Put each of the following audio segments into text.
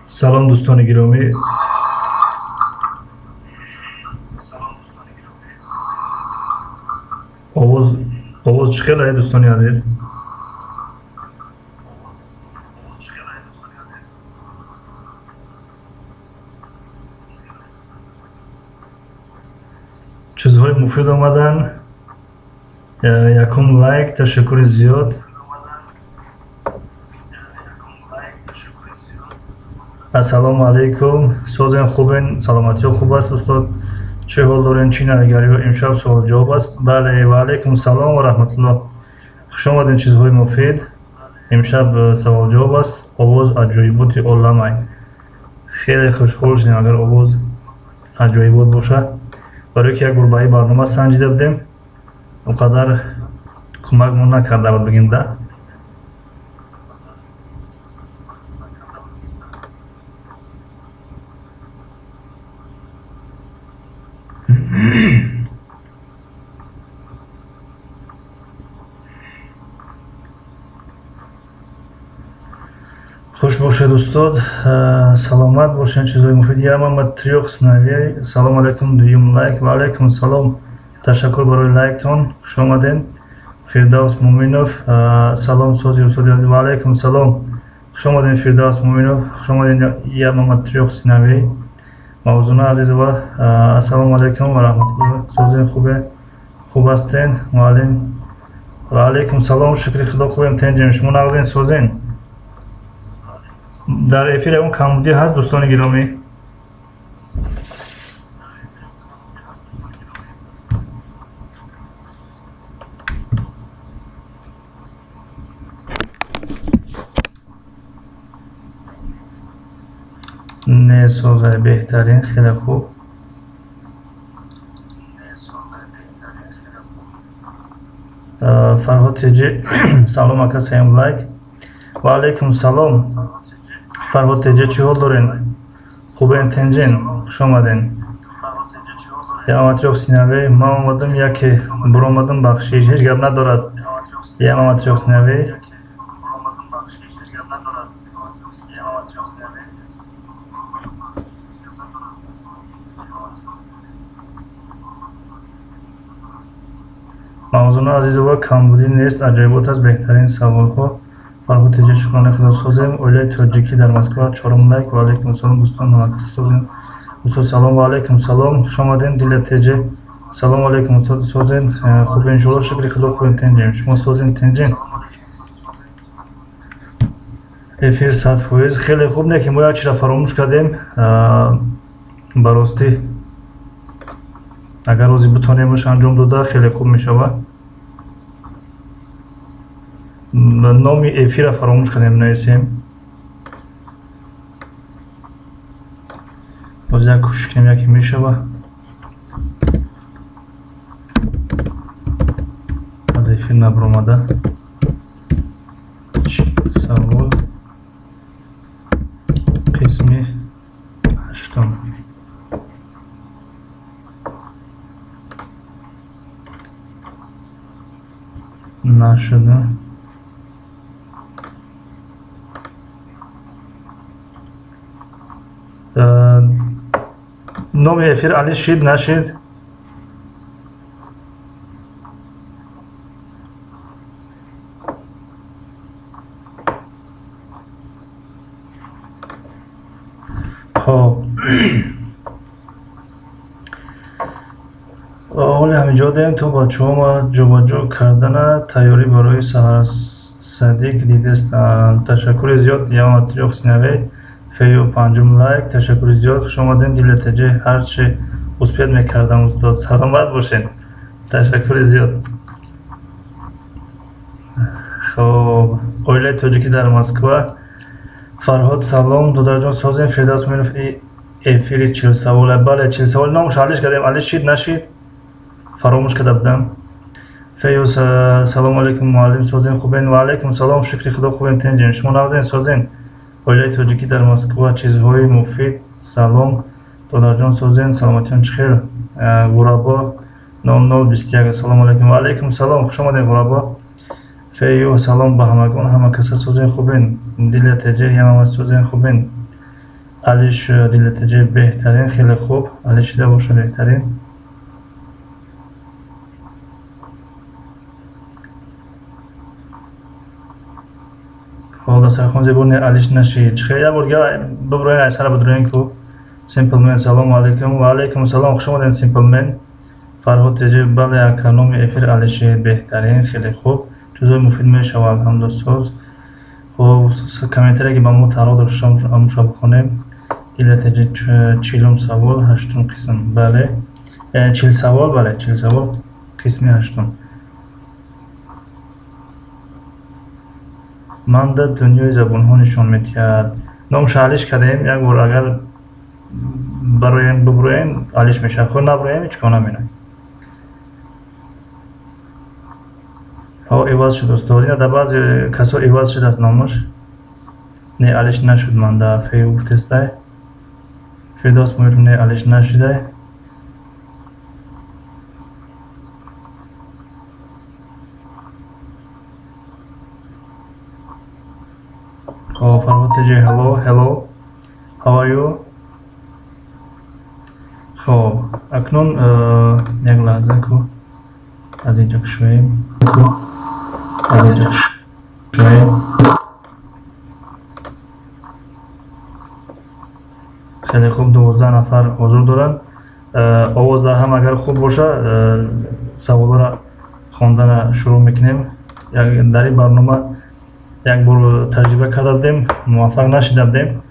Салом, дӯстони гиромӣ. Овоз чӣ хел, ай дӯстони азиз? Чизҳои муфид омаданд. Якум лайк, ташаккури зиёд. Ассалому алайкум, созен, хубен, саломатиҳо хуб аст, устод? Чӣ ҳол дорен, чӣ навигариҳо? Имшаб суол ҷавоб аст? Бале, ва алайкум салом ва раҳматуллоҳ, хуш омадем. Чизҳои муфид, имшаб савол ҷавоб аст. Овоз аҷоиботи оламай, хеле хушҳол шудем, агар овоз аҷоибот бошад, барое ки як бор ба ин барнома санҷида будем, он қадар кӯмакмон накарда буд, бигем да. Хуш бошед, устод, саломат бошед. Чизҳои муфид, я мама трёх сыновей. Салом алайкум, дуюм лайк. Ва алайкум салом, ташаккур барои лайктон, хуш омадед. Фирдавс Муминов, салом, сози, устоди азиз. Ва алайкум салом, хуш омадед, Фирдавс Муминов, хуш омадед. Я мама трёх сыновей. Мавзуна Азизова, ассалому алайкум ва раҳматуллоҳ, созен, хубе, хуб ҳастен, муаллим? Ва алайкум салом, шукри Худо, хубем, тенҷем, шумо нағзен, созен? Дар эфир ягон камбудӣ ҳаст, дӯстони гиромӣ? Не, созай, беҳтарин, хеле хуб. Фарҳод Теҷи, салом, ака, сеюм лайк. Ва алайкум салом, Фарҳод Теҷи, чӣ ҳол дорен, хубен, тенҷен? Хуш омаден. Я мама трёх сыновей, ман омадам, яке буромадам, бахшиш, ҳеҷ гап надорад. Я мама трёх сыновей. Мавзуна Азизова, камбудӣ нест, аҷоибот аст, беҳтарин саволҳо. Фарҳод Теҷи, шукронаи Худо, созем. Оилаи тоҷикӣ дар Москва, чорум лайк. Ва алайкум салом, дӯстон, ҳамакас созем. Устод, салом. Ва алайкум салом, хуш омадем. Дила Теҷи, салому алайкум, устод, созем, хуб, иншоалло, шукри Худо, хубем, тенҷем, шумо созем, тенҷем? Эфир 100%, хеле хуб. Не ки мо як чизро фаромӯш кардем, ба ростӣ, агар рӯзе битонемш анҷом дода, хеле хуб мешавад. Номи эфира фаромӯш кардем нависем. Боз як кӯшиш кунем, яке мешава. Аз эфир набаромада. Савол қисми ҳаштум. Нашуда. Номи эфир али шид, нашид? Хоб, ҳоли ҳаминҷо дем, то бачаҳо ҷобаҷо кардана тайёрӣ барои саҳарсадик дидестанд. Ташаккури зиёд, я мама трёх сыновей. Фею, панҷум лайк, ташаккури зиёд, хуш омадем. Дилатаҷи, ҳарчи успеть мекардам, устод, саломат бошед, ташаккури зиёд. Хоб, оилаи тоҷикӣ дар Москва. Фарҳод, салом, додарҷон, созем? Фирдавс Муинов, эфири 40 савола? Бале, 40 савол, номаш алиш кардем, алиш шид, нашид? Фаромӯш карда будам. Фею, салому алайкум, муаллим, созем, хубен? Ва алайкум салом, шукри Худо, хубем, тенҷем, шумо нағзен, созен? Оилаи тоҷикӣ дар Москва, чизҳои муфид, салом, додарҷон, созен, саломатиён чӣ хел? Ғурабо 0021, ассалому алайкум. Ва алайкум салом, хуш омадед, Ғурабо. Фею, салом ба ҳамагон, ҳама каса созен, хубен. Дила ТЖ, ҳама созен, хубен. Алиш, Дила ТЖ, беҳтарин, хеле хуб. Алиш шида боша, беҳтарин. Хоб, дастархон зебо, не, алиш нашид. Чихел як бор дига биброен, айсара бидроен ку. Simple Man, салому алайкум. Ва алайкум салом, хуш омадед, Simple Man. Фарҳод ТЖ, бале, ака, номи эфир алишид, беҳтарин, хеле хуб. Чизои муфид мешавад, ҳамдусоз. Хоб, комментарие ки ба мо тааллуқ дошта, ҳамуша бихонем. Дила ТЖ, 40-ум савол, ҳаштум қисм. Бале. 40 савол, бале, 40 савол, қисми ҳаштум. Манда дунёи забонҳо нишон медиҳад. Номша алиш кардем, як бор агар бароем, буброем, алиш мешавад. Худ наброем, ҳеҷ кор намекунем. Ҳо, иваз шуд, устод. Ина дар баъзе касо иваз шудааст номаш. Не, алиш нашуд, манда фею гуфтестай. Фирдавс Муиров, не, алиш нашудай. Хоб, Фарҳод ТЖ, hello, hello. How are you? Хоб, акнун як лаҳза ку аз инҷо кушоем. Ку аз инҷо кушоем. Хеле хуб, 12 нафар ҳозур доранд. Овоз дар ҳам агар хуб боша, саволҳоро хондана шурӯъ мекунем. Дар ин барнома як бор таҷриба карда будем, муваффақ нашида будем.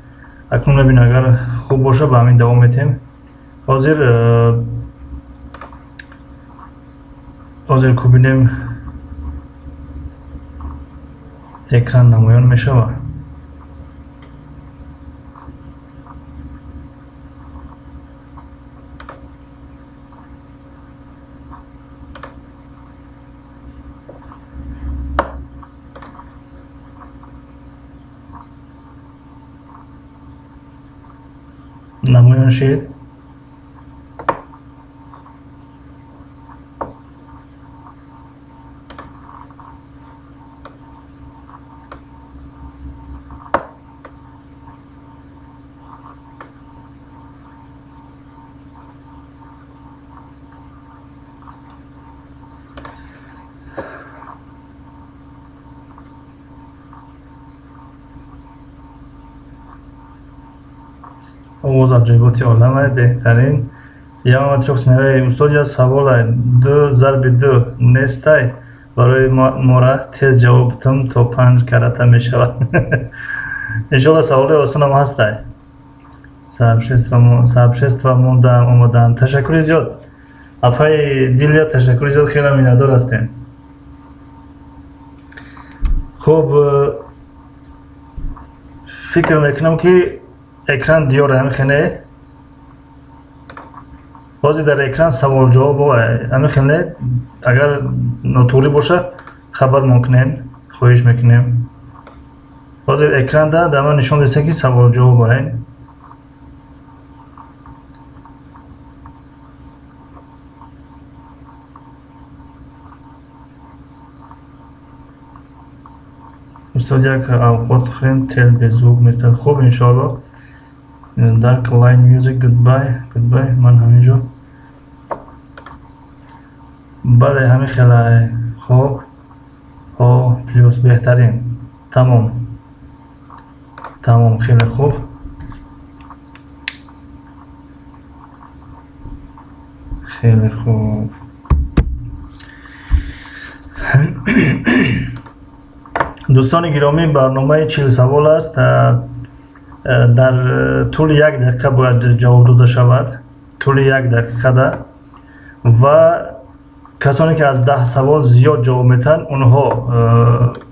Акнун мебинем, агар хуб боша, ба ҳамин давом метиҳем. Ҳозир ку бинем, экран намоён мешавад. Намоён шид? Овоз аҷоиботи оламай, беҳтарин. Ямама трёх. Устод, як саволай: ду зарби ду нестай, барои мора тез ҷавоб битам, то панҷ карата мешавад. Иншолла, саволи осонам ҳастай. Сообщество мондам, омадам. Ташаккури зиёд, апаи Дилия, ташаккури зиёд, хеле миннатдор ҳастем. Хуб, фикр мекунам, ки экран диёр ҳамин хеле. Ҳозир дар экран савол ҷавоб ҳамин хеле. Агар нотуғрӣ боша, хабар мекунем, хоҳиш мекунем. Ҳозир экранда дар ман нишон деста, ки савол ҷавоб ай. Устод, як авқот хӯрем, тел беззвук местад. Хуб, иншоалло. Dark Line Music, goodbye, goodbye. Ман ҳамин ҷо, бале, ҳамин хелай. Хоб, ҳо, плюс, беҳтарин, тамом, тамом, хеле хуб, хеле хуб. Дӯстони гиромӣ, барномаи 40 савол аст. Дар тӯли як дақиқа бояд ҷавоб дода шавад, тӯли як дақиқада. Ва касоне ки аз 10 савол зиёд ҷавоб метаҳанд, онҳо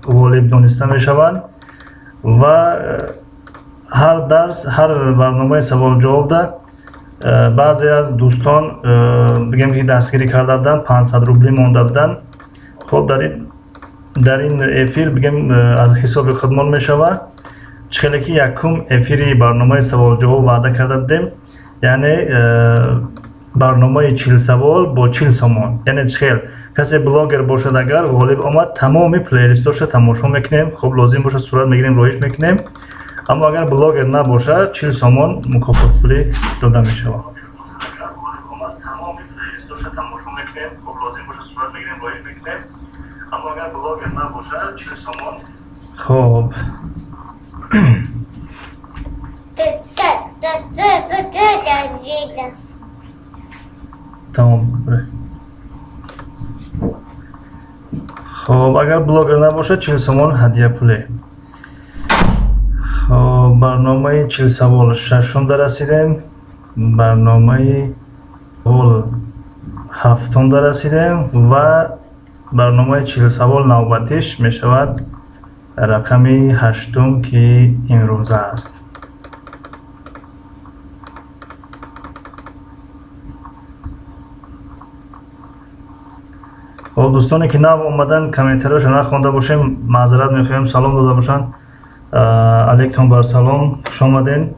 ғолиб дониста мешаванд. Ва ҳар дарс, ҳар барномаи саволҷавобда баъзе аз дӯстон, бигем ки, дастгирӣ карда буданд, 500 рублӣ монда буданд. Хоб, дар ин эфир, бигем, аз ҳисоби худмон мешавад. Чӣ хеле ки якум эфири барномаи саволҷавоб ваъда карда будем, яъне Барномаи 40 савол бо 40 сомон, яъне чӣ хел касе блогер бошад, агар ғолиб омад, тамоми плейлистоша тамошо мекунем. Хуб, лозим бошад, сурат мегирем, роиш мекунем. Аммо агар блогер набошад, 40 сомон мукофотпулӣ дода мешавад. Хоб, тамом. Хоб, агар блогер набошад, 40 сомон ҳадияпулӣ. Хоб, барномаи 40 савол шашумда расидем, барномаи савол ҳафтумда расидем ва барномаи 40 савол навбатиш мешавад рақами ҳаштум, ки имрӯза аст. Хоб, дӯстоне ки нав омадан, комментариёшо нахонда бошем, маъзарат мехоҳем. Салом дода бошанд, алейкум бар салом, хуш омаден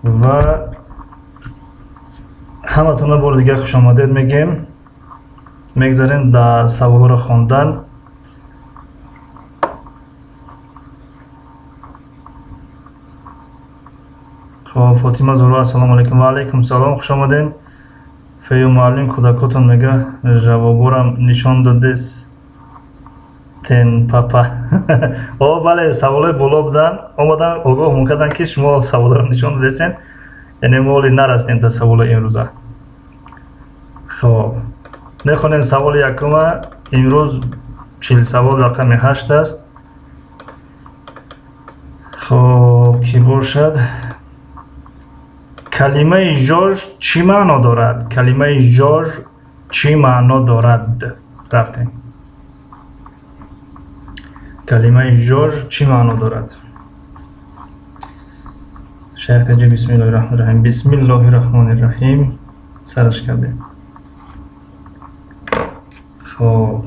ва ҳаматонро бори дигар хушомадед мегӯем. Мегзарем ба саволҳоро хондан. Хоб, Фотима Зуро, ассалому алайкум. Ва алайкум салом, хуш омаден. Фею муаллим, кӯдакотон мега жавоборам нишон додестен папа. О, бале, саволҳои боло буданд, омадан, огоҳмон карданд, ки шумо саволҳоро нишон додестен. Яъне мо оли нарасидем дар саволҳои имрӯза. Хоб, мехонем саволи якума. Имрӯз 40 савол рақами ҳашт аст. Хоб, кӣ бошад? Калимаи жож чӣ маъно дорад? Калимаи жож чӣ маъно дорад? Рафтем. Калимаи жож чӣ маъно дорад? Шайх таҷи, бисмиллоҳи раҳмони раҳим, бисмиллоҳи раҳмони раҳим, сараш кардем. Хоб.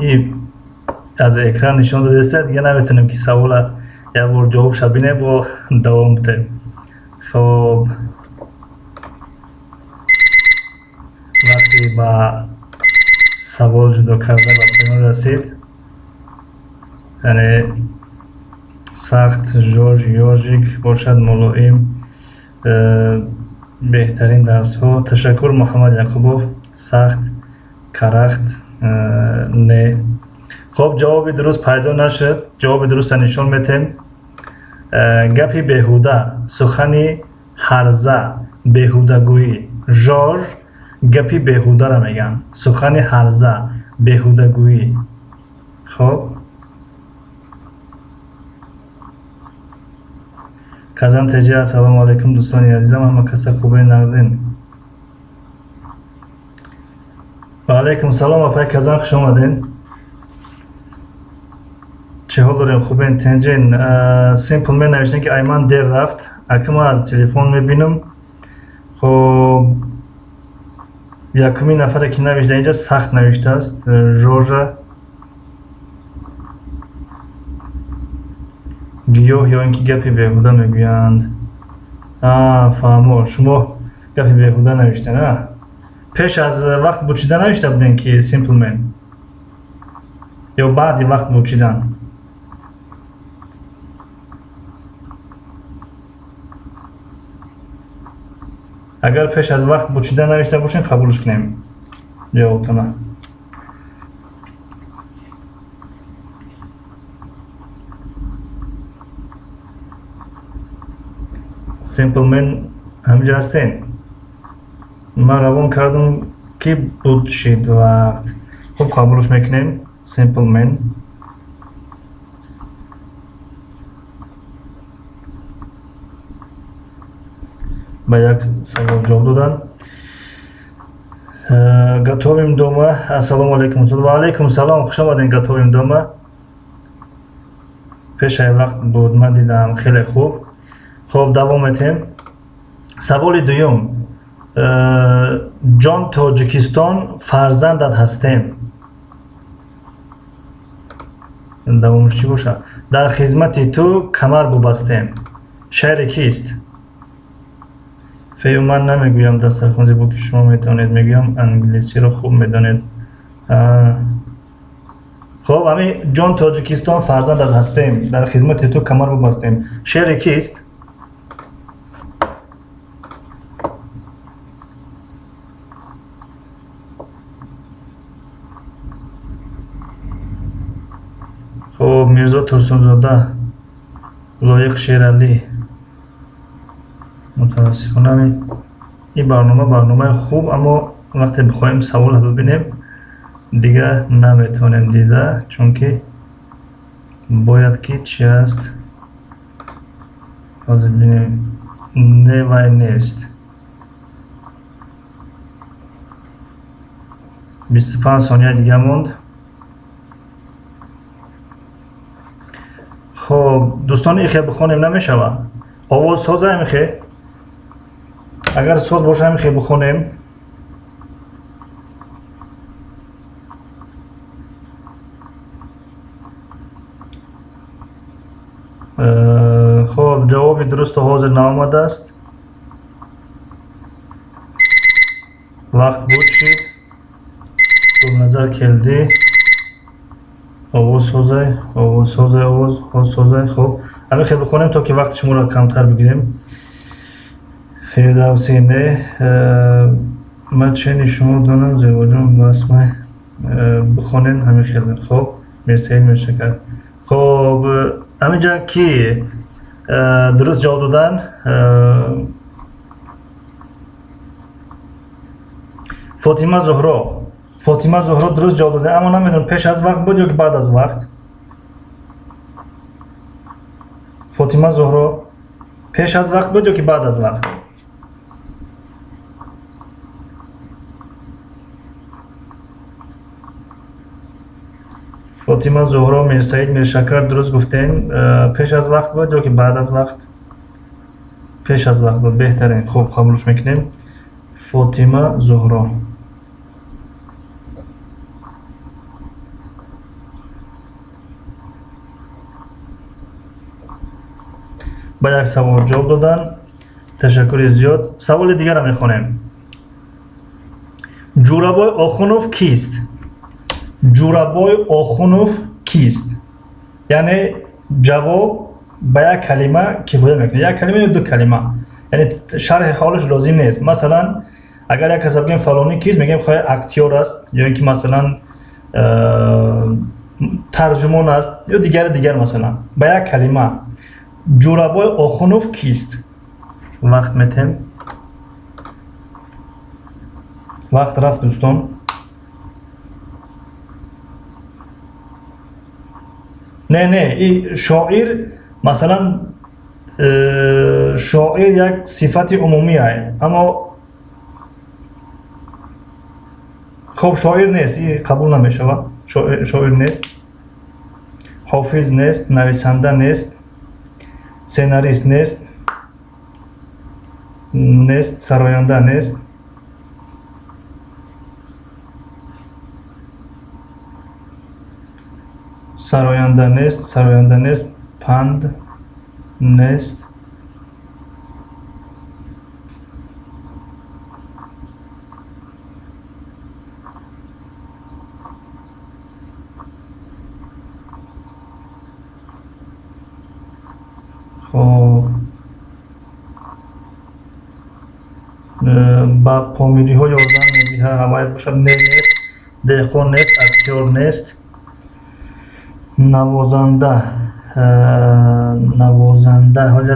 И аз экран нишон додеста, дига наметонем, ки савола як бор ҷавобша бинем, бо давом бидем. Хоб, вақте ба савол ҷудо карда ба поён расид, яъне сахт, жож, ёжик бошад, мулоим. Беҳтарин дарсҳо, ташаккур, Муҳаммад Яқубов. Сахт, карахт, не. Хоб, ҷавоби дуруст пайдо нашуд. Ҷавоби дурустро нишон метем. Гапи беҳуда, сухани ҳарза, беҳудагӯӣ. Жож гапи беҳударо мегӯянд, сухани ҳарза, беҳудагӯӣ. Хоб, Казан теҷи, ассалому алайкум, дӯстони азизам, ҳама каса хубе, нағзин? Ва алайкум салом, апай Казан, хуш омаден. Чӣ ҳол дорем, хубен, тенҷен? Simple мен навиштем, ки айман дер рафт, ака, ман аз телефон мебинам. Хоб, якумин нафаре ки навишта инҷа, сахт навиштааст, жожа гиёҳ ё ин ки гапи беҳуда мегӯянд. Фаҳмо, шумо гапи беҳуда навиштен. Пеш аз вақт бучида навишта будем, ки Simple Man, ё баъди вақт бучидан? Агар пеш аз вақт бучида навишта бошем, қабулш кунем ҷавобтона. Simple Man, ҳаминҷа ҳастем? Ман равон кардам, ки буд шид вақт. Хуб, қабулш мекунем, Simple Man. Ба як савол ҷавоб додан. Готовим дома. Ассалому алайкум. Ва алайкум салом. Хуш омадед, готовим дома. Пешаи вақт буд, ман дидам, хеле хуб. Хуб, давом метем. Саволи дуюм. Ҷон Тоҷикистон, фарзандат ҳастем. Давомаш чӣ бошад? Дар хизмати ту камар бубастем. Шеъри кист? Фею, ман намегӯям дастархон зебо, ки шумо метавонед, мегӯям англисиро хуб медонед. Хуб, ҳамин ҷон Тоҷикистон, фарзандат ҳастем, дар хизмати ту камар бубастем. Шеъри кист? Хуб, Мирзо Турсунзода, Лоиқ Шералӣ. Мутаассифона, ин барнома барномаи хуб, аммо вақте бихоҳем саволро бибинем, дигар наметавонем дида, чунки бояд ки чи аст, ҳозир бинем. Не, вай нест. 25 сония дига монд. Хуб, дӯстон, ихе бихонем намешавад? Овоз соза ҳамихе? Агар соз боша, ҳамихе бихонем. Хуб, ҷавоби дурусту ҳозир наомадааст. Вақт буд, шид. Гулназар Келдӣ. Овоз созай, овоз созай, овоз созай. Хуб, ҳамихе бихонем, то ки вақти шуморо камтар бигирем. Фирдавсӣ не. Ман чени шумо донам, Зебоҷон, басмай бихонем ҳамин хел. Хуб, Мирсаид Миршакар. Хуб, ҳаминҷа ки дуруст ҷавоб додан? Фотима Зуҳро. Фотима Зуҳро дуруст ҷавоб дода, аммо намедонам, пеш аз вақт буд ё ки баъд аз вақт. Фотима Зуҳро, пеш аз вақт буд ё ки баъд аз вақт? Фотима Зуҳро, Мирсаид Миршакар дуруст гуфтем. Пеш аз вақт буд ё ки баъд аз вақт? Пеш аз вақт буд, беҳтарин. Хуб, қабулш мекунем. Фотима Зуҳро ба як савол ҷавоб додан. Ташаккури зиёд. Саволи дигарро мехонем. Ҷӯрабой Охунов кист? Ҷӯрабой Охунов кист? Яъне ҷавоб ба як калима кифоя мекунад, як калима ё ду калима, яъне шарҳи ҳолаш лозим нест. Масалан, агар як каса бигем, фалонӣ кист, мегӯем, хоҳ актёр аст ё ин ки, масалан, тарҷумон аст ё дигари дигар. Масалан, ба як калима: Ҷӯрабой Охунов кист? Вақт метем. Вақт рафт, дӯстон. Не, не, и шоир, масалан, шоир як сифати умумӣ, аммо хуб, шоир нест, и қабул намешавад. Шоир нест, ҳофиз нест, нависанда нест, сценарист нест, нест, сароянда нест. Сароянда нест, сароянда нест, панд нест. Хоб, ба помириҳо ёрдам медиҳад, ҳамаи бошад. Не, нест, деҳқон нест, актёр нест, навозанда, навозанда. Ҳоли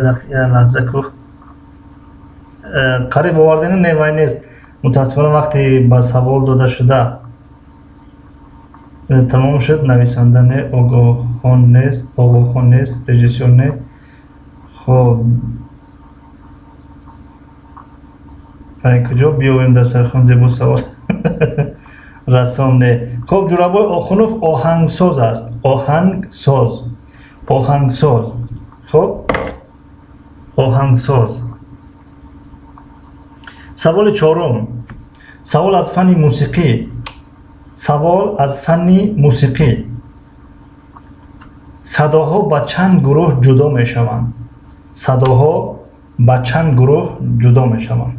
лаҳза ку, қариб овардена. Не, вай нест. Мутаассифона, вақте ба савол дода шуда тамом шуд. Нависанда не, огоҳхон нест, оғохон нест, режиссёр не. Хоб. Куҷо биёвем дастархон зебо савол расон не. Хоб, Ҷурабой Охунов оҳангсоз аст. Оҳангсоз. Оҳангсоз. Хоб, оҳангсоз. Саволи чорум. Савол аз фанни мусиқӣ. Савол аз фанни мусиқӣ. Садоҳо ба чанд гурӯҳ ҷудо мешаванд? Садоҳо ба чанд гурӯҳ ҷудо мешаванд?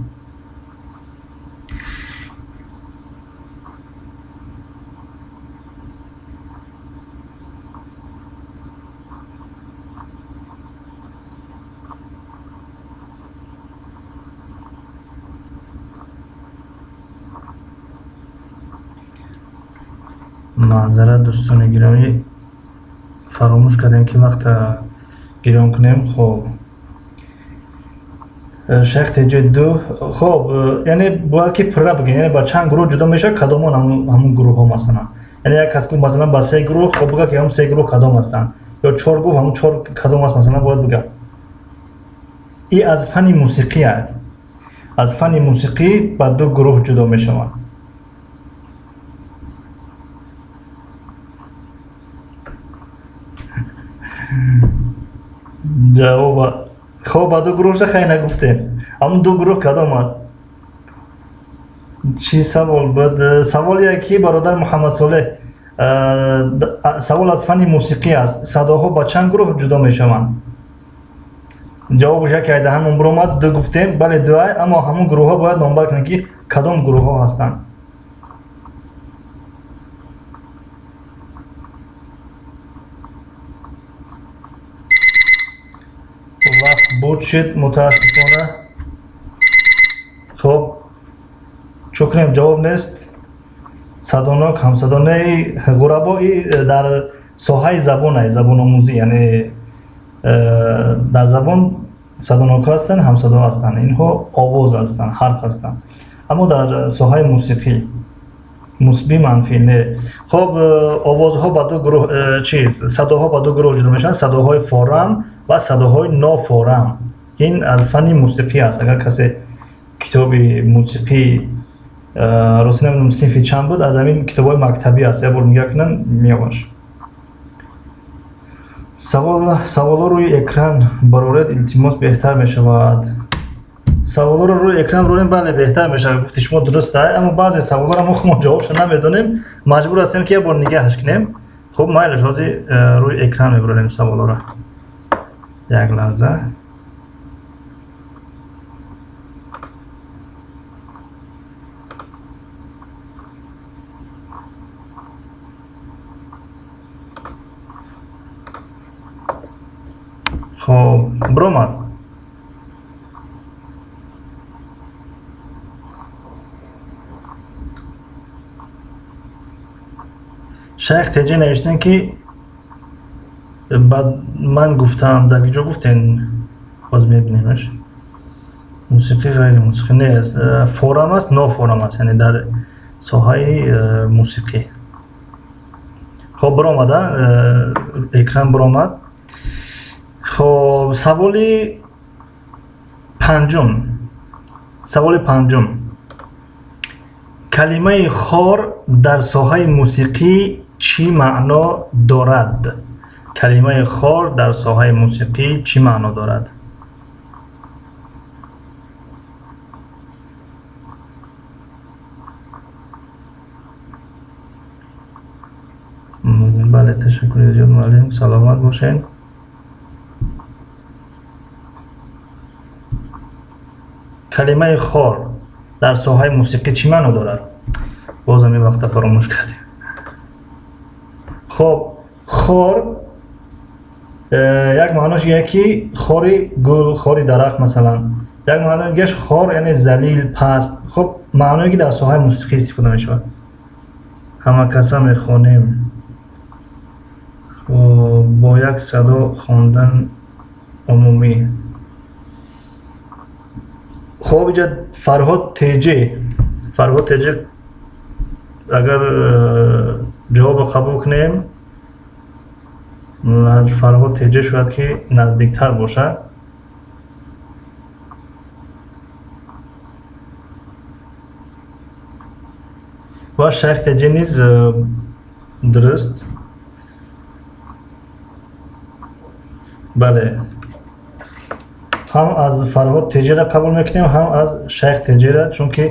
Маъзарат, дӯстони гиромӣ, фаромӯш кардем, ки вақта гирён кунем. Хоб, шайх теҷои ду. Хоб, яъне бояд ки пурра бигӯем, яъне ба чанд гурӯҳ ҷудо мешавад, кадомон ҳамун гурӯҳҳо, масалан. Яъне як кас гуфт, масалан, ба се гурӯҳ, хоб, бигӯ, ки ҳамун се гурӯҳ кадом ҳастанд, ё чор гуфт, ҳамун чор кадом аст, масалан, бояд бигӯ. И аз фанни мусиқӣ аст. Аз фанни мусиқӣ ба ду гурӯҳ ҷудо мешаванд. Ҷавоба, хоб, ба ду гурӯҳша хай нагуфтем. Ҳамун ду гурӯҳ кадом аст? Чӣ савол буд? Саволе ки бародар Муҳаммадсолеҳ, савол аз фанни мусиқӣ аст. Садоҳо ба чанд гурӯҳ ҷудо мешаванд? Ҷавобаш яке айда ҳамон биромад, ду гуфтем. Бале, дуай, аммо ҳамун гурӯҳҳо бояд номбар кунем, ки кадом гурӯҳҳо ҳастанд. Вақт буд шуд, мутаассифона. Хоб, чӯ кунем, ҷавоб нест. Садонок, ҳамсадонаи ғурабо и дар соҳаи забон, забономӯзӣ, яъне дар забон садонокҳо ҳастанд, ҳамсадо ҳастанд, инҳо овоз ҳастанд, ҳарф ҳастанд, аммо дар соҳаи мусиқӣ мусбӣ, манфӣ не. Хоб, овозҳо ба ду гурӯҳ, чиз, садоҳо ба ду гурӯҳ ҷудо мешаванд: садоҳои форам ва садоҳои нофорам. Ин аз фанни мусиқӣ аст. Агар касе китоби мусиқӣ, рости намедонам, синфи чанд буд, аз ҳамин китобҳои мактабӣ аст, як бор нигоҳ кунам, меёбаш. Саволҳо рӯи экран бароред, илтимос, беҳтар мешавад. Саволҳоро рӯи экран рорем, бале, беҳтар мешавад. Гуфти шумо дуруст, аммо баъзе саволҳоро мо худмон ҷавобшо намедонем, маҷбур ҳастем, ки як бор нигаҳаш кунем. Хуб, майлаш, ҳозир рӯи экран мебарорем саволҳоро. Як лаҳза. Хоб, биромад. Шайх Теҷа навиштан, ки ба ман гуфтам. Дар ҷо гуфтен, боз мебинемаш. Мусиқӣ, ғайри мусиқӣ не, форам аст, нофорам аст, яъне дар соҳаи мусиқӣ. Хоб, биромада, экран биромад. Хоб, саволи панҷум. Саволи панҷум: калимаи хор дар соҳаи мусиқӣ чӣ маъно дорад? Калимаи хор дар соҳаи мусиқӣ чӣ маъно дорад? Бале, ташаккури зиёд, муаллим, саломат бошед. Калимаи хор дар соҳаи мусиқӣ чӣ маъно дорад? Бозам ин вақта фаромӯш кардем. Хоб, хор як маънош яки хори гул, хори дарахт, масалан. Як маънои дигараш хор яъне залил, паст. Хоб, маъное ки дар соҳаи мусиқӣ истифода мешавад. Ҳама каса мехонем. Хоб, бо як садо хондан умумӣ. Хоб, иҷа Фарҳод Теҷе, Фарҳод Теҷе, агар ҷавобро қабул кунем аз Фарҳод Теҷе, шояд ки наздиктар бошад. Ва Шайх Теҷе низ дуруст. Бале, ҳам аз Фарҳод Теҷера қабул мекунем, ҳам аз Шайх Теҷера, чунки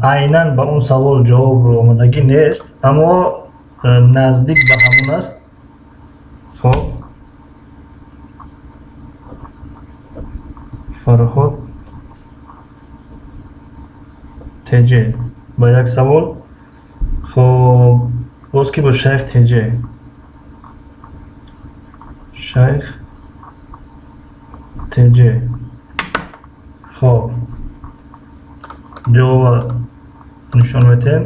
айнан ба он савол ҷавоб омадагӣ нест, аммо наздик ба ҳамон аст. Хоб, Фарҳод Теҷе ба як савол. Хоб, боз ки бо Шайх Теҷе, Шайх Теҷе. Хоб, ҷавоба нишон медиҳем.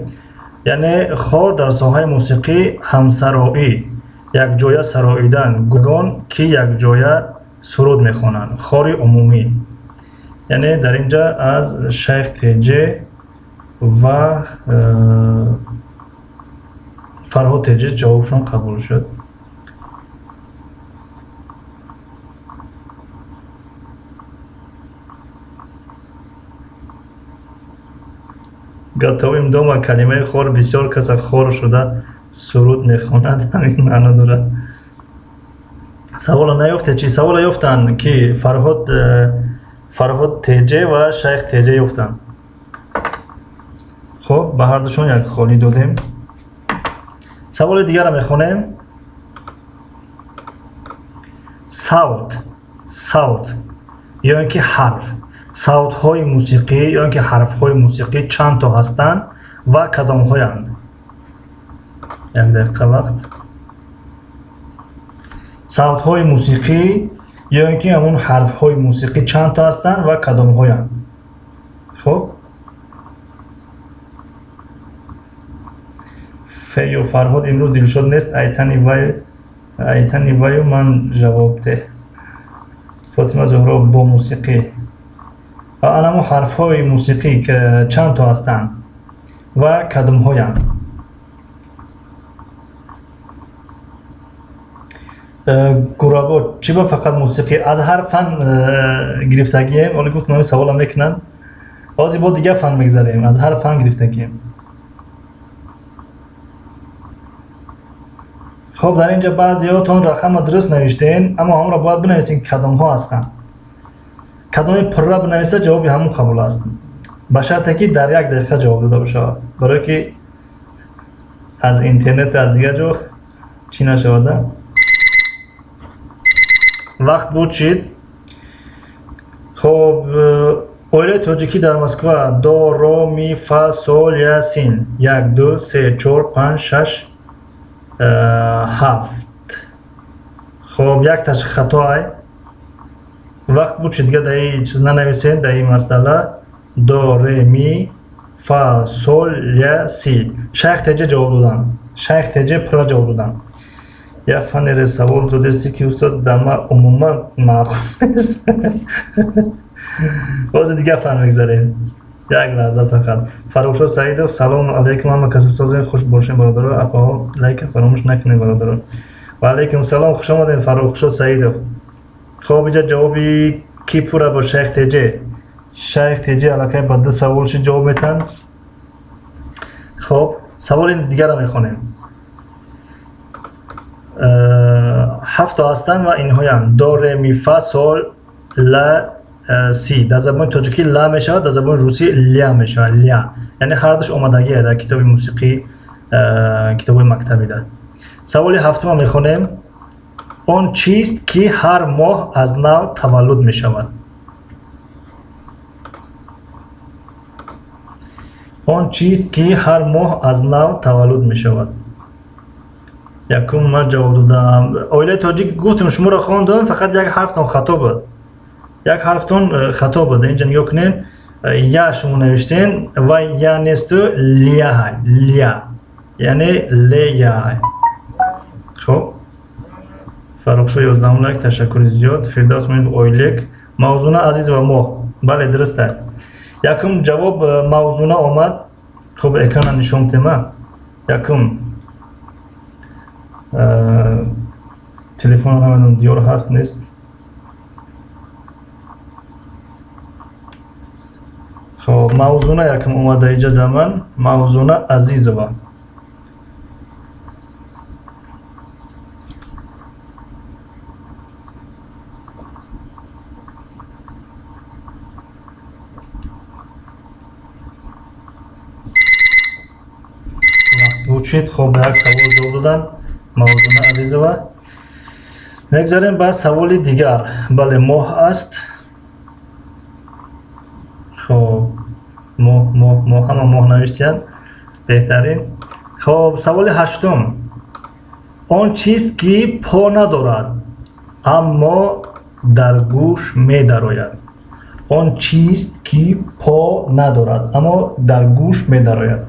Яъне хор дар соҳаи мусиқӣ ҳамсароӣ, якҷоя сароидан, гон ки якҷоя суруд мехонанд, хори умумӣ. Яъне дар ин ҷа аз Шайх Теҷе ва Фарҳод Теҷе ҷавобшон қабул шуд. Готовим дома калимаи хор бисёр каса хор шуда суруд мехонад, ҳамин маъно дорад. Савола наёфте чи? Савола ёфтанд ки Фарҳод Теҷе ва Шайх Теҷе ёфтанд. Хоб, ба ҳардушон як холӣ додем. Саволи дигарро мехонем. Савт, савт ё ин ки ҳарф. Савтҳои мусиқӣ ё ин ки ҳарфҳои мусиқӣ чанд то ҳастанд ва кадомҳоянд? Як дақиқа вақт. Савтҳои мусиқӣ ё ин ки ҳамон ҳарфҳои мусиқӣ чанд то ҳастанд ва кадомҳоянд? Хоб, Фею Фарҳод имрӯз Дилшод нест, айтани ваю ман ҷавоб деҳ. Фотима Зуҳро бо мусиқӣ. Анамо ҳарфҳои мусиқӣ чанд то ҳастанд ва кадомҳоянд? Гурабо, чӣ ба фақат мусиқӣ? Аз ҳар фан гирифтагием. Оле гуфт ман саволам мекунанд. Ҳозир бо дигар фан мегзарем. Аз ҳар фан гирифтагием. Хоб, дар ин ҷа баъзеҳотон рақамро дуруст навиштем, аммо ҳамонро бояд бинависем ки кадомҳо ҳастанд. Кадоми пурра бинависа, ҷавоби ҳамон қабул аст, ба шарте ки дар як дақиқа ҷавоб дода бошавад, барое ки аз интернет, аз дигар ҷо чӣ нашавада. Вақт буд шид. Хоб, оилаи тоҷикӣ дар Москва: до, ро, ми, фа, сол, я, син. Як, ду, се, чор, панҷ, шаш, ҳафт. Хоб, якташ хато ай. Вақт буд шид, дига дар ин чиз нанависем, дар ин масъала. До, ре, ми, фа, сол, я, си. Шайх Теҷе ҷавоб доданд. Шайх Теҷе пурра ҷавоб доданд. Як фанере савол додести ки устод дама умуман маъқул нест. Бози дигар фан мегзарем. Як лаҳза фақат. Фаррухшод Саидов, салом алайкум, ҳама касе созем, хуш бошем бародаро, апаҳо, лайка фаромӯш накунем бародаро. Ва алайкум салом, хуш омадем Фаррухшод Саидов. Хоб, иҷа ҷавоби ки пурра бо Шайх Теҷе? Шайх Теҷе аллакай ба ду савол ши ҷавоб метаҳанд. Хоб, саволи дигарро мехонем. Ҳафто ҳастанд ва инҳоянд: до, ре, ми, фа, сол, ла, си. Дар забони тоҷикӣ ла мешавад, дар забони русӣ ля мешавад, ля. Яъне ҳардуш омадагие дар китоби мусиқӣ, китобҳои мактабида. Саволи ҳафтума мехонем. Он чист ки ҳар моҳ аз нав таваллуд мешавад? Он чист ки ҳар моҳ аз нав таваллуд мешавад? Якум ман ҷавоб додам. Оилаи тоҷик гуфтам, шуморо хондам, фақат як ҳарфтон хато буд. Як ҳарфтон хато буд. Инҷа нигоҳ кунед, я шумо навиштен ва я несту, ля, ля. Яъне ле я. Хоб, Фаррухшо 11 лайк, ташаккури зиёд. Фирдавс Муинов, ойлек. Мавзуна Азиз ва моҳ. Бале, дуруст аст. Якум ҷавоб Мавзуна омад. Хуб, экрана нишон тема. Якум телефон намедонам диёр ҳаст нест. Хоб, Мавзуна якм омада иҷа да ман. Мавзуна Азизова. Вақт учид. Хоб, ба як савол ҷавоб додан Мавзуна Азизова. Мегзарем ба саволи дигар. Бале, моҳ аст. Хоб, моҳ, моҳ, моҳ, ҳама моҳ навиштиянд. Беҳтарин. Хоб, саволи ҳаштум. Он чиз, ки по надорад, аммо дар гӯш медарояд. Он чиз, ки по надорад, аммо дар гӯш медарояд.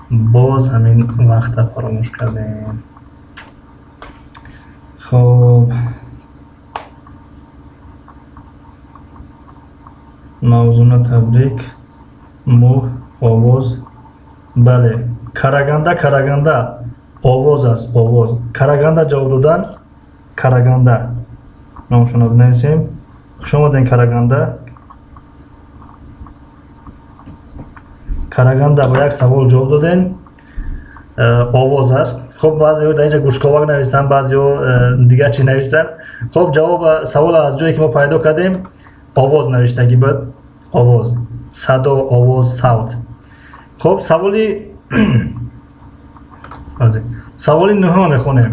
Боз ҳамин вақта фаромӯш кардем. Хоб, Мавзуна, табрик. Мӯҳ, овоз. Бале, Караганда, Караганда, овоз аст, овоз. Караганда ҷавоб додан. Караганда, номшонро бинависем. Хуш омадем, Караганда. Караганда, ба як савол ҷавоб додем. Овоз аст. Хоб, баъзеҳо дар инҷа гӯшковак навистанд, баъзеҳо дигар чӣ навистанд. Хоб, ҷавоб савол аз ҷое, ки мо пайдо кардем, овоз навиштагӣ буд. Овоз, садо, овоз, савт. Хоб, саволи нӯҳума мехонем.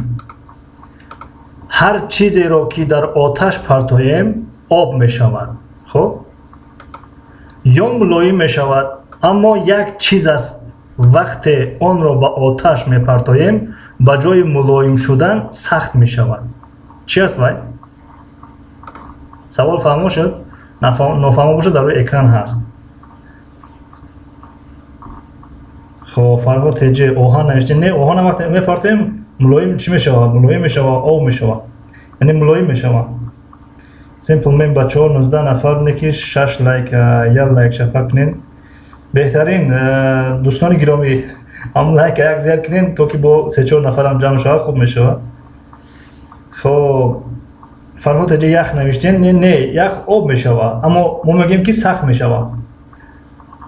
Ҳар чизеро, ки дар оташ партоем, об мешавад, хоб, ё мулоим мешавад, аммо як чиз аст, вақте онро ба оташ мепартоем, ба ҷои мулоим шудан сахт мешавад. Чӣ аст вай? Савол фаҳмо шуд? Нофаҳмо бошад, дар рӯи экран ҳаст. Хоб, Фарҳод Теҷи, оҳан навиште. Не, оҳана вақте мепартоем, мулоим чӣ мешавад? Мулоим мешавад, об мешавад, яъне мулоим мешавад. Simple Man, бачаҳо, 19 нафар неки шаш лайк, як лайк шафа кунен. Беҳтарин, дӯстони гиромӣ, ҳам лайка як зиёд кунем, то ки бо се-чор нафарам ҷамъ шавад, хуб мешавад. Хоб, Фарҳод Теҷи, ях навиштем. Не, не, ях об мешавад, аммо мо мегӯем, ки сахт мешавад.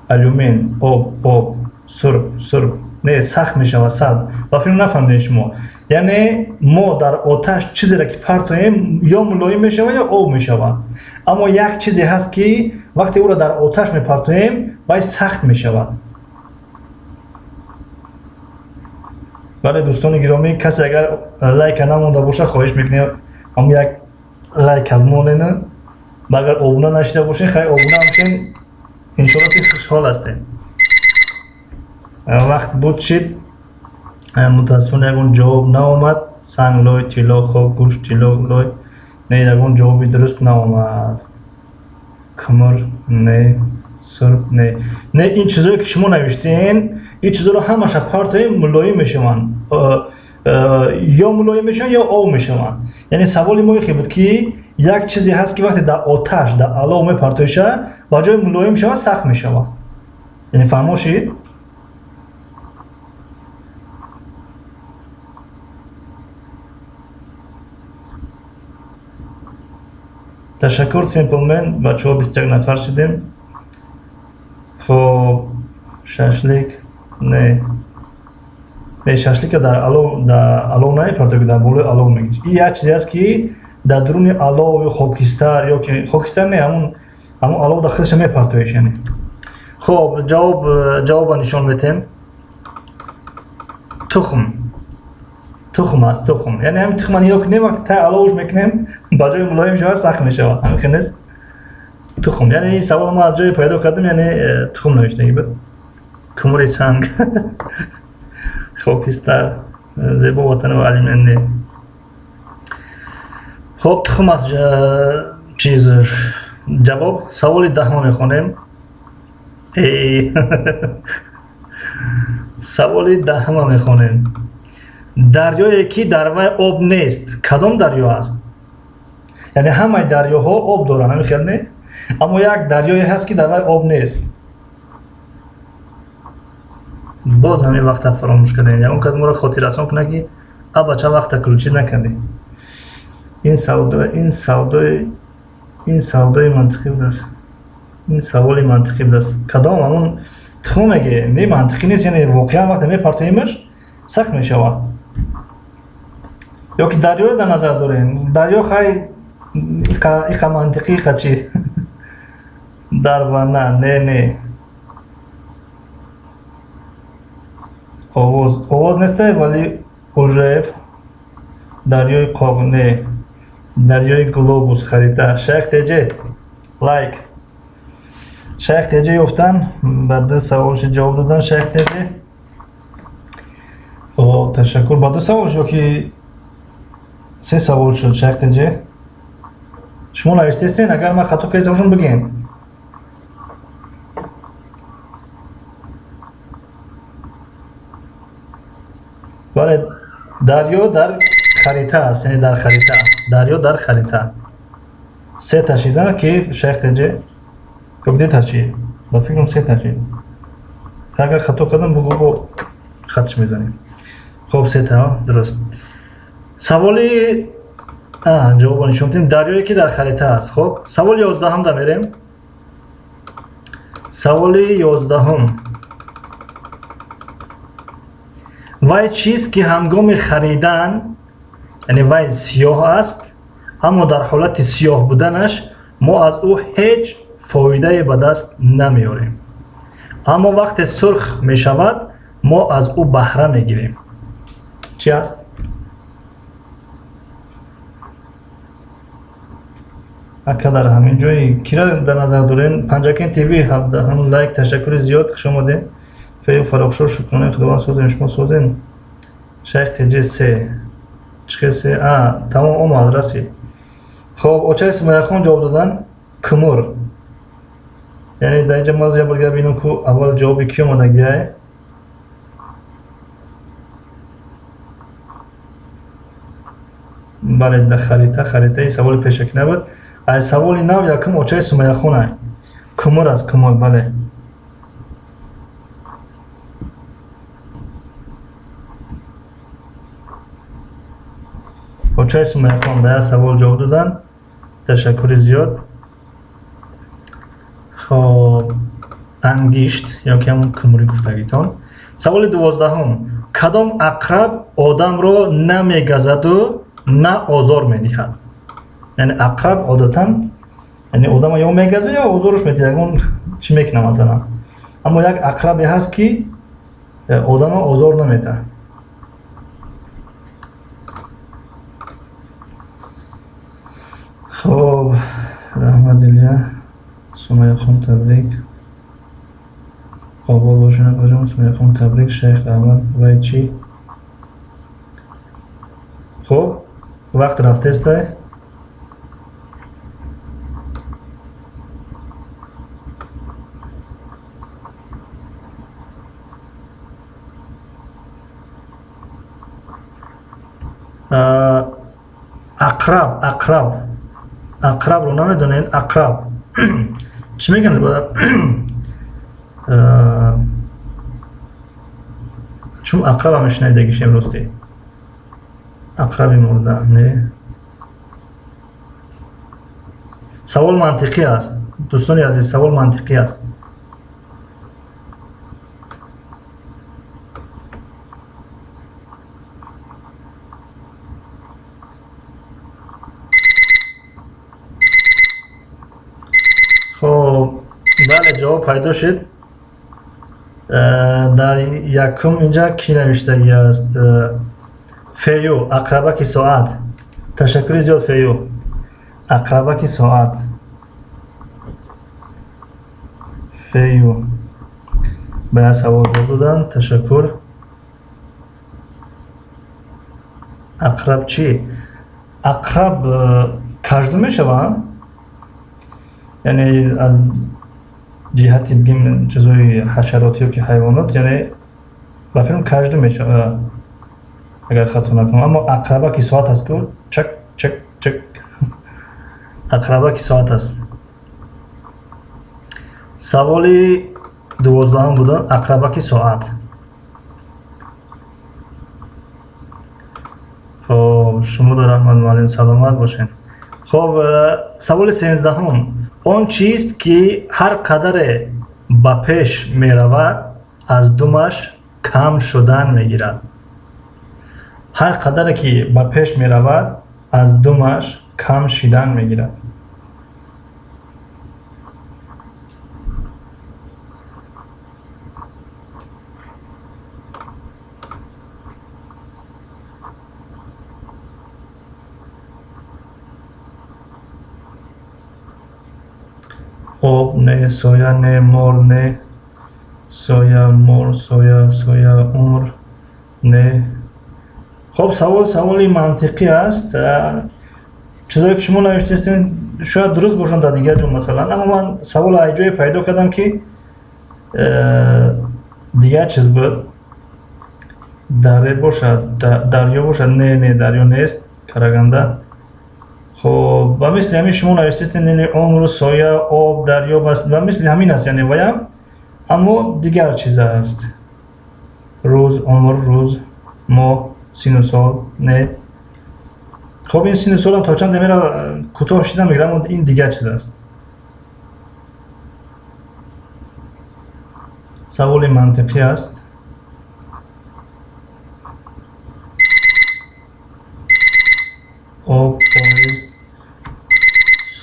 Алюмин об, об, сурб, сурб не, сахт мешавад, сахт. Ба филм нафаҳмидем шумо. Яъне мо дар оташ чизеро ки партоем, ё мулоим мешавад, ё об мешавад, аммо як чизе ҳаст, ки вақте ӯро дар оташ мепартоем, вай сахт мешавад. Бале, дӯстони гиромӣ, касе агар лайка намонда бошад, хоҳиш мекунем, ҳам як лайка бимонена ва агар обуна нашида бошед, хай, обуна ҳам шен. Иншоалло, ки хушҳол ҳастем. Вақт буд шид, мутаассифона ягон ҷавоб наомад. Санг, лой, тилло, хок, гӯшт, тилло, лой. Не, ягон ҷавоби дуруст наомад. Кумр не, сурб не. Не, ин чизое, ки шумо навиштен, ин чизоро ҳамаша партоем, мулоим мешаванд, ё мулоим мешаванд, ё об мешаванд. Яъне саволи мо ихе буд, ки як чизе ҳаст, ки вақте дар оташ, дар алов мепартоиша, ба ҷои мулоим шавад, сахт мешавад. Яъне фаҳмо шид? Ташаккур, Simple. Бачаҳо, 21 нафар шудем. Хоб, шашлик не, не, шашлика дар алов намепартои, дар болои алов мегирӣ. Ин як чизе аст, ки дар дуруни алов ё хокистар, ё ки хокистар не, ҳамун алов дар худша мепартоиш. Яъне хоб, ҷавоба нишон метем. Тухм, тухм аст, тухм. Яъне ҳамин тухма нигоҳ кунем, вақте тай аловш мекунем, ба ҷои мулоим шавад, сахт мешавад. Ҳамин хел нест? Тухм. Яъне ин савол мо аз ҷое пайдо кардем, яъне тухм навиштагӣ буд. Кумури санг, хокистар, Зебо Ватанова, алюмин не. Хоб, тухм аст чиз ҷавоб. Саволи даҳма мехонем. Саволи даҳма мехонем. Дарёе, ки дар вай об нест, кадом дарё аст? Яъне ҳамаи дарёҳо об доранд, ҳамин хел не? Аммо як дарёе ҳаст, ки дар вай об нест. Боз ҳамин вақта фаромӯш кардем. Ягон кас моро хотиррасон кунад, ки а бача, вақта включить накардем. Ин савдои мантиқӣ будааст, ин саволи мантиқӣ будааст. Кадом ҳамон тухмо меге? Не, мантиқӣ нест. Яъне воқеан вақте мепартоимаш, сахт мешавад. Ё ки дарёро дар назар дорем? Дарё хай, иқа мантиқӣ, иқа чи дар ванна? Не, овоз несте, вале Ужаев. Дарёи Қоқ? Не, дарёи Глобус, харита. Шайх Теҷе, лайк. Шайх Теҷе ёфтан, ба ду саволши ҷавоб додан. Шайх Теҷе, о, ташаккур. Ба ду савол ё ки се савол шуд? Шайх Теҷе, шумо навистесен, агар ман хато кардам бошам, бигӯем. Бале, дарё дар харита аст, яъне дар харита, дарё дар харита. Се ташида ки Шайх Теҷе ё ду ташид? Ба фикрам, се ташид. Агар хато кардам, бугӯ, бо хатш мезанем. Хуб, сета дуруст. Саволи ҷавобо нишон дидем: дарёе ки дар харита аст. Хуб, саволи 11-ум да мерем. Саволи 11-ум: вай чиз, ки ҳангоми харидан, яъне вай сиёҳ аст, аммо дар ҳолати сиёҳ буданаш мо аз ӯ ҳеҷ фоидае ба даст намеорем, аммо вақте сурх мешавад, мо аз ӯ баҳра мегирем, чӣ аст? Ака, дар ҳамин ҷои кира дар назар дорем? Панҷакен ТВ, 17-ум лайк, ташаккури зиёд, хуш омадем. Фею Фарохшо, шукронаи Худованд, созем, шумо созем. Шайх Теҷе, се. Чихе се? А, тамом, омад, расид. Хоб, очаи Сумаяхон ҷавоб додан: кумур. Яъне дар инҷа мо як бор дигар бинем, ку аввал ҷавоби кӣ омадагиай. Бале, дар харита, харитаи саволи пешакӣ набуд. Ай саволи нав якум очаи Сумаяхонай. Кумур аст, кумур, бале. Очаи Сумаяхон ба як савол ҷавоб доданд, ташаккури зиёд. Хоб, ангишт ё ки ҳамон кумури гуфтагитон. Саволи 12-ум: кадом ақраб одамро на мегазаду, на озор медиҳад? Яъне ақраб одатан, яъне одама ё мегаза, ё озорш медиҳад, ягон чӣ мекунад масалан. Аммо як ақрабе ҳаст, ки одама озор наметаҳад. Хоб, раҳмат, Дилия Сумаяхон, табрик, обод бошед, апаҷон. Сумаяхон, табрик. Шайх Аҳмад, вай чӣ? Хуб, вақт рафтестай. Ақраб, ақраб, ақрабро намедонед? Ақраб чӣ мегӯянд? Чун ақраба мешунавидагишем, ростӣ, ақраби мурда не. Савол мантиқӣ аст, дӯстони азиз, савол мантиқӣ аст. Хоб, бале, ҷавоб пайдо шуд. Дар якум инҷа кӣ навиштагӣ аст? Фею, ақрабаки соат. Ташаккури зиёд, Фею. Ақрабаки соат, Фею ба як савол ҷавоб доданд, ташаккур. Ақраб чӣ? Ақраб кажду мешавад, яъне аз ҷиҳати бигем чизои ҳашарот ё ки ҳайвонот, яъне ба филм кажду мешавад, агар хато накунам. Аммо ақрабаки соат аст, ку чак чак чак, ақрабаки соат аст. Саволи 12-ум буда: ақрабаки соат. Шумо да раҳмат, муаллим, саломат бошед. Хоб, саволи 13-ум. Он чист, ки ҳар қадаре ба пеш меравад, аз думаш кам шудан мегирад? Ҳар қадаре ки ба пеш меравад, аз думаш кам шидан мегирад. Об не, соя не, мор не, соя, мор, соя, соя, умр не. Хоб, савол саволи мантиқӣ аст. Чизое ки шумо навиштастед, шояд дуруст бошанд дар дигар ҷо, масалан, аммо ман саволро аз ҷое пайдо кардам, ки дигар чиз буд. Даре бошад, дарё бошад? Не, не, дарё нест, Караганда. Хоб, ба мисли ҳамин шумо навиштастед, яъне умру, соя, об, дарё, бас ба мисли ҳамин аст, яъне ваям, аммо дигар чиз аст. Рӯз, умр, рӯз, моҳ, сину сол не. Хоб, ин сину солам то чанд мера кӯтоҳ шида мегирад, аммо ин дигар чиз аст. Саволи мантиқӣ аст. Об, поезд,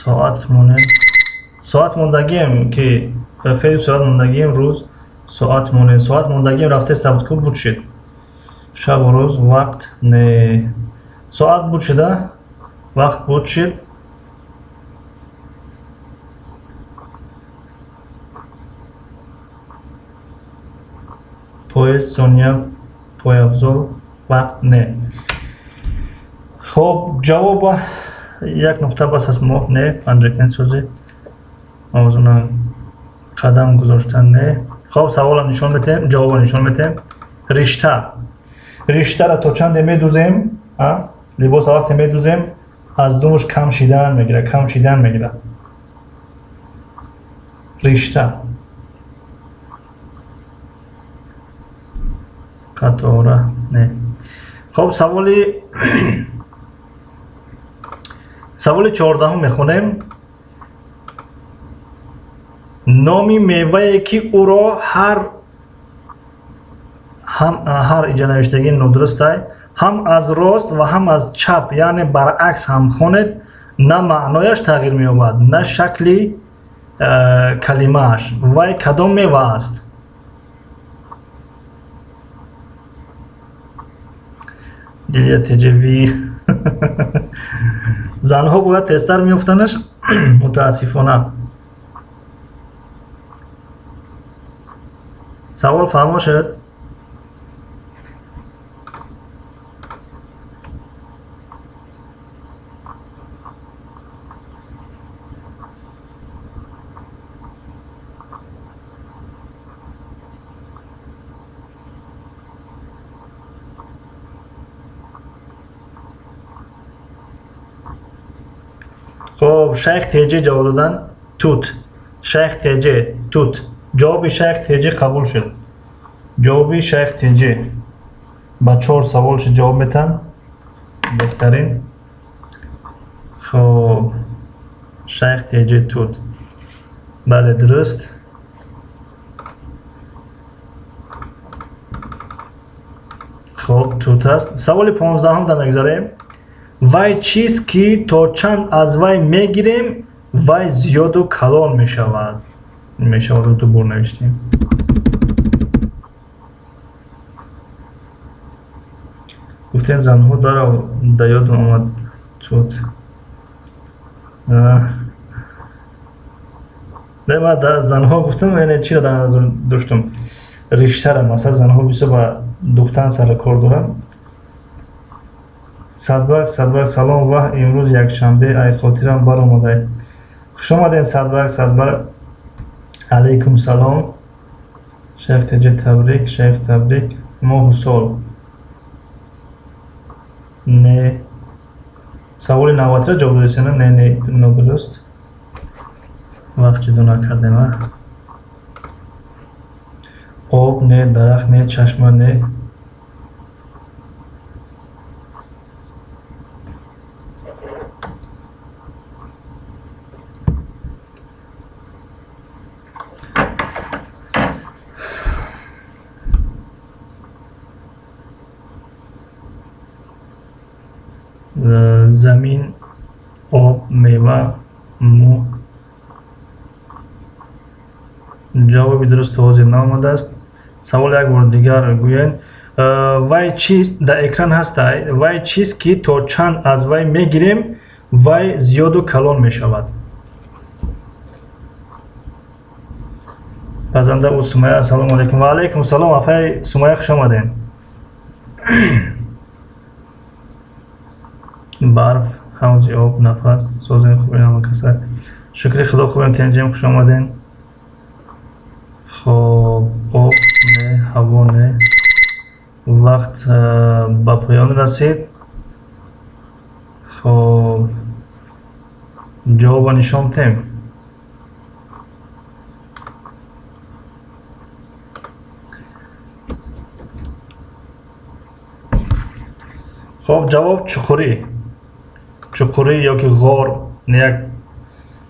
соат монем, соат мондагием, ки феъли соат мондагием, рӯз, соат монем, соат мондагием рафтеста буд, ку буд шид. Шабу рӯз, вақт не, соат буд шида, вақт буд шид. Поезд, сония, пойафзол, вақт не. Хоб, ҷавоба як нуқта бас аст. Моҳ не, панҷакент сӯзи мавзуна, қадам гузоштан не. Хоб, саволам нишон метем, ҷавобо нишон метем. Ришта. Риштара то чанде медузем, либоса вақте медузем, аз думуш кам шидан мегирад, кам шидан мегирад. Ришта, қатора не. Хоб, саволи 14-ум мехонем. Номи мевае, ки ӯро ҳар ҳам ҳар иҷа навиштагӣ нодурустай, ҳам аз рост ва ҳам аз чап, яъне баръакс ҳам хонед, на маънояш тағйир меёбад, на шакли калимааш. Вай кадом мева аст? Дилия теҷави. Занҳо бояд тезтар меёфтанаш, мутаассифона. Савол фаҳмо шуд? Хоб, Шайх Теҷе ҷавоб додан: тут. Шайх Теҷе, тут. Ҷавоби Шайх Теҷе қабул шуд. Ҷавоби Шайх Теҷе ба чор савол шуд, ҷавоб метаҳанд беҳтарин. Хоб, Шайх Теҷе, тут, бале, дуруст. Хоб, тут аст. Саволи 15-ум да мегзарем. Вай чиз, ки то чанд аз вай мегирем, вай зиёду калон мешавад. Мешавад ду бор навиштем. Гуфтем занҳо, дарав да ёдам омад тут. Не, ман занҳо гуфтам, яъне чиро дар назар доштам? Риштара. Масалан, занҳо бисёр ба духтан сару кор доранд. Садбарг, Садбарг, салом. Ваҳ, имрӯз якшанбе, ай хотирам баромадай. Хуш омадем, Садбарг, Садбарг, алайкум салом. Шайх Теҷе, табрик, Шайх, табрик. Моҳу сол не. Саволи навбатиро ҷавоб додистена? Не, не, нодуруст. Вақт ҷудо накардем. А, об не, дарахт не, чашма не. Замин, об, мева, мӯ. Ҷавоби дуруст ҳозир наомадааст. Савол як бор дигар гӯед. Вай чист? Дар экран ҳастай. Вай чист, ки то чанд аз вай мегирем, вай зиёду калон мешавад? Пазанда ӯ Сумая. Ассалому алайкум. Ва алайкум салом, апай Сумая, хуш омадед. Барф, ҳавзи об, нафас. Созем, хубем, ҳама каса. Шукри Худо, хубем, тенҷем, хуш омаден. Хоб, об не, ҳаво не. Вақт ба поён расид. Хоб, ҷавобро нишон тем. Хоб, ҷавоб чуқурӣ. Чуқурӣ ёки ғор. Як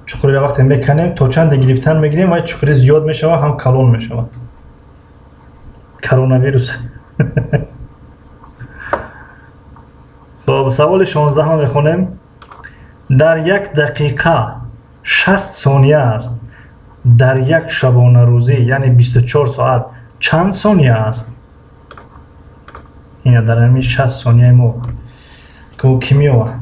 чуқуриро вақте меканем, то чанде гирифтан мегирем, вай чуқурӣ зиёд мешавад, ҳам калон мешавад. Коронавирус. Хоб, саволи 16-ҳам мехонем. Дар як дақиқа 60 сония аст. Дар як шабонарӯзӣ, яъне 24 соат, чанд сония аст? Ина дар ҳамин 60 сонияи мо ки меова?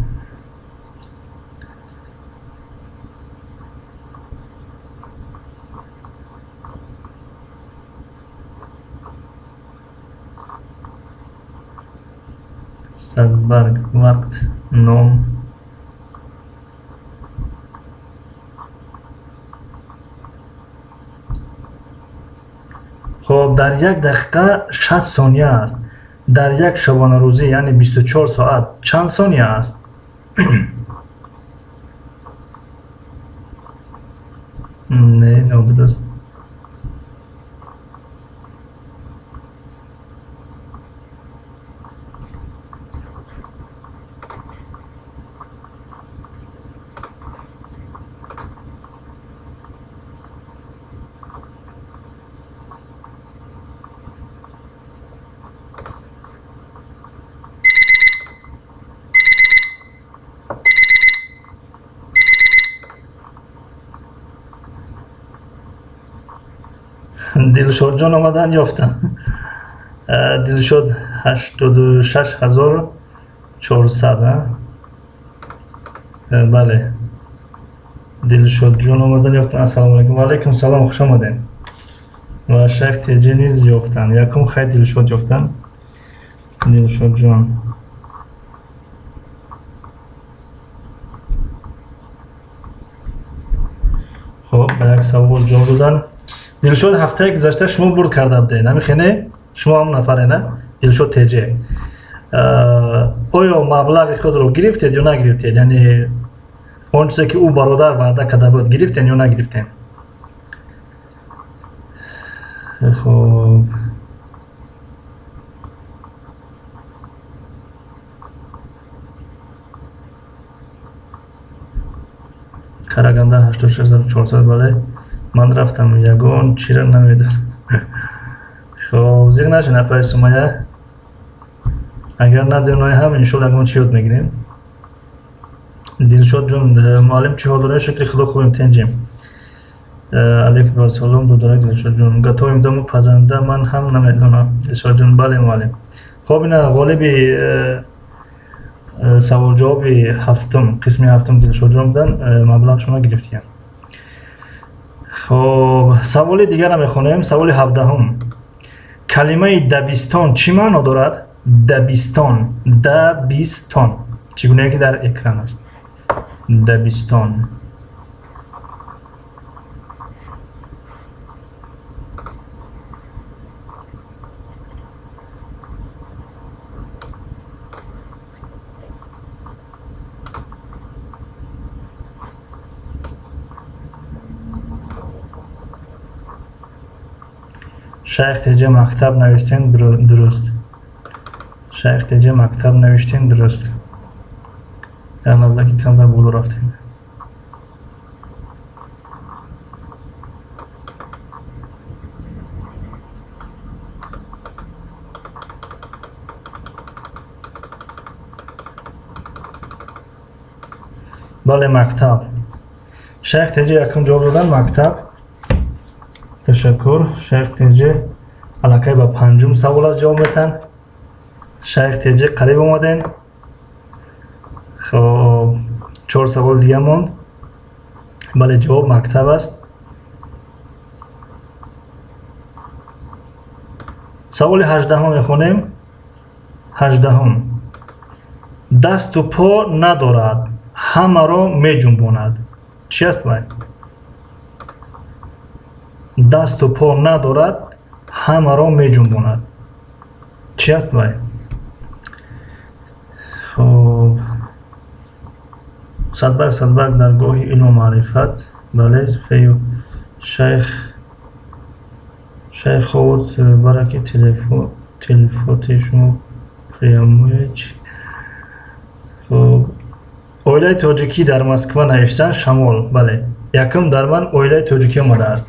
Садбарг, вақт, ном. Хоб, дар як дақиқа 60 сония аст. Дар як шабонарӯзӣ, яъне 24 соат, чанд сония аст? Не, нодуруст. Дилшодҷон омадан, ёфтам. Дилшод 86 400. Бале, Дилшодҷон омадан, ёфтан. Ассалому алайкум. Ва алайкум салом, хуш омадем. Ва Шайх Теҷи низ ёфтан. Якум хай Дилшод ёфтан. Дилшодҷон. Хоб, ба як савол ҷавоб додан. Дилшод, ҳафтаи гузашта шумо бурд карда будед, намихене? Шумо ҳам нафаре, на? Дилшод Теҷе. Оё маблағи худро гирифтед ё нагирифтед? Яъне он чизе ки ӯ бародар ваъда карда буд, гирифтен ё нагирифтен? Хоб, Караганда 86 400. Бале, ман рафтам, ягон чиро намедонам. Хоб, зиқ нашед, апаи Сумая. Агар надонаи ҳам, иншоалло, ягон чи ёд мегирем. Дилшод ҷон, муаллим, чӣ ҳол доред? Шукри Худо, хубем, тенҷем. Алейкум ассалом, додарак Дилшод ҷон. Готовим дома, пазанда ман ҳам намедонам. Дилшод ҷон, бале, муаллим. Хоб, ина ғолиби саволҷавоби ҳафтум, қисми ҳафтум Дилшодҷон будан, маблағшонро гирифтиям. Хоб, саволи дигарро мехонем, саволи 17-ум. Калимаи дабистон чӣ маъно дорад? Дабистон, дабистон, чӣ гунае ки дар экран аст. Дабистон. Шайх Теҷа, мактаб навиштен, дуруст. Шайх Теҷа, мактаб навиштен, дуруст. Дар назар ки камтар боло рафтем. Бале, мактаб. Шайх Теҷе якум ҷавоб додан, мактаб. Ташаккур. Шайх Теҷе аллакай ба панҷум савол аст ҷавоб метаҳанд. Шайх Теҷе, қариб омадем. Хоб, чор савол дига монд. Бале, ҷавоб мактаб аст. Саволи 18-ум мехонем. 18-ум: дасту по надорад, ҳамаро меҷунбонад. Чӣ аст вай? Дасту по надорад, ҳамаро меҷунбонад. Чӣ аст вай? Хоб, садбарг, садбарг, даргоҳи илму маърифат. Бале, фею шайх, шайховуд бараки телефоти шумо прямое. Хоб, оилаи тоҷикӣ дар Москва навиштан, Шамол. Бале, якум дар ман оилаи тоҷикӣ омадааст.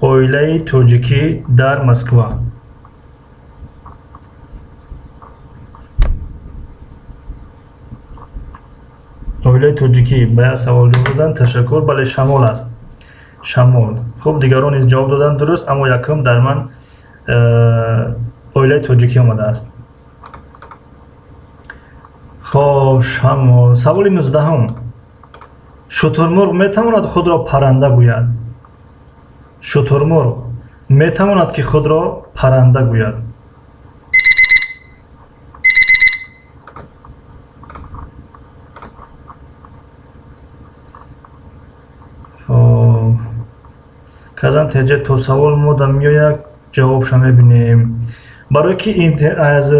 Оилаи тоҷикӣ дар Москва. Оилаи тоҷикӣ ба як савол ҷавоб додан. Ташаккур. Бале, Шамол аст, Шамол. Хуб, дигарон низ ҷавоб доданд дуруст, аммо якум дар ман оилаи тоҷикӣ омадааст. Хоб, Шамол. Саволи 19-ум: шутурмурғ метавонад худро парранда гӯяд? Шутурмурғ метавонад, ки худро парранда гӯяд? Хоб, Казан Теҷе, то савол мода меояд, ҷавобша мебинем. Барое ки аз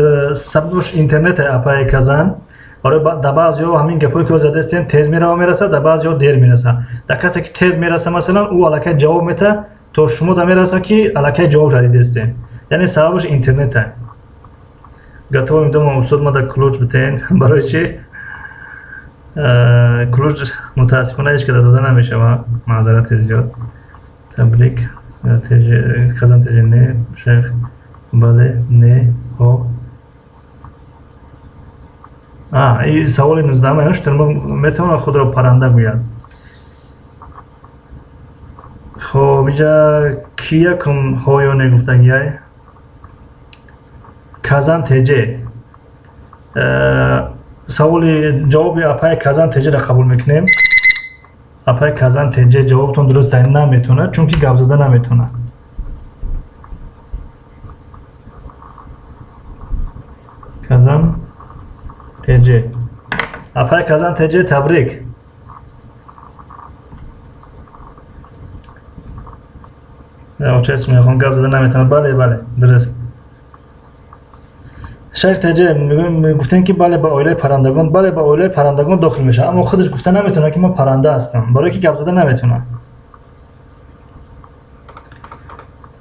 сабабш интернете, апаи Казан, барои дар баъзеҳо ҳамин гапҳое ки задастем тез мерава мерасад, дар баъзеҳо дер мерасад. Дар касе ки тез мераса, масалан, ӯ аллакай ҷавоб метаҳад, то шумо да мераса, ки аллакай ҷавоб дидестем. Яъне сабабаш интернете. Готовим дома, устод, мада ключ битен. Барои чи ключ? Мутаассифона, ҳеч када дода намешавад, маъзарати зиёд. Табрик, Казан Теҷе. Не, шайх, бале, не, ҳо. Саволи 19-ум: шутурмурғ метавонад худро парранда гӯяд? Хоб, иҷа ки якум ҳо ё не гуфтагиай? Казан Теҷе. Саволи ҷавоби апаи Казан Теҷеро қабул мекунем. Апаи Казан Теҷе, ҷавобтон дуруст. Наметавонад, чунки гап зада наметавонад. Казан Теҷе, апаи Казан Теҷе, табрик. Очаи Сумияхон, гап зада наметавонад. Бале, бале, дуруст. Шайх Теҷе, гуфтем, ки бале, ба оилаи паррандагон, бале, ба оилаи паррандагон дохил мешавад, аммо худаш гуфта наметавонад, ки ман парранда ҳастам, барое ки гап зада наметавонад.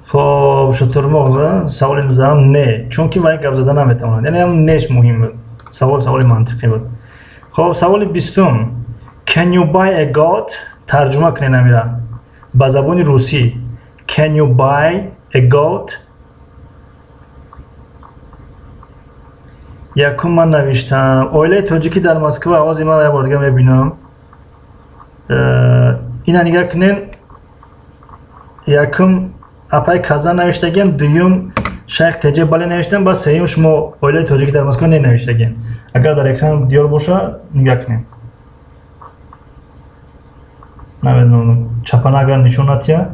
Хоб, шутурмурғ, саволи 19-ум: не, чунки вай гап зада наметавонад. Яъне ҳам неш муҳим буд. Савол саволи мантиқӣ буд. Хоб, саволи 20-ум: can you buy a goat? Тарҷума кунед амира ба забони русӣ. Can you buy a goat? Якум ман навиштам оилаи тоҷикӣ дар Москва. Овози ман як бор дига мебинам. Ина нигаҳ кунед: якум апай Казан навиштагиам, дуюм Шайх Теҷе бале навиштам, ба сеюм шумо оилаи тоҷикӣ дар Москва не навиштагием. Агар дар экран диёр боша, нигаҳ кунед. Намедонам, чапана агар нишон натиҳад.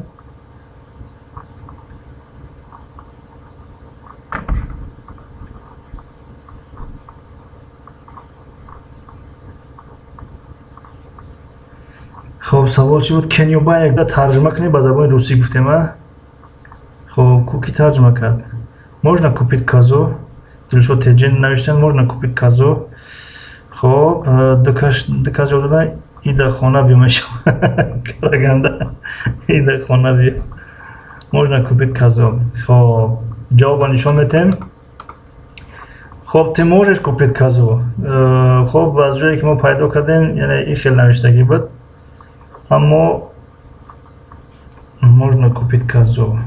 Хоб, савол чӣ буд? Can you buy, тарҷума кунед ба забони русӣ гуфтем, а? Хоб, ку ки тарҷума кард? Можно купить козу. Дилшод Теҷин навиштан: можно купить козу. Хоб, ду кас ҷавоб додан. Ида хона биё мешавад. Караганда, ида хона биё. Можно купить козу. Хоб, ҷавобро нишон метем. Хоб, ты можешь купить козу. Хоб, аз ҷое ки мо пайдо кардем, яъне ин хел навиштагӣ буд, аммо можно купить козу.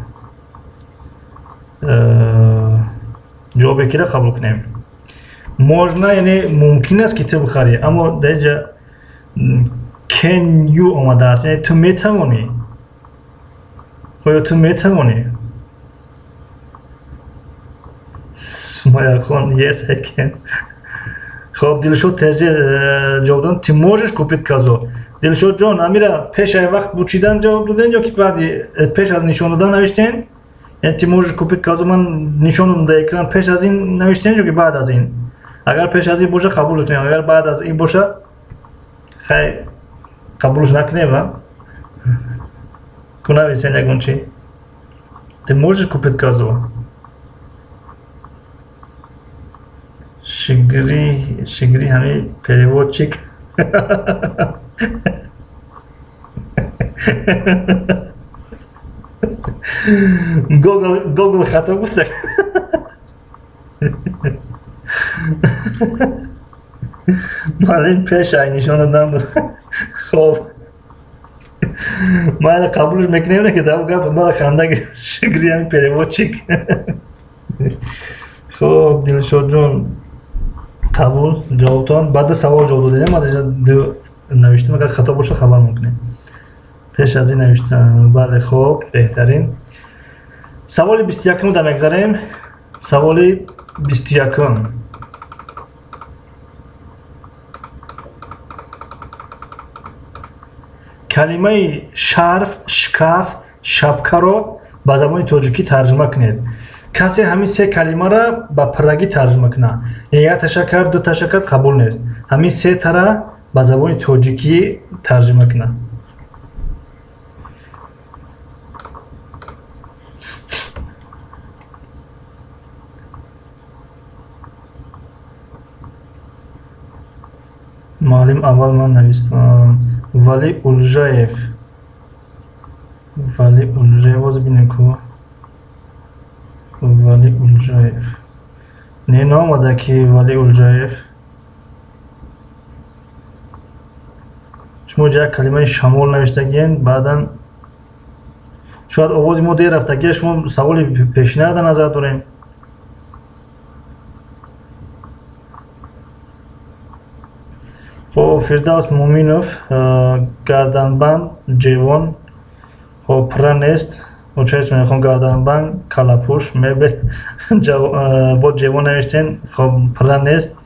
Ҷавобе киро қабул кунем? Можно, яъне мумкин аст, ки ту бихарӣ, аммо дар инҷа Can you омадааст, яъне ту метавонӣ? Оё ту метавонӣ? Сумаяхон, yes, I can. Хоб, Дилшод теже ҷавоб дод: ты можешь купить козу. Дилшодҷон, амира пеш аз вақт бучидан ҷавоб доден ё ки баъди пеш аз нишон додан навиштен? Яъне ты можешь купить козу ман нишон додам дар экран, пеш аз ин навиштен ё ки баъд аз ин? Агар пеш аз ин боша, қабулш кунем, агар баъд аз ин боша, хай, қабулш накунем. А ку нависен ягон чи. Ты можешь купить козу. Шигри, шигри, ҳами переводчик. Гогл хато гуфта. Муаллим, пеш ай нишон додан буд. Хоб, майли, қабулш мекунем, не ки дар гап мара ханда гирифт. Шигри, ҳами переводчик. Хоб, Дилшодҷон, қабул ҷавобтон. Баъда савол ҷавоб додем, ду навиштем, агар хато боша, хабар мекунем. Пеш аз ин навиштам, бале. Хоб, беҳтарин. Саволи 21-ум да мегзарем. Саволи 21-ум. Калимаи шарф, шкаф, шапкаро ба забони тоҷикӣ тарҷума кунед. Касе ҳамин се калимаро ба пуррагӣ тарҷума кунад. Як таша кард, ду таша кард, қабул нест. Ҳамин се тара ба забони тоҷикӣ тарҷума кунад. Муаллим, аввал ман навистам. Вали Улжаев, Вали Улжаев, боз бинем ку. Вали Улжаев не наомада ки. Вали Улжаев, шумо ҷа як калимаи шамол навиштагиен. Баъдан шояд овози мо дер рафтагия, шумо саволи пешина дар назар дорем. Хоб, Фирдавс Муминов, гарданбанд, ҷевон. Хоб, пурра нест. Оча Исмоилхон, гарданбанд, калапуш, мебел, бо ҷевон навиштен. Хоб, пурра нест.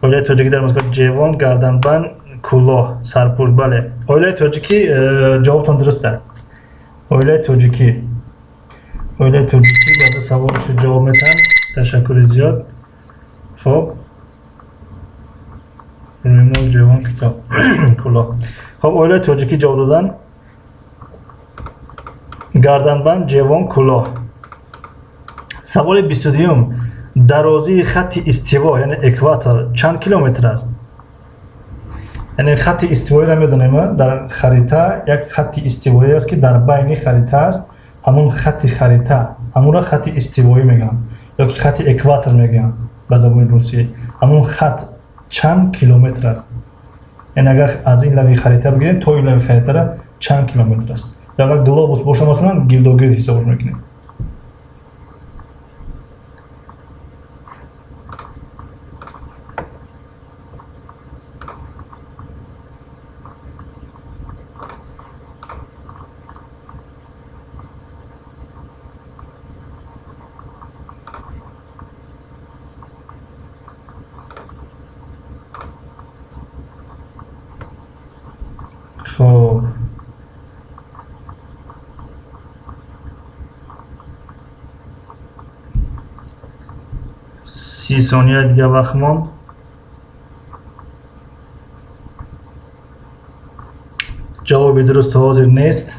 Оилаи тоҷикӣ дар Москва: ҷевон, гарданбанд, кулоҳ, сарпӯш. Бале, оилаи тоҷикӣ, ҷавобтон дуруста. Оилаи тоҷикӣ, оилаи тоҷикӣ баъда саволшо ҷавоб метаҳанд. Ташаккури зиёд. Хоб, рӯймол, ҷевон, китоб, кулоҳ. Хоб, оилаи тоҷикӣ ҷавоб додан: гарданбанд, ҷевон, кулоҳ. Саволи 22-юм: дарозии хатти истиво, яъне экватор, чанд километр аст? Яъне хатти истивоиро медонем, дар харита як хатти истивоӣ аст, ки дар байни харита аст. Ҳамон хатти харита, ҳамонро хатти истивоӣ мегӯянд ё ки хатти экватор мегӯянд ба забони русӣ. Ҳамон хат чанд километр аст? Яъне агар аз ин лави харита бигирем то ин лави харитара, чанд километр аст? Агар глобус боша, масалан, гирдогирд ҳисобш мекунем. Хоб, 30 сония дига вақт монд. Ҷавоби дуруст то ҳозир нест.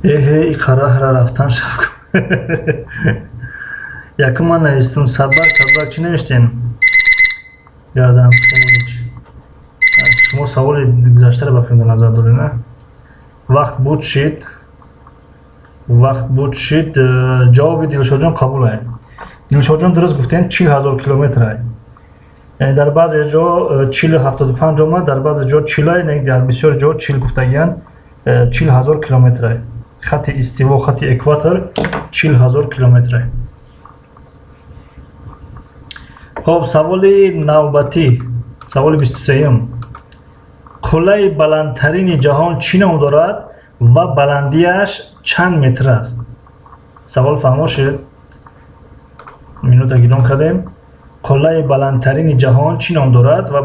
Эҳе, иқараҳра рафтан шаб. Якум ман навистум. Садбак, Садбак, чӣ навиштем? Гардам печ. Шумо саволи гузаштаро ба фикр назар доред, на? Вақт буд шид, вақт буд шид. Ҷавоби Дилшодҷон қабул ай. Дилшодҷон, дуруст гуфтем, 40 000 километр ай. Яъне дар баъзе ҷо 40,75 омад, дар баъзе ҷо 40, не, дар бисёр ҷо 40 гуфтагиянд, 40 000 километре. Хати истиво, хати экватор 40 000 километре. Хоб, саволи навбатӣ, саволи 23-юм. Қуллаи баландтарини ҷаҳон чӣ ном дорад ва баландиаш чанд метр аст? Савол фаҳмо шуд? Минута гирон кардем. Қуллаи баландтарини ҷаҳон чӣ ном дорад ва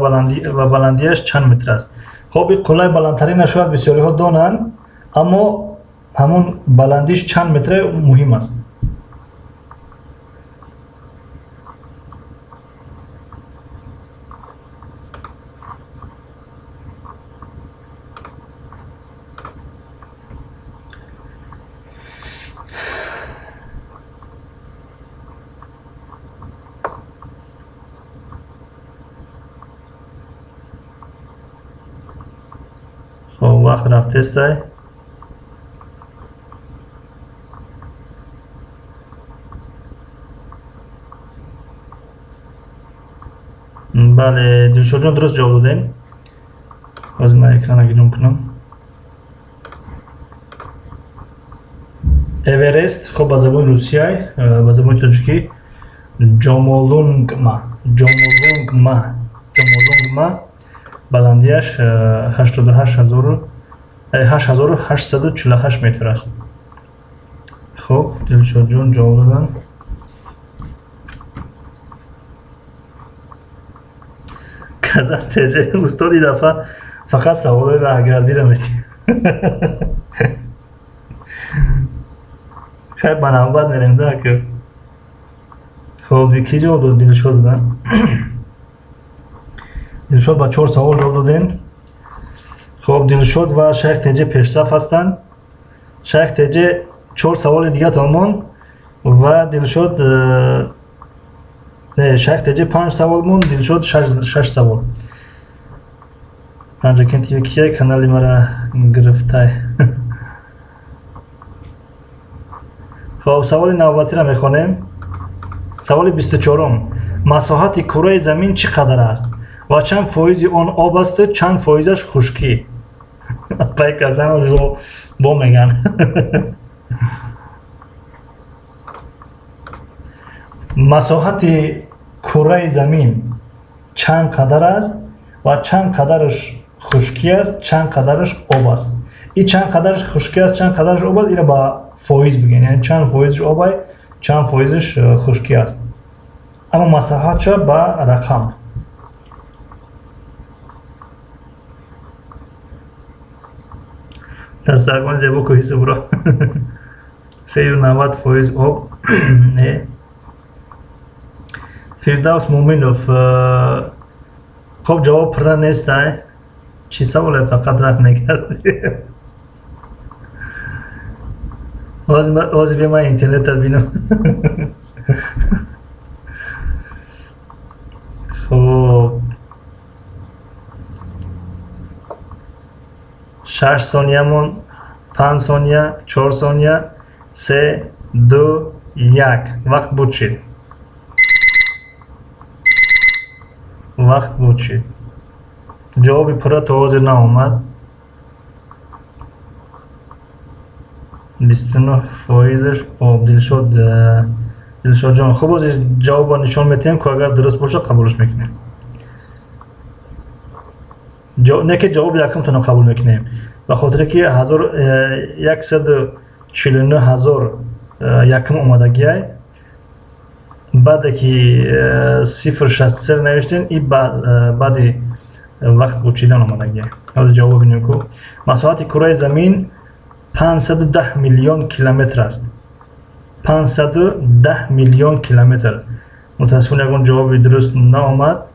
баландиаш чанд метр аст? Хоб, ин қуллаи баландтарина шояд бисёриҳо донанд, аммо ҳамон баландиш чанд метре муҳим аст. Хоб, вақт рафтестай. Бале, Дилшодҷон, дуруст ҷавоб додем. Ҳозир ман экрана гирон кунам. Эверест, хоб, ба забони русияй, ба забони тоҷикӣ Ҷомолунгма, Ҷомолунгма, Ҷомолунгма. Баландиаш 8848 метр аст. Хуб, Дилшодҷон ҷавоб доданд. Казан теже, устоди дафъа фақат саволои раҳгардиро метиҳ. Хайр, ба навбат мерем да ки. Хоб, кӣ ҷавоб дод? Дилшод доданд. Дилшод ба чор савол ҷавоб додем. Хоб, Дилшод ва Шайх Теҷе пешсаф ҳастанд. Шайх Теҷе, чор саволи дигатон монд ва Дилшод, не, Шайх Теҷе панҷ савол монд, Дилшод шаш савол. Панҷакент ТВ кия канали мара гирифтай? Хоб, саволи навбатиро мехонем. Саволи 24-ум. Масоҳати кураи замин чӣ қадар аст ва чанд фоизи он об асту чанд фоизаш хушкӣ? Пай казан бо меган. Масоҳати кураи замин чанд қадар аст ва чанд қадараш хушкӣ аст, чанд қадараш об аст? И чанд қадараш хушкӣ аст, чанд қадараш об аст, ира ба фоиз бигӯем, яъне чанд фоизаш об ай, чанд фоизаш хушкӣ аст, аммо масоҳатша ба рақам. Дастархони зебо, кӯҳи Субро, 90% об. Не, Фирдавс Муминов. Хоб, ҷавоб пурра нест. Ай, чӣ саволе, фақат раҳ мекард. Ҳозир бе ман интернета бинам. Хуб, 6 сония монд, 5 сония, 4 сония, се, ду, як, вақт буд шид, вақт буд шид. Ҷавоби пурра то ҳозир наомад. 29 фоизаш об. Дилшод, Дилшодҷон, хуб, ҳозир ҷавобро нишон метиҳем ку, агар дуруст бошад, қабулш мекунем. Не ки ҷавоби якумтонро қабул мекунем, ба хотире ки 149 000 якум омадагиай, баъде ки 0,63 навиштем и баъди вақт бучидан омадагиай. Ҳозир ҷавоб бинем ку. Масоҳати кураи замин 510 миллион километр аст, 510 миллион километр. Мутаассифона, ягон ҷавоби дуруст наомад.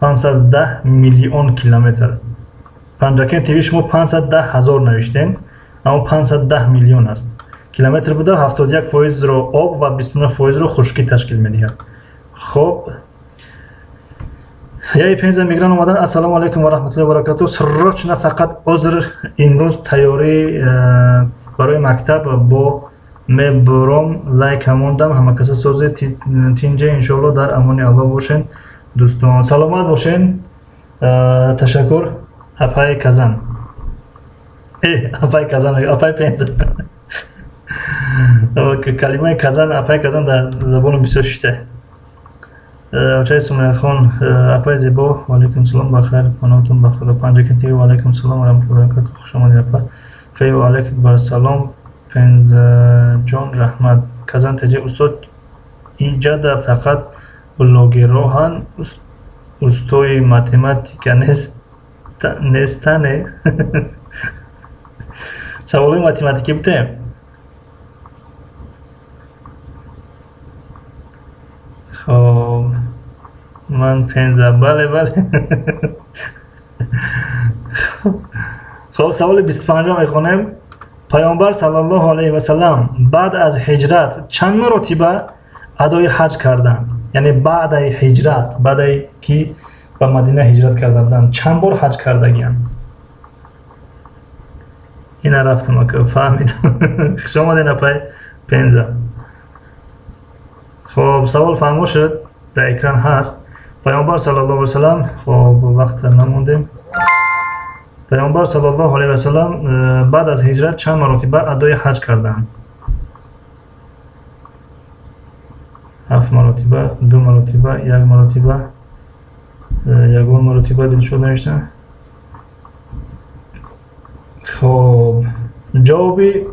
510 миллион километр. Панҷакен ТВ, шумо 510 ҳазор навиштем, аммо 510 миллион аст. Километр буда, 71 фоизро об ва 29 фоизро хушкӣ ташкил медиҳад. Хоб, яи Пенза мигран омадан. Ассалому алайкум ва раҳматуллоҳи ва баракатуҳ. Срочно, фақат узр, имрӯз тайёрӣ барои мактаб бо мебуром, лайк мондам. Ҳамакаса сози тинҷе, иншоалло, дар амони Аллоҳ бошен. Дӯстон, саломат бошен. Ташаккур, апаи Казан, апаи Казан, апаи Пенза. Калимаи Казан, апаи Казан дар забони бисёр шита. Очаи Сумайяхон, апаи зебо, ваалайкум салом, бахайр, паноҳтон ба Худо. Панҷакентиви, ваалайкум салом варахматуллоҳи баракату, хуш омадед, апа. Фей, ваалайкум барсалом, Пензаҷон, раҳмат. Казан теҷа, устод, иҷада фақат блогерроҳан, устои математика нестане? Саволои математикӣ будем. Хоб, ман Пенза, бале, бале. Хоб, саволи 25-ум мехонем. Паёмбар саллаллоҳу алайҳи васаллам баъд аз ҳиҷрат чанд маротиба адои ҳаҷ карданд? Яъне баъдаи ҳиҷрат, баъдаи ки ба Мадина ҳиҷрат карда буданд, чанд бор ҳаҷ кардагианд? Ина рафтам, ака, фаҳмидам. Хуш омадед, апай Пенза. Хоб, савол фаҳмо шуд, дар экран ҳаст. Паёмбар саллаллоҳу алайҳи васаллам, хоб, вақт намондем. Паёмбар саллаллоҳу алайҳи васаллам баъд аз ҳиҷрат чанд маротиба адои ҳаҷ карданд? 7 маротиба, 2 маротиба, 1 маротиба, ягон маротиба. Дилшод навиштан. Хоб, ҷавоби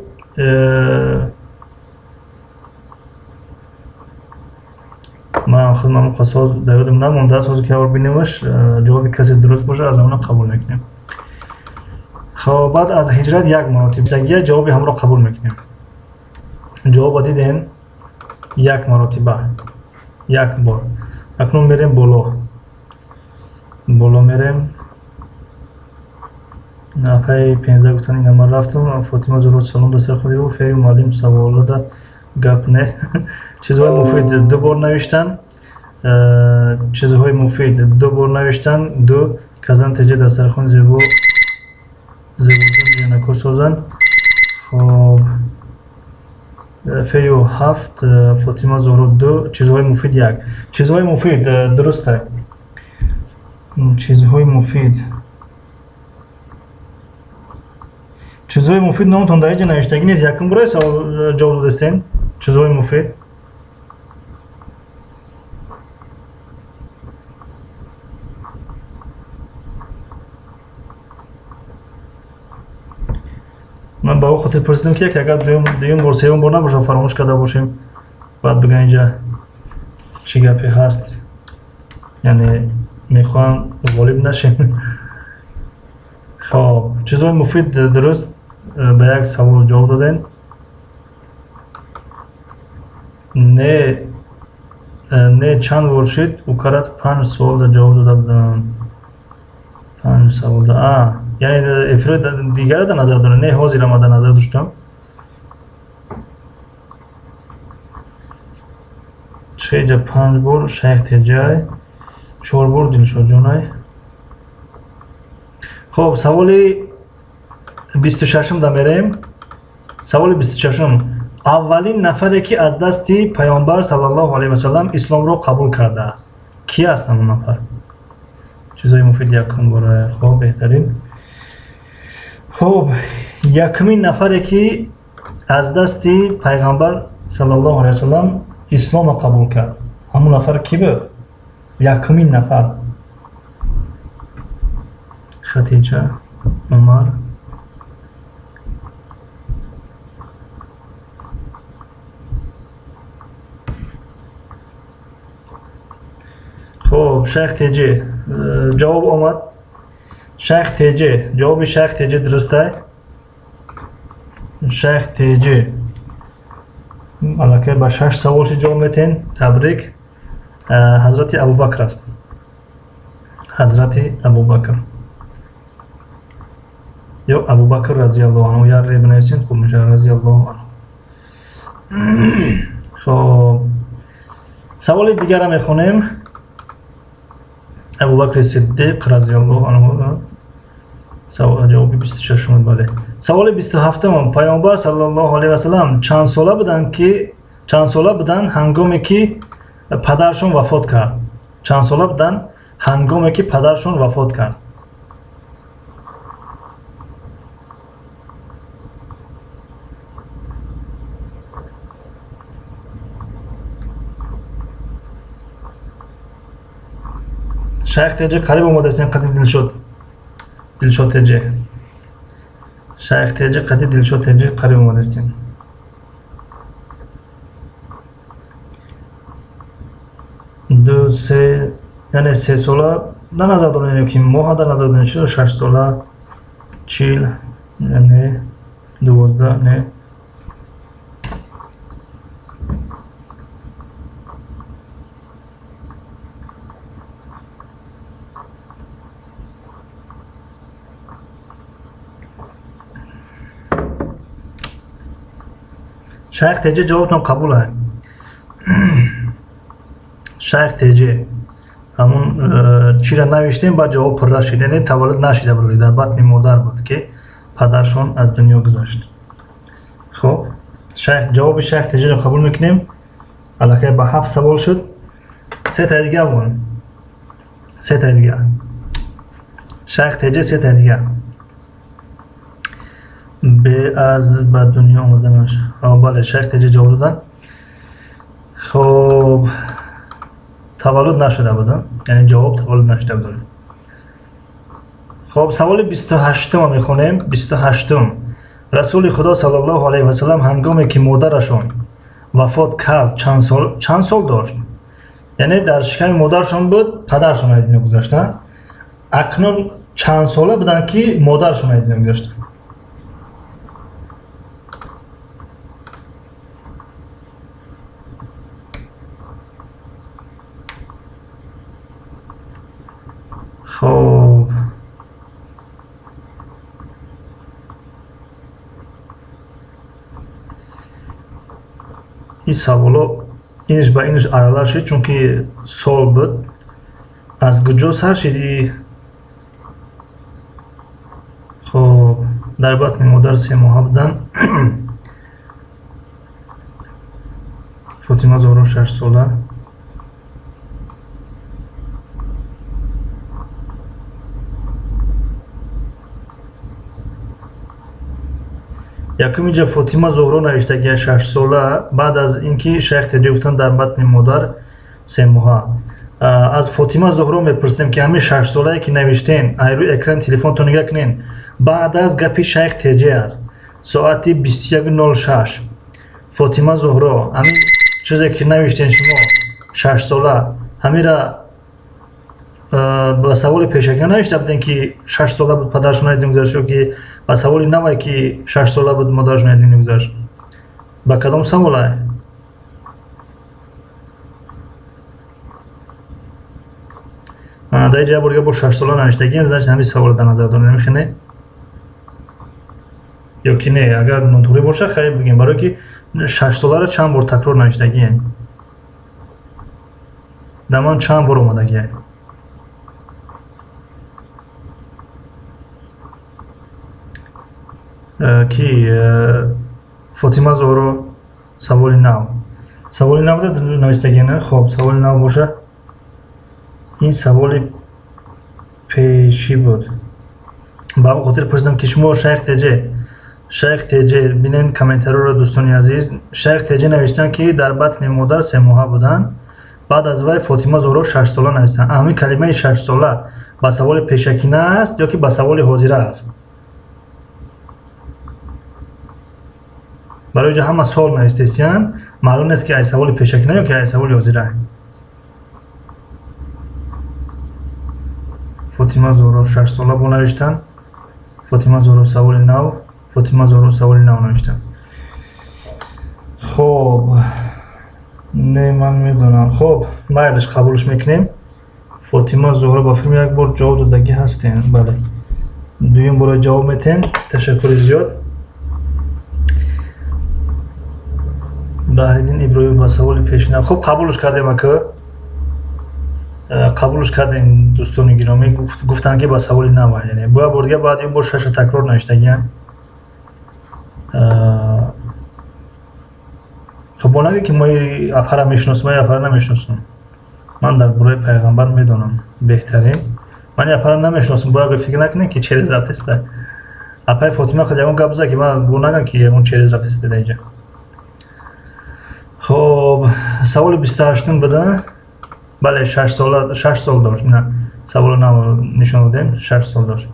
ман худ ман қасоз дар ёдам намондааст, ҳозир ки ҳавор бинемаш, ҷавоби касе дуруст бошад, аз ҳамона қабул мекунем. Хоб, баъд аз ҳиҷрат як маротиба, ҷавоби ҳамро қабул мекунем. Ҷавоба дидем, як маротиба, як бор. Акнун мерем боло, боло мерем. Апаи Пенза гуфтан, ина ман рафтам. Фотима Зуруд, салом, дастар худи фею муаллим, саволода гап не. Чизҳои муфид ду бор навиштан, чизҳои муфид ду бор навиштан, ду. Казан теҷа, дастархон зебо, зебоҷон, ҷанакор созанд. Хоб, фею 7, Фотима Зуҳро ду, чизҳои муфид як. Чизҳои муфид дуруста. Чизҳои муфид, чизҳои муфид номтон дар инҷа навиштагӣ нест. Якум бораи савол ҷавоб додастем. Чизҳои муфид. Ман ба о хотир пурсидам, ки як агар дуюм бор, сеюм бор набошад, фаромӯш карда бошем, баъд бигӯям инҷа чӣ гапе ҳаст, яъне мехоҳам ғолиб нашем. Хоб, чизҳои муфид дуруст, ба як савол ҷавоб додем. Не, не, чанд бор шуд, укарат панҷ саволда ҷавоб дода будам, панҷ саволда. А, яъне эфирои дигаро дар назар дорем? Не, ҳозира ман дар назар доштам. Чеҷа панҷ бор Шайх Теҷай, 4 бор Дилшодҷонай. Хоб, саволи 26-ум да мерем. Саволи 26-ум: аввалин нафаре ки аз дасти паёмбар саллаллоҳу алайҳи васаллам исломро қабул кардааст, ки аст ҳамон нафар? Чизҳои муфид якум бора. Хоб, беҳтарин. Хоб, якумин нафаре ки аз дасти пайғамбар саллаллоҳу алайҳи васаллам исломро қабул кард, ҳамон нафар кӣ буд? Якумин нафар. Хатиҷа, Умар. Хоб, Шайх Теҷи, ҷавоб омад. Шайх Теҷи, ҷавоби Шайх Теҷи дурустай. Шайх Теҷи, аллакай ба шаш савол ши ҷавоб метен, табрик. Ҳазрати Абубакр аст, Ҳазрати Абубакр ё Абубакр разиаллоҳу анҳу, як ре бинависем, хуб мешавад, разиаллоҳу анҳу. Хоб, саволи дигара мехонем. Абубакри Сиддиқ разиаллоҳу анҳу, ҷавоби 26-ум, бале. Саволи 27-ум: паёмбар саллаллоҳу алайҳи васаллам чанд сола буданд, ки чанд сола буданд, ҳангоме ки падарашон вафот кард? Чанд сола буданд ҳангоме ки падаршон вафот кард? Шайх Теҷи, қариб омадастем қати Дилшод. Дилшод Теҷи, Шайх Теҷи қати Дилшод Теҷи қариб омадастем. Ду, се, яъне 3 сола дар назар дорем ки моҳа дар назар дорем? Чиро 6 сола, 40, не, 12, не. Шайх Теҷи, ҷавобтон қабул ай. Шайх Теҷи, ҳамун чиро навиштем, баъд ҷавоб пурра шид. Яъне таваллуд нашида буд, дар батни модар буд, ки падаршон аз дунё гузашт. Хоб, шайх, ҷавоби Шайх Теҷиро қабул мекунем. Аллакай ба ҳафт савол шуд, сетаи дига бон, сетаи дига. Шайх Теҷи, сетаи дига. Бе аз ба дунё омаданаш. Бале, Шайх Теҷи ҷавоб доданд. Хоб, таваллуд нашуда будам, яъне ҷавоб таваллуд нашуда будам. Хоб, саволи 28-ума мехонем. 28-ум. Расули Худо саллаллоҳу алайҳи васалам ҳангоме ки модарашон вафот кард, чанд сол дошт? Яъне дар шиками модарашон буд, падарашон аз дунё гузашта. Акнун чанд сола буданд, ки модарашон аз дунё гузашта? Хоб, ин саволо инш ба инш аралаш шуд, чунки сол буд. Аз куҷо сар шиди? Хоб, дар батни модар 3 моҳа буданд. Фотима Зоҳро 6 сола. Якум иҷа Фотима Зоҳро навиштагия 6 сола, баъд аз ин ки Шайх Теҷӣ гуфтанд, дар батни модар 3 моҳа. Аз Фотима Зоҳро мепурсем, ки ҳамин 6 солае ки навиштен, ай рӯи экрани телефонтон нигаҳ кунен, баъд аз гапи Шайх Теҷе аст, соати 21:06. Фотима Зоҳро, ҳамин чизе ки навиштен шумо, 6 сола, ҳамира ба саволи пешакӣ навишта будем, ки 6 сола буд падарашон аз дунё гузашт, ё ки ба саволи навае, ки 6 сола буд модарашон аз дунё гузашт? Ба кадом саволае? Дар ҷа борга бо 6 сола навиштагием, значит, ҳамин саволро дар назар дорем, намехоне ё ки не? Агар нотуғрӣ боша, хайр, бигем, барое ки 6 соларо чанд бор такрор навиштагием, дар ман чанд бор омадагием. Ки Фотима Зоҳро, саволи нав, саволи нав навиштагием. Хоб, саволи нав боша, ин саволи пешӣ буд. Ба ҳамон хотир пурсидам, ки шумо, Шайх Теҷе, Шайх Теҷе, бинен комментариёро, дӯстони азиз. Шайх Теҷе навиштанд, ки дар батни модар 3 моҳа буданд. Баъд аз вай Фотима Зоҳро 6 сола навиштанд. Ҳамин калимаи 6 сола ба саволи пешакина аст ё ки ба саволи ҳозира аст? Барои ҷо ҳама сол навиштесиянд, маълум нест, ки ай саволи пешакина ё ки ай саволи ҳозира. Фотима Зоҳро 6 сола бо навиштанд. Фотима Зоҳро, саволи нав. Фотима Зоҳро саволи нав навиштанд. Хоб, не, ман медонам. Хоб, майлиш, қабулш мекунем. Фотима Зоҳро, ба филм як бор ҷавоб додагӣ ҳастем. Бале, дуюм бора ҷавоб метем. Ташаккури зиёд. Баҳриддин Иброҳимов, ба саволи пешина. Хуб, қабулш кардем, ака, қабулш кардем. Дӯстони гиромӣ гуфтанд, ки ба саволи нава, яъне бо як бор дига баъд ин бор шаша такрор навиштагиям. Хуб, бо нагӯ, ки мо апара мешиносем, мо апара намешиносем. Ман дар бораи пайғамбар медонам. Беҳтарин. Ман апара намешиносам, бояд фикр накунем, ки через рафтеста. Апаи Фотима худ ягон гап зад, ки ман гур нагам, ки ягон через рафтеста дар инҷа. Хоб, саволи 28-ум буда. Бале, 6 сола, 6 сол дошт. На, саволо нав нишон додем, 6 сол дошт.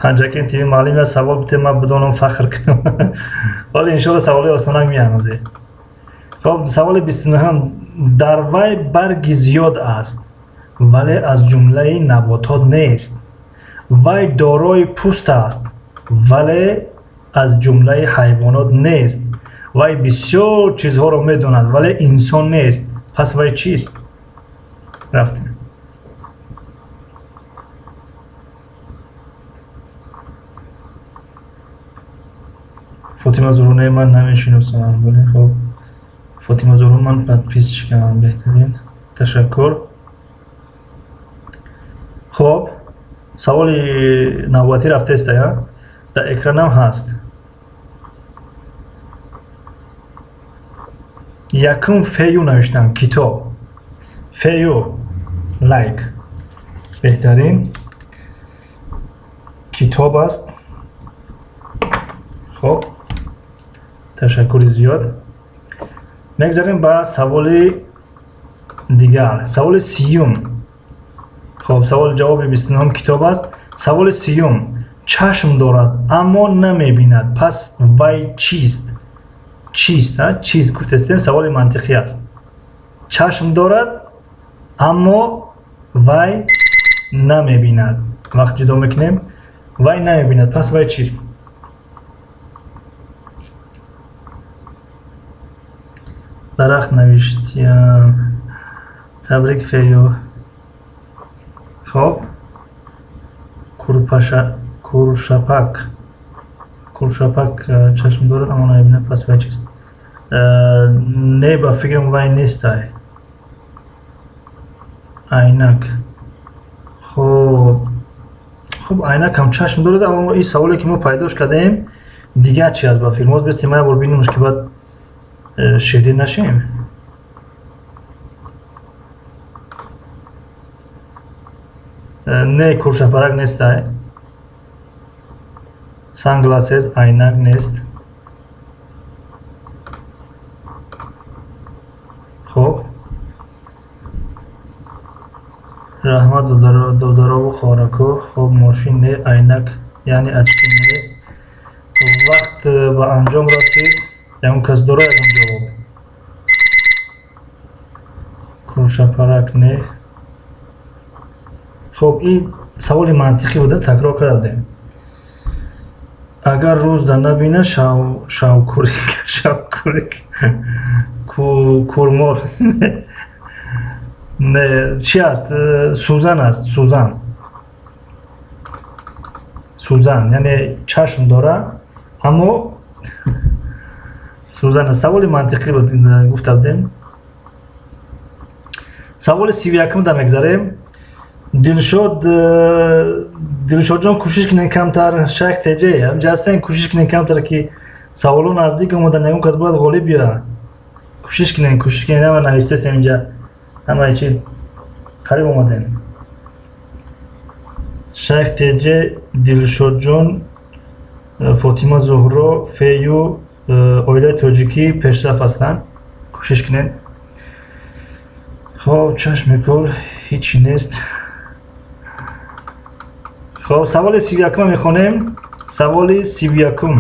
Панҷакент ТВ, муаллим, я савол бите, ман бидонам, фахр кунам. Вале иншоалло саволи осонак меамозе. Хоб, саволи 29-ум: дар вай барги зиёд аст, вале аз ҷумлаи наботот нест. Вай дорои пӯст аст, вале аз ҷумлаи ҳайвонот нест. Вай бисёр чизҳоро медонад, вале инсон нест. Пас вай чист? Рафтем. Фотима Зуҳро, ман намешиносам. Вале хоб, Фотима Зуҳро, ман подписчикам. Беҳтарин, ташаккур. Хоб, саволи навбатӣ рафтеста, я дар экранам ҳаст. Якум фею навиштам, китоб. Фею, лайк. Беҳтарин, китоб аст. Хоб, ташаккури зиёд. Мегзарем ба саволи дигар, саволи 30-ум. Хоб, саволи ҷавоби 29-ум китоб аст. Саволи 30-ум: чашм дорад, аммо намебинад. Пас вай чист? Чист, чист гуфтестем, саволи мантиқӣ аст. Чашм дорад, аммо вай намебинад. Вақт ҷудо мекунем. Вай намебинад, пас вай чист? Дарахт навиштиям. Табрик, Фею. Хоб, куршапак. Куршапак чашм дорад, аммо намебинад. Пас вай чист? Не, ба фикрам, вай нестай. Айнак. Хоб, айнак ҳам чашм дорад, аммо ин саволе, ки мо пайдош кардаем, дигар чи аст ба фикр. Моз бистем, як бор бинемш, ки баъд шедӣ нашем. Не, куршапарак нестай. Sunglasses, айнак нест. Хоб, раҳмат, додарову хорако. Хоб, мошин не, айнак, яъне очки не. Вақт ба анҷом расид. Ягон кас дора ягон ҷавоб? Куршапарак не. Хоб, ин саволи мантиқӣ буда, такрор карда будем. Агар рӯз да набина, шавкурик, шавкурик, курмор не. Чи аст? Сӯзан аст, сӯзан. Сӯзан, яъне чашм дора, аммо сӯзан аст. Саволи мантиқӣ буд, гуфта будем. Саволи 31-ум да мегзарем. Дилшод, Дилшодҷон, кӯшиш кунед камтар. Шайх Теҷе, ҳамҷа ҳастен, кӯшиш кунед камтар, ки саволо наздик омадан, ягон кас бояд ғолиб биёяд. Кӯшиш кунед, кӯшиш кунед. Ҳама навистесем инҷа, ҳамаи чи қариб омадем. Шайх Теҷе, Дилшодҷон, Фотима Зуҳро, Фею, оилаи тоҷикӣ пешраф ҳастанд, кӯшиш кунед. Хоб, чашми кор ҳичи нест. Хоб, саволи 31-ума мехонем. Саволи 31-ум: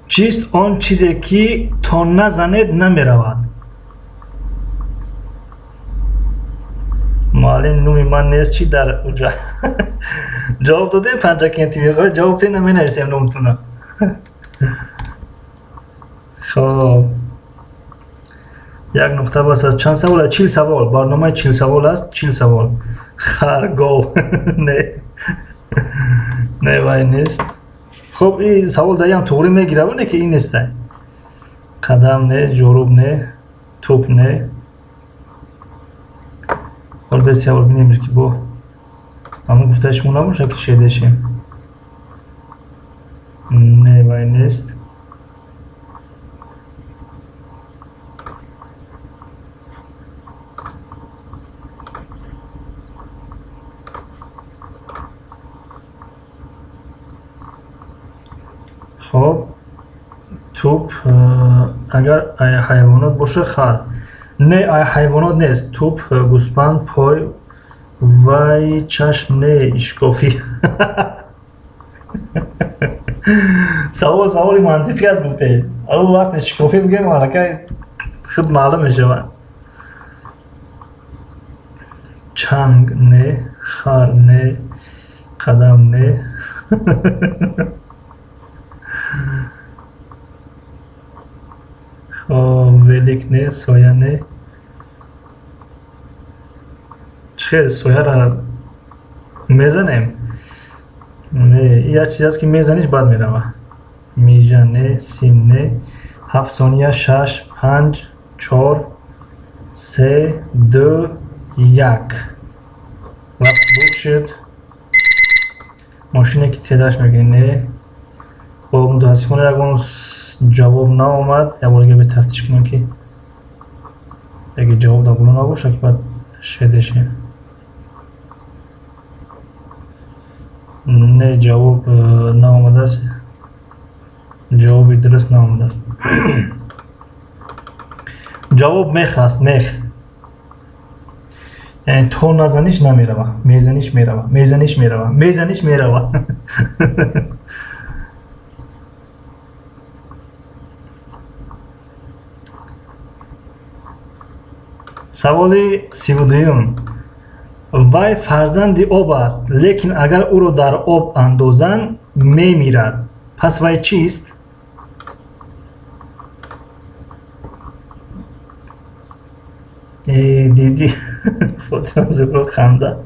чист он чизе, ки то назанед намеравад? Муаллим, номи ман нест чи дар уҷа? Ҷавоб додем, Панҷакенти, ҷавоб те наменависем номтуна. Хоб, як нуқта бас аст. Чанд савол? 40 савол. Барномаи 40 савол аст, 40 савол. Хар, гов не, не, вай нест. Хоб, ин савол даям туғрӣ мегирад, не, ки ин нестай. Қадам не, ҷоруб не, тӯп не. Ҳол бес савол бинем, ки бо ҳамон гуфтаи шумо набошад, ки шедешем. Не, вай нест. Хоб, тӯп агар ҳайвонот боша, хар. Не, ҳайвонот нест. Тӯп, гӯспанд, пой, вай, чашм, не, ишкофӣ. Савол саволи мантиқӣ аст, гуфте. Ӯ вақте шикофӣ бигӯем, аллакай худ маълум мешавад. Чанг не, хар не, қадам не. Хоб, велик не, соя не. Чӣ хел сояра мезанем? Не, як чизе аст, ки мезаниш, баъд мерава. Мижа не, сим не. 7 сония, шаш, панҷ, чор, се, ду, як. Вақт буд шуд. Мошине, ки тезаш мекунӣ, не. Хоб, мутаассифона, ягон ҷавоб наомад. Як бор дига бетафтиш кунем, ки яке ҷавоб дар боло набошад, ки баъд шедешем. Не, ҷавоб наомадааст, ҷавоби дуруст наомадааст. Ҷавоб мех аст, мех. Яъне то назаниш намерава, мезаниш мерава, мезаниш мерава, мезаниш мерава. Саволи 32-юм. Вай фарзанди об аст, лекин агар ӯро дар об андозанд, мемирад. Пас вай чист? Дидӣ, Фотима Зебро ханда.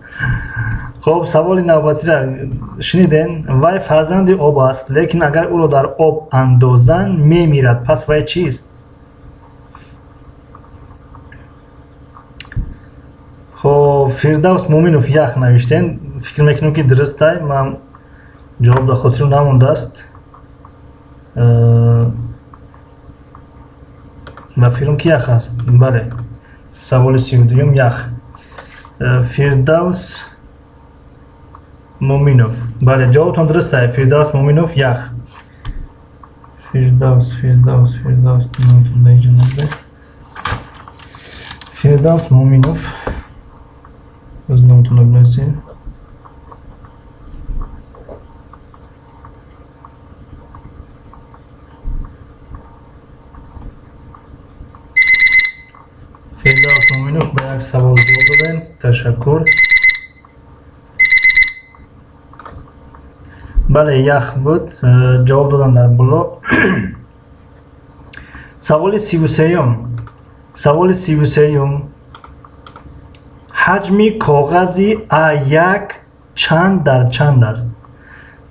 Хоб, саволи навбатиро шунидем. Вай фарзанди об аст, лекин агар ӯро дар об андозанд, мемирад. Пас вай чист? Хоб, Фирдавс Муъминов ях навиштем. Фикр мекунем, ки дурустай. Ман ҷавоб дар хотирам намондааст. Ба фикрам, ки ях аст. Бале, саволи 32-юм ях. Фирдавс Муъминов, бале, ҷавобтон дурустай. Фирдавс Муъминов, ях. Фирдавс, Фирдавс, Фирдавс, номтон. Фирдавс Муъминов, аз номтонро бинависем. Фирдавс Муъминов, ба як савол ҷавоб додем, ташаккур. Бале, ях буд, ҷавоб додам дар боло. Саволи 33-юм, саволи 33-юм. Ҳаҷми коғази А1 чанд дар чанд аст?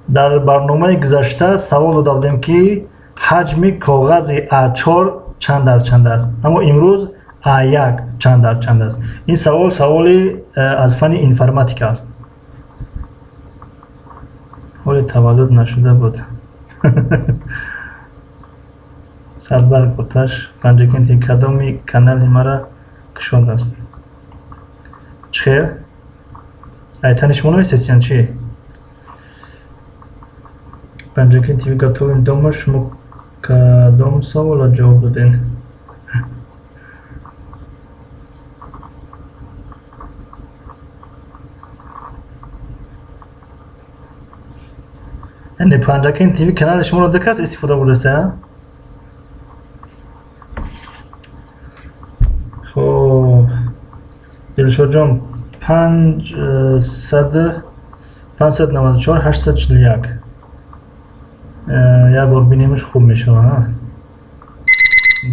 Дар барномаи гузашта савол дода будем, ки ҳаҷми коғази А4 чанд дар чанд аст, аммо имрӯз А1 чанд дар чанд аст? Ин савол саволи аз фанни информатика аст. Ҳоли таваллуд нашуда буд. Садбарг оташ Панҷакенти кадоми канали мара кушодааст? Чӣ хел? Айтани шумо нависестиян чӣ? Панҷакент ТВ готовим дома. Шумо кадом савола ҷавоб додед? Яъне Панҷакент ТВ канали шуморо ду кас истифода бурдаста? Хоб, Дилшодҷон, 594 841. Як бор бинемш, хуб мешава,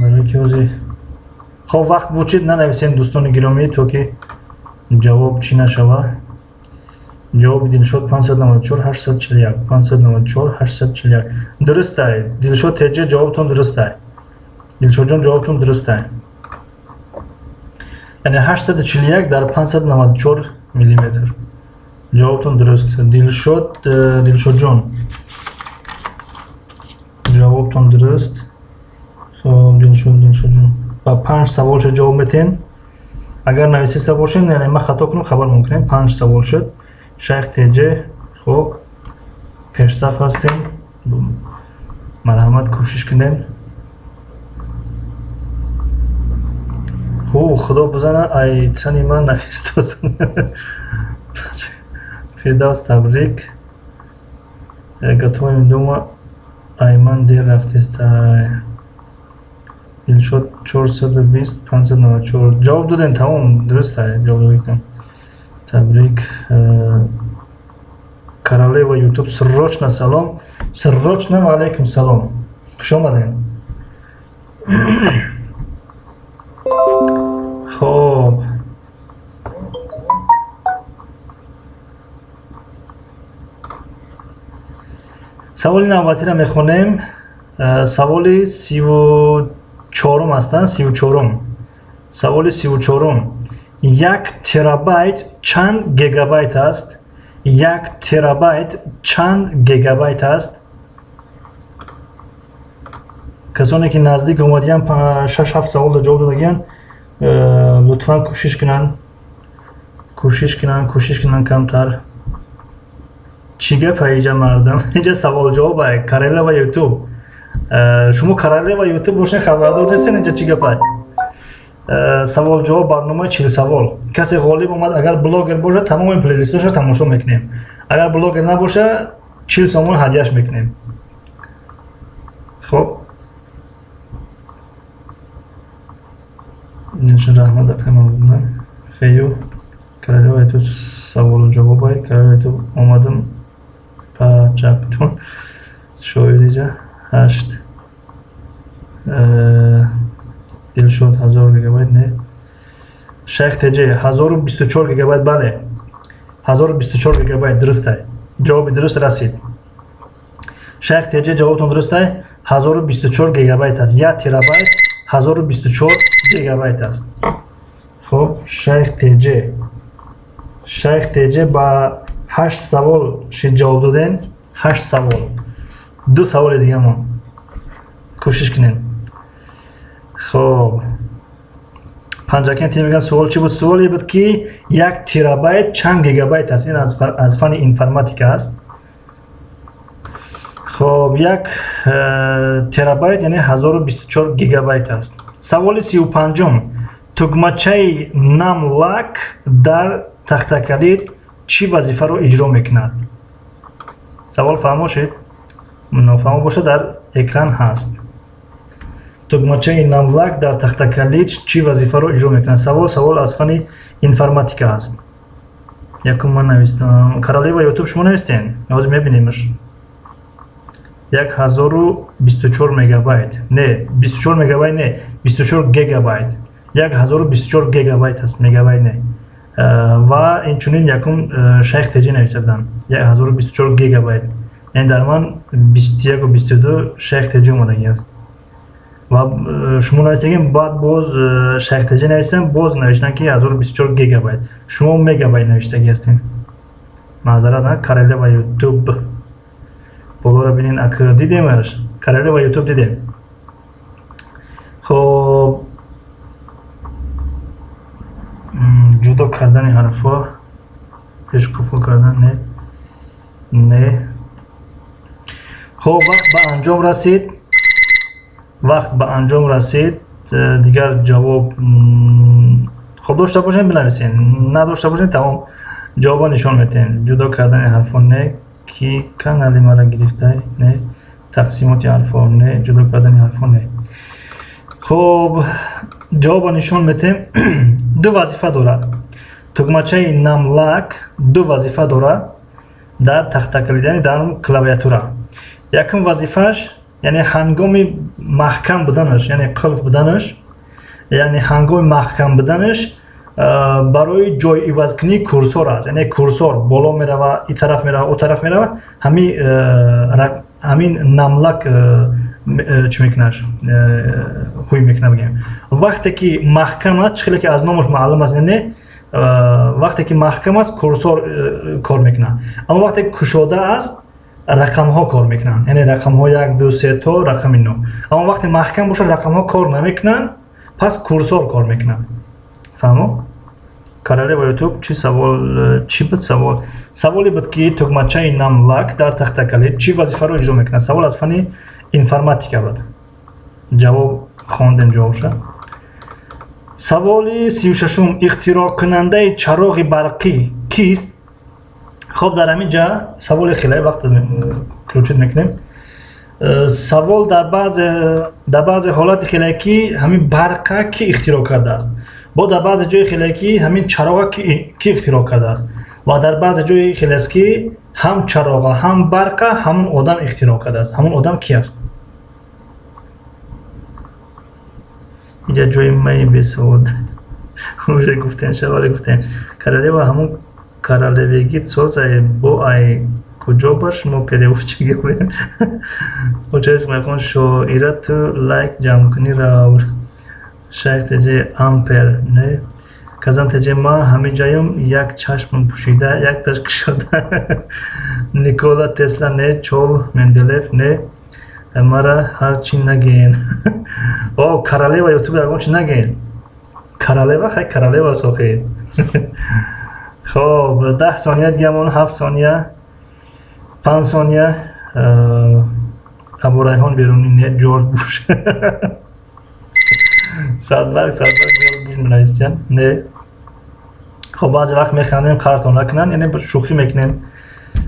барои ки ҳозир. Хоб, вақт бучид, нанависем, дӯстони гиромӣ, то ки ҷавоб чӣ нашава. Ҷавоби Дилшод 594 841, 594 841 дурустай. Дилшод Теҷа, ҷавобтон дурустай. Дилшодҷон, ҷавобтон дурустай. Яъне 841 дар 594 миллиметр. Ҷавобтон дуруст, Дилшод. Дилшодҷон, ҷавобтон дуруст. Хоб, Дилшод, Дилшодҷон, ба панҷ саволшо ҷавоб метиҳем. Агар нависиста бошем, яъне ман хато кунам, хабар мумкунем. Панҷ савол шуд. Шайх Теҷе, хоб, пешсаф ҳастем. Марҳамат, кӯшиш кунем. Ҳу, худо бизана, ай тани ман нафистозан. Фирдавс, табрик. Готовим дома, айман дер рафтестай. Дилшод, 420, 594 ҷавоб додем, тамом, дурустай ҷавоб додем. Табрик. Королева Ютуб, срочно салом, срочно. Ва алайкум салом, хуш омадем. Хоб, саволи навбатиро мехонем. Саволи 34-ум ҳастанд, 34-ум. Саволи 34-ум: 1 терабайт чанд гигабайт аст? 1 терабайт чанд гигабайт аст? Касоне ки наздик омадиян, шаш ҳафт саволро ҷавоб додагиян, лутфан кӯшиш кунанд, кӯшиш кунанд, кӯшиш кунанд камтар. Чӣ гапа иҷа, мардам? Иҷа савол-ҷавоба, Королева Ютуб. Шумо Королева Ютуб бошед, хабардор нестен инҷа чӣ гапа. Савол-ҷавоб, барномаи 40 савол. Касе ғолиб омад, агар блогер бошад, тамоми плейлистошро тамошо мекунем, агар блогер набоша, 40 сомон ҳадияш мекунем. Хоб, раҳмат. Фею, Королева Ютуб, саволу ҷавобай. Королева Ютуб, омадам пачактун шоириҷа ҳашт. Дилшод, 1000 гигабайт не. Шайх Теҷе, 1024 гигабайт. Бале, 1024 гигабайт, дурустай, ҷавоби дуруст расид. Шайх Теҷе, ҷавобтон дурустай, 1024 гигабайт аст. 1 терабайт 1024 гигабайт аст. Хоб, Шайх Теҷе, Шайх Теҷе, ба ҳашт савол шид ҷавоб додем, ҳашт савол. Ду саволи дигамон, кӯшиш кунем. Хоб, Панҷакент мегӯянд, суол чӣ буд? Суоле буд, ки 1 терабайт чанд гигабайт аст. Ин аз фани информатика аст. Хоб, як терабайт яъне 1024 гигабайт аст. Саволи 35-ум: тугмачаи Num Lock дар тахтакалид чӣ вазифаро иҷро мекунад? Савол фаҳмо шид? Нофаҳмо бошад, дар экран ҳаст. Тугмачаи Num Lock дар тахтакалид чӣ вазифаро иҷро мекунад? Савол аз фани информатика аст. Якум ман навистам. Королева Ютуб, шумо навистем, ҳозир мебинемаш. 1024 мегабайт не, 24 мегабайт не, 24 гигабайт. 1024 гигабайт аст, мегабайт не. Ва инчунин якум Шайх Теҷӣ нависта буданд 1024 гигабайт, яъне дар ман 21 22 Шайх Теҷӣ омадагӣ аст ва шумо навистагем. Баъд боз Шайх Теҷӣ навистам, боз навиштан, ки 1024 гигабайт. Шумо мегабайт навиштагӣ ҳастем, маъзарат. Королева Ютуб, болоро бинен, ак дидемаш. Королева Ютуб, дидем. Хоб, ҷудо кардани ҳарфҳо, пешқуфо кардан, не, не. Хоб, вақт ба анҷом расид, вақт ба анҷом расид. Дигар ҷавоб хоб дошта бошем, бинависен, надошта бошем, тамом, ҷавоба нишон метиҳем. Ҷудо кардани ҳарфҳо не, ки канали мара гирифтай не, тақсимоти ҳарфҳо не, ҷудо кардани ҳарфҳо не. Хоб, ҷавобо нишон метиҳем. Ду вазифа дорад тугмачаи Num Lock, ду вазифа дорад дар тахтакалид, яъне дар клавиатура. Якум вазифааш, яъне ҳангоми маҳкам буданаш, яъне қулф буданаш, яъне ҳангоми маҳкам буданаш барои ҷойивазкунии курсор аст. Яъне курсор боло мерава, и тараф мерава, о тараф мерава, ҳамин Num Lock чӣ мекунаш, ҳуй мекуна бигем. Вақте ки маҳкам аст, чӣ хеле ки аз номаш маълум аст, яъне вақте ки маҳкам аст, курсор кор мекунад, аммо вақте ки кушода аст, рақамҳо кор мекунанд, яъне рақамҳо як, ду, се то рақами 9. Аммо вақте маҳкам бошад, рақамҳо кор намекунанд, пас курсор кор мекунад. Фаҳмо? Королева Ютуб, чӣ савол, чӣ буд савол? Саволе буд, ки тугмачаи Num Lock дар тахтакалид чӣ вазифаро иҷро мекунад. Савол аз фани Информатика буд. Ҷавоб хондем ҷавобша. Саволи 36-ум: ихтироъкунандаи чароғи барқӣ кист? Хоб, дар ҳамин ҷа саволи хеле вақт включить мекунем. Савол дар баъзе ҳолати хеле ки ҳамин барқа ки ихтироъ кардааст, бо дар баъзе ҷои хеле ки ҳамин чароға ки ихтироъ кардааст, ва дар баъзе ҷои хеле аст ки ҳам чароға, ҳам барқа ҳамон одам ихтироъ кардааст. Ҳамон одам ки аст? Инҷа ҷои маи бесавод уже гуфтем, шавале гуфтем. Королева ҳамон королевегит созае, бо ай куҷо ба шумо переводчик гӯем? Оча Исмоилхон, шоира, ту лайк ҷамъкунӣ рав. Шайх Теҷе, Ампер не. Казан Теҷе, ма ҳамиҷаём, як чашмам пӯшида, якташ кушода. Никола Тесла не, Чол Менделев не. Мара ҳар чӣ нагӯен. О, королева ютуб ягон чӣ нагӯен. Королева хай королева сохи. Хоб, 10 сония дигамон, 7 сония, 5 сония. Абурайҳон Берунӣ не, Ҷорҷ Буш. Садбарг, садбарг, Ҷорҷ Буш менависиян, не. Хоб, баъзе вақт механдем, қартон накунанд, яъне шӯхӣ мекунем,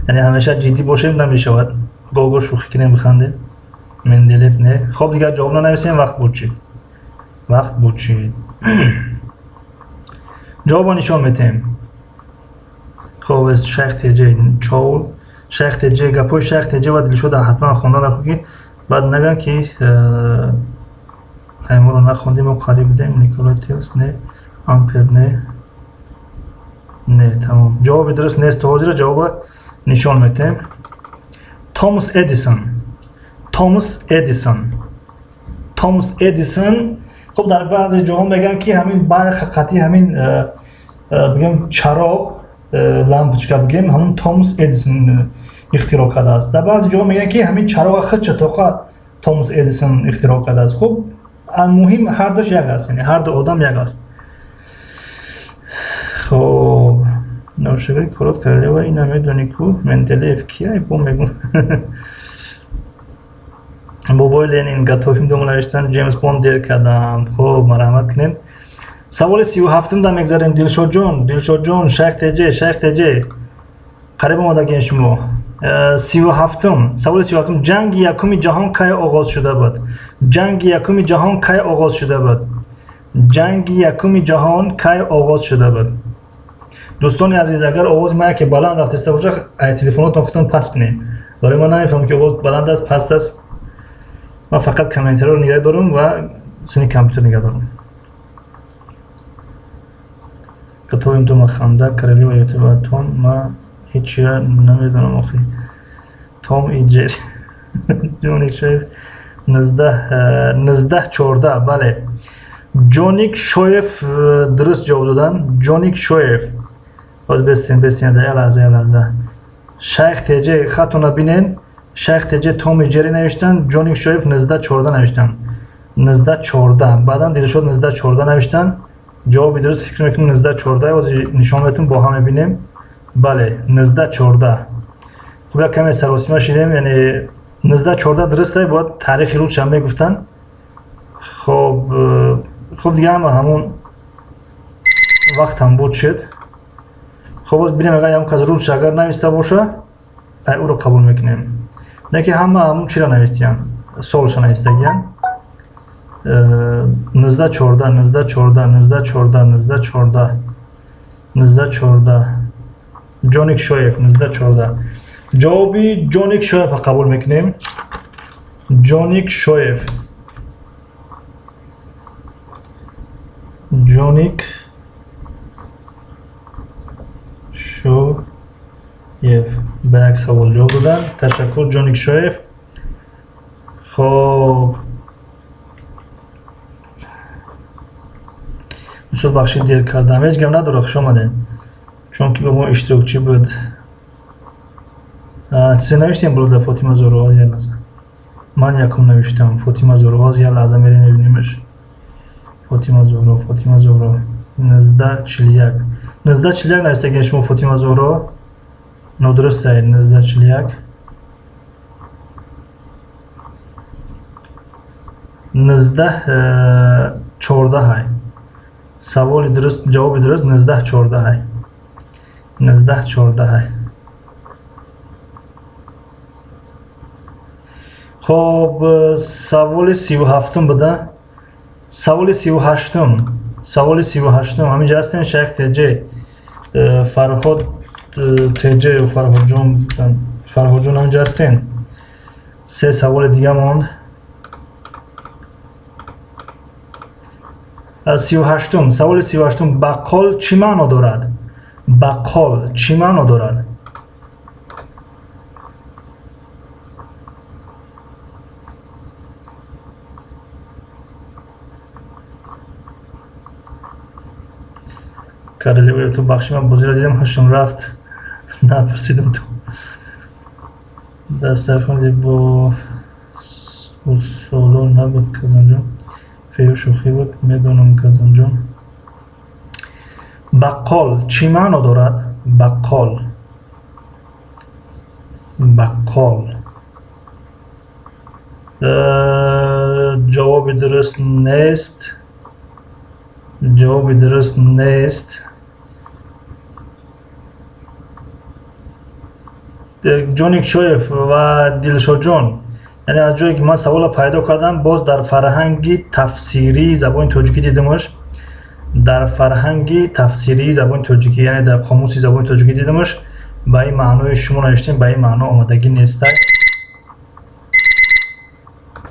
яъне ҳамеша ҷиддӣ бошем намешавад, гоҳ-гоҳ шӯхӣ кунем, бихандем. Менделев не. Хоб, дигар ҷавоб нанависем, вақт буд чид, вақт буд чид. Ҷавобо нишон метиҳем. Хоб, Шайх Теҷе, Чоул, Шайх Теҷе, гапҳои Шайх Теҷе ва Дилшода ҳатман хонда нахӯ, ки баъд наган ки айморо нахондем, мо қариб будем. Никола Телс не, Ампер не, не, тамом. Ҷавоби дуруст нест то ҳозира. Ҷавоба нишон метиҳем. Томас Эдисон, Томас Эдисон, Томас Эдисон. Хуб, дар баъзе ҷоҳо мегӯянд ки ҳамин барқ ҳақиқатӣ, ҳамин бигем чароғ, лампочка бигем, ҳамун Томас Эдисон ихтироъ кардааст. Дар баъзе ҷоҳо мегӯянд ки ҳамин чароға худша тоқа Томас Эдисон ихтироъ кардааст. Хуб, муҳим ҳардуш як аст, яъне ҳарду одам як аст. Хоб, ношири корот королева ина медонӣ ку, Менделеев кия бо мегӯ. Бобои Ленин готовим дома навиштан, Ҷеймс Бонд дер кардам. Хуб, марҳамат кунем. Саволи 37-ум да мегзарем. Дилшодҷон, Дилшодҷон, Шайх Теҷе, Шайх Теҷе, қариб омадагиен шумо. 37-ум, саволи 37-ум: ҷанги якуми ҷаҳон кай оғоз шуда буд? Ҷанги якуми ҷаҳон кай оғоз шуда буд? Ҷанги якуми ҷаҳон кай оғоз шуда буд? Дӯстони азиз, агар овози ман яке баланд рафтиста бошад, ай телефонотон худтон паст кунем. Барои ман намефаҳмам ки овоз баланд аст, паст аст. Ман фақат комментариро нигаҳ дорам ва сини компютер нигаҳ дорам. Готовим дома, ханда. Королева ютубатон, ма ҳечира намедонам охи. Том и Ҷери, Ҷоник Шоев, 1914. Бале, Ҷоник Шоев дуруст ҷавоб доданд. Ҷоник Шоев. Боз бестен, бестен, як лаҳза, як лаҳза. Шайх Теҷе, хатона бинен. Шайх Теҷе Томи Ҷери навиштанд, Ҷоник Шоев 1914 навиштанд, 1914. Баъдан Дилшод 1914 навиштанд. Ҷавоби дуруст фикр мекунам 1914. Ҳозир нишон метум, бо ҳам мебинем. Бале, 1914. Хуб, як каме саросима шидем, яъне 1914 дуруст, бояд таърихи рӯзшам мегуфтанд. Хоб, хуб, дига ҳама ҳамон вақтам буд шуд. Хоб, боз бинем, агар ягон кас рӯзша агар нависта боша, ай ӯро қабул мекунем. Не ки ҳама ҳамун чиро навистиян, солша навистагиян: 1914, 1914, 1914, 1914, 1914. Ҷоник Шоев, 1914. Ҷавоби Ҷоник Шоевро қабул мекунем. Ҷоник Шоев, Ҷоник Шоев ба як савол ҷавоб доданд. Ташаккур, Ҷоник Шоев. Хоб, устод, бахшид, дер кардам. Ҳеҷ гап надорад, хуш омадед, чунки ба мо иштирокчӣ буд. Чизе навиштем болода. Фотима Зоро, як лаҳза, ман якум навиштам. Фотима Зоро, ҳозир як лаҳза мерем, мебинимаш. Фотима Зоро, Фотима Зоро, 1941, 1941 навистагиен шумо, Фотима Зоро, нодуруст, 1941. 19 14. Саволи дуруст, ҷавоби дуруст 19 14, 19 14. Хоб, саволи 37-ум буда. Саволи 38-ум, саволи 38-ум. Ҳаминҷа ҳастем, Шайх Теҷе, Фарҳод Теҷе, Фарҳодҷон, Фарҳодҷон, ҳаминҷа ҳастем? Се саволи дига монд. 38-ум, саволи 38-ум: баққол чӣ маъно дорад? Баққол чӣ маъно дорад? Королева ту, бахши, ман бозиро дидам, ҳушум рафт, напурсидам. Ту дастархони бо усоло набуд, Казанҷон, фею шӯхӣ буд, медонам, Казанҷон. Баққол чӣ маъно дорад? Баққол, баққол. Ҷавоби дуруст нест, ҷавоби дуруст нест. Ҷоник Шоев ва Дилшодҷон, яъне аз ҷое ки ман саволро пайдо кардам, боз дар фарҳанги тафсирии забони тоҷикӣ дидамаш, дар фарҳанги тафсирии забони тоҷикӣ, яъне дар қомуси забони тоҷикӣ дидамаш, ба ин маънои шумо навиштем, ба ин маъно омадагӣ нестай.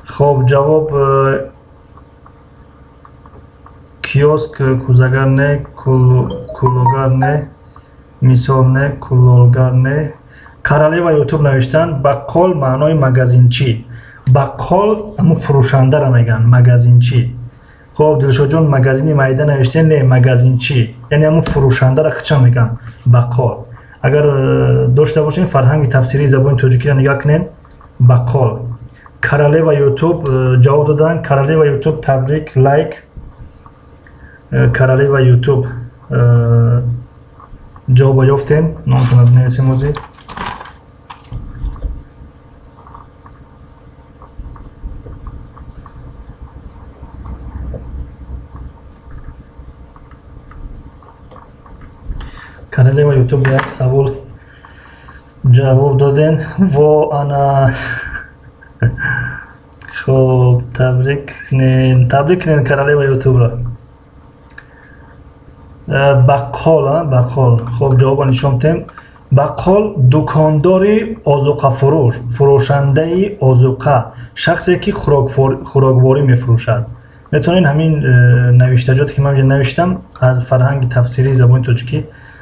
Хоб, ҷавоб киоск, кӯзагар не, кулогар не, мисол не, кулолгар не. Королева Ютуб навиштанд: баққол маънои магазинчӣ. Баққол ҳамун фурӯшандаро мегӯянд, магазинчӣ. Хоб, Дилшодҷон, магазини майда навиштем, не, магазинчӣ, яъне ҳамун фурӯшандаро хича мегӯянд баққол. Агар дошта бошем, фарҳанги тафсирии забони тоҷикиро нигоҳ кунем. Баққол. Королева Ютуб ҷавоб доданд. Королева Ютуб, табрик, лайк. Королева Ютуб, ҷавобо ёфтем, номтонро бинависем ҳозир. Королева Ютуб як савол ҷавоб доден. Во, ана, хоб, табрик кунен, табрик кунен Королева Ютубро. Баққол, баққол. Хоб, ҷавобро нишон медиҳем. Баққол — дукондори озуқафурӯш, фурӯшандаи озуқа, шахсе ки хӯрокворӣ мефурӯшад. Метавонед ҳамин навиштаҷоте ки ман навиштам, аз фарҳанги тафсирии забони тоҷикӣ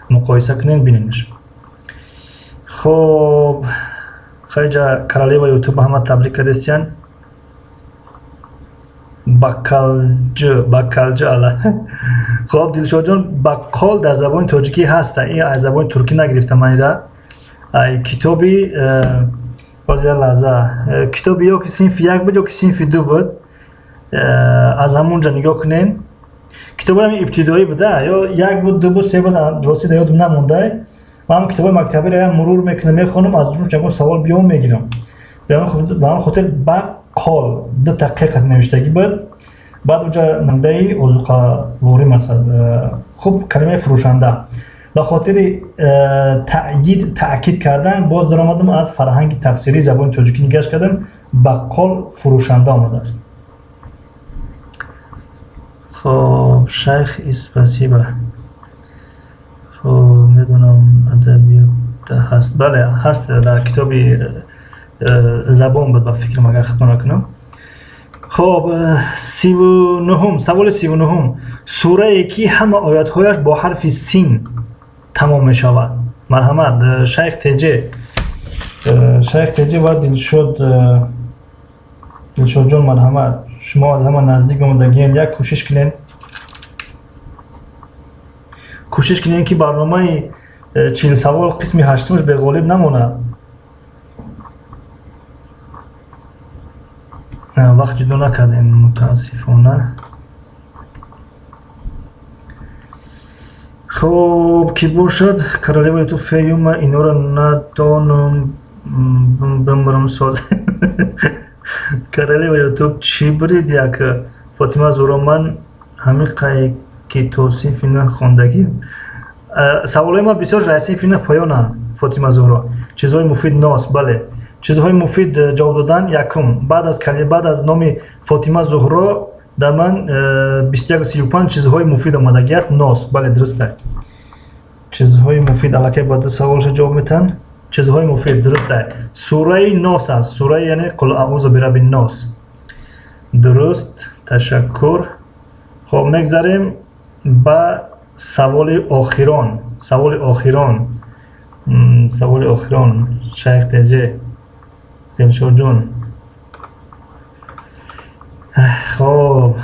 муқоиса кунед, бинедш. Хоб, хайҷа Королева Ютуб ҳама табрик кардестиян. Баккалҷ, баккалҷ, ала. Хоб, Дилшодҷон, баққол дар забони тоҷикӣ ҳаста, ин аз забони туркӣ нагирифта ман ида. Ай китоби боз як лаҳза, китоби ё ки синфи як буд, ё ки синфи ду буд, аз ҳамон ҷо нигоҳ кунем. Китоби ҳами ибтидоӣ буда, ё як буд, ду буд, се буд, рости дар ёдам намондай. Ман ҳам китобҳои мактабиро як мурур мекунам, мехонам, аз руш ягон савол биём, мегирам. Ба ҳамин хотир баққол ду таҳқиқат навиштагӣ буд. Баъд уҷа намдаи озуқаворӣ, масалан, хуб, калимаи фурӯшанда. Ба хотири таъйид, таъкид кардан боз даромадам, аз фарҳанги тафсирии забони тоҷикӣ нигаш кардам: баққол фурӯшанда омадааст. Хоб, Шайх, спасибо. Хоб, медонам, адабиёт ҳаст, бале, ҳаст, дар китоби забон буд, ба фикрам, агар хато накунам. Хоб, 39-ум, саволи 39-ум: сурае ки ҳама оятҳояш бо ҳарфи син тамом мешавад. Марҳамат, Шайх Теҷе, Шайх Теҷе ва Дилшод, Дилшодҷон, марҳамат, шумо аз ҳама наздик омадагиен, як кӯшиш кунед, кӯшиш кунед, ки барномаи 40 савол қисми ҳаштумаш беғолиб намонад. Вақт ҷудо накардем, мутаассифона. Хоб, кӣ бошад? Королева Ютуб, феюма, инора надонам, бимбирам соз. Королева Ютуб чӣ бурид як? Фотима Зуҳро, ман ҳамин қай ки то синфи нӯҳ хондагӣ. Саволҳои ман бисёр аз синфи нӯҳ поёнанд. Фотима Зуҳро, чизҳои муфид нос, бале, чизҳои муфид ҷавоб додан якум. Баъд аз номи Фотима Зуҳро дар ман 21:35 чизҳои муфид омадагӣ аст. Нос, бале, дуруст аст. Чизҳои муфид аллакай ба ду саволша ҷавоб метиҳанд. Чизҳои муфид дуруст аст. Сураи Нос аст, сураи, яъне қул аъузу бираби нос. Дуруст, ташаккур. Хоб, мегзарем ба саволи охирон. Саволи охирон, саволи охирон. Шайх Теҷе, Дилшодҷон. Хоб,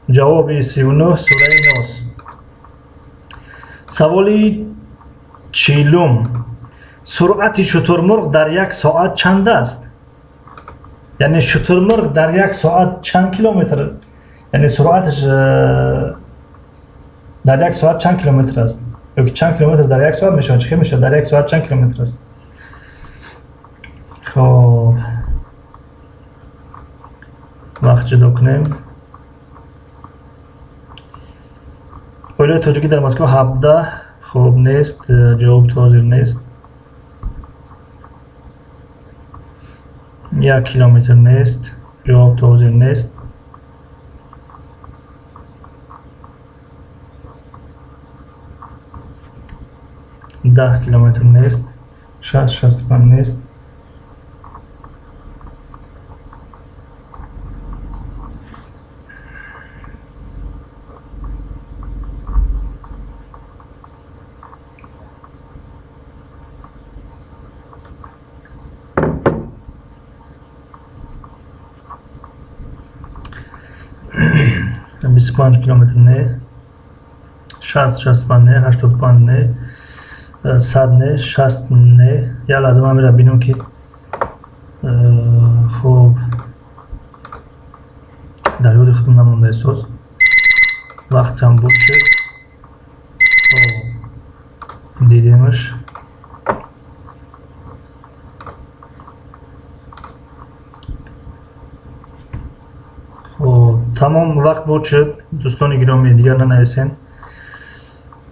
ҷавоби 39 сураи Нос. Саволи 40-ум: суръати шутурмурғ дар як соат чанд аст? Яъне шутурмурғ дар як соат чанд километр, яъне суръаташ дар як соат чанд километр аст? Ёки чанд километр дар як соат мешавад? Чӣ хел мешавад? Дар як соат чанд километр аст? Хоб, вақт ҷудо кунем. Оилаи тоҷикӣ дар Москва 17. Хоб, нест, ҷавоб то ҳозир нест. 1 километр нест, ҷавоб то ҳозир нест. 10 километр нест, 60, 65 нест. 25 километр не, 60, 65 не, 85 не, 100 не, 60 не. Як лаҳза, ман мера бинам ки хоб, дар ёди худам намонда эҳсос. Вақтам буд шуд. Дидемаш. Хоб, тамом, вақт буд шуд, дӯстони гиромӣ, дигар нанависен.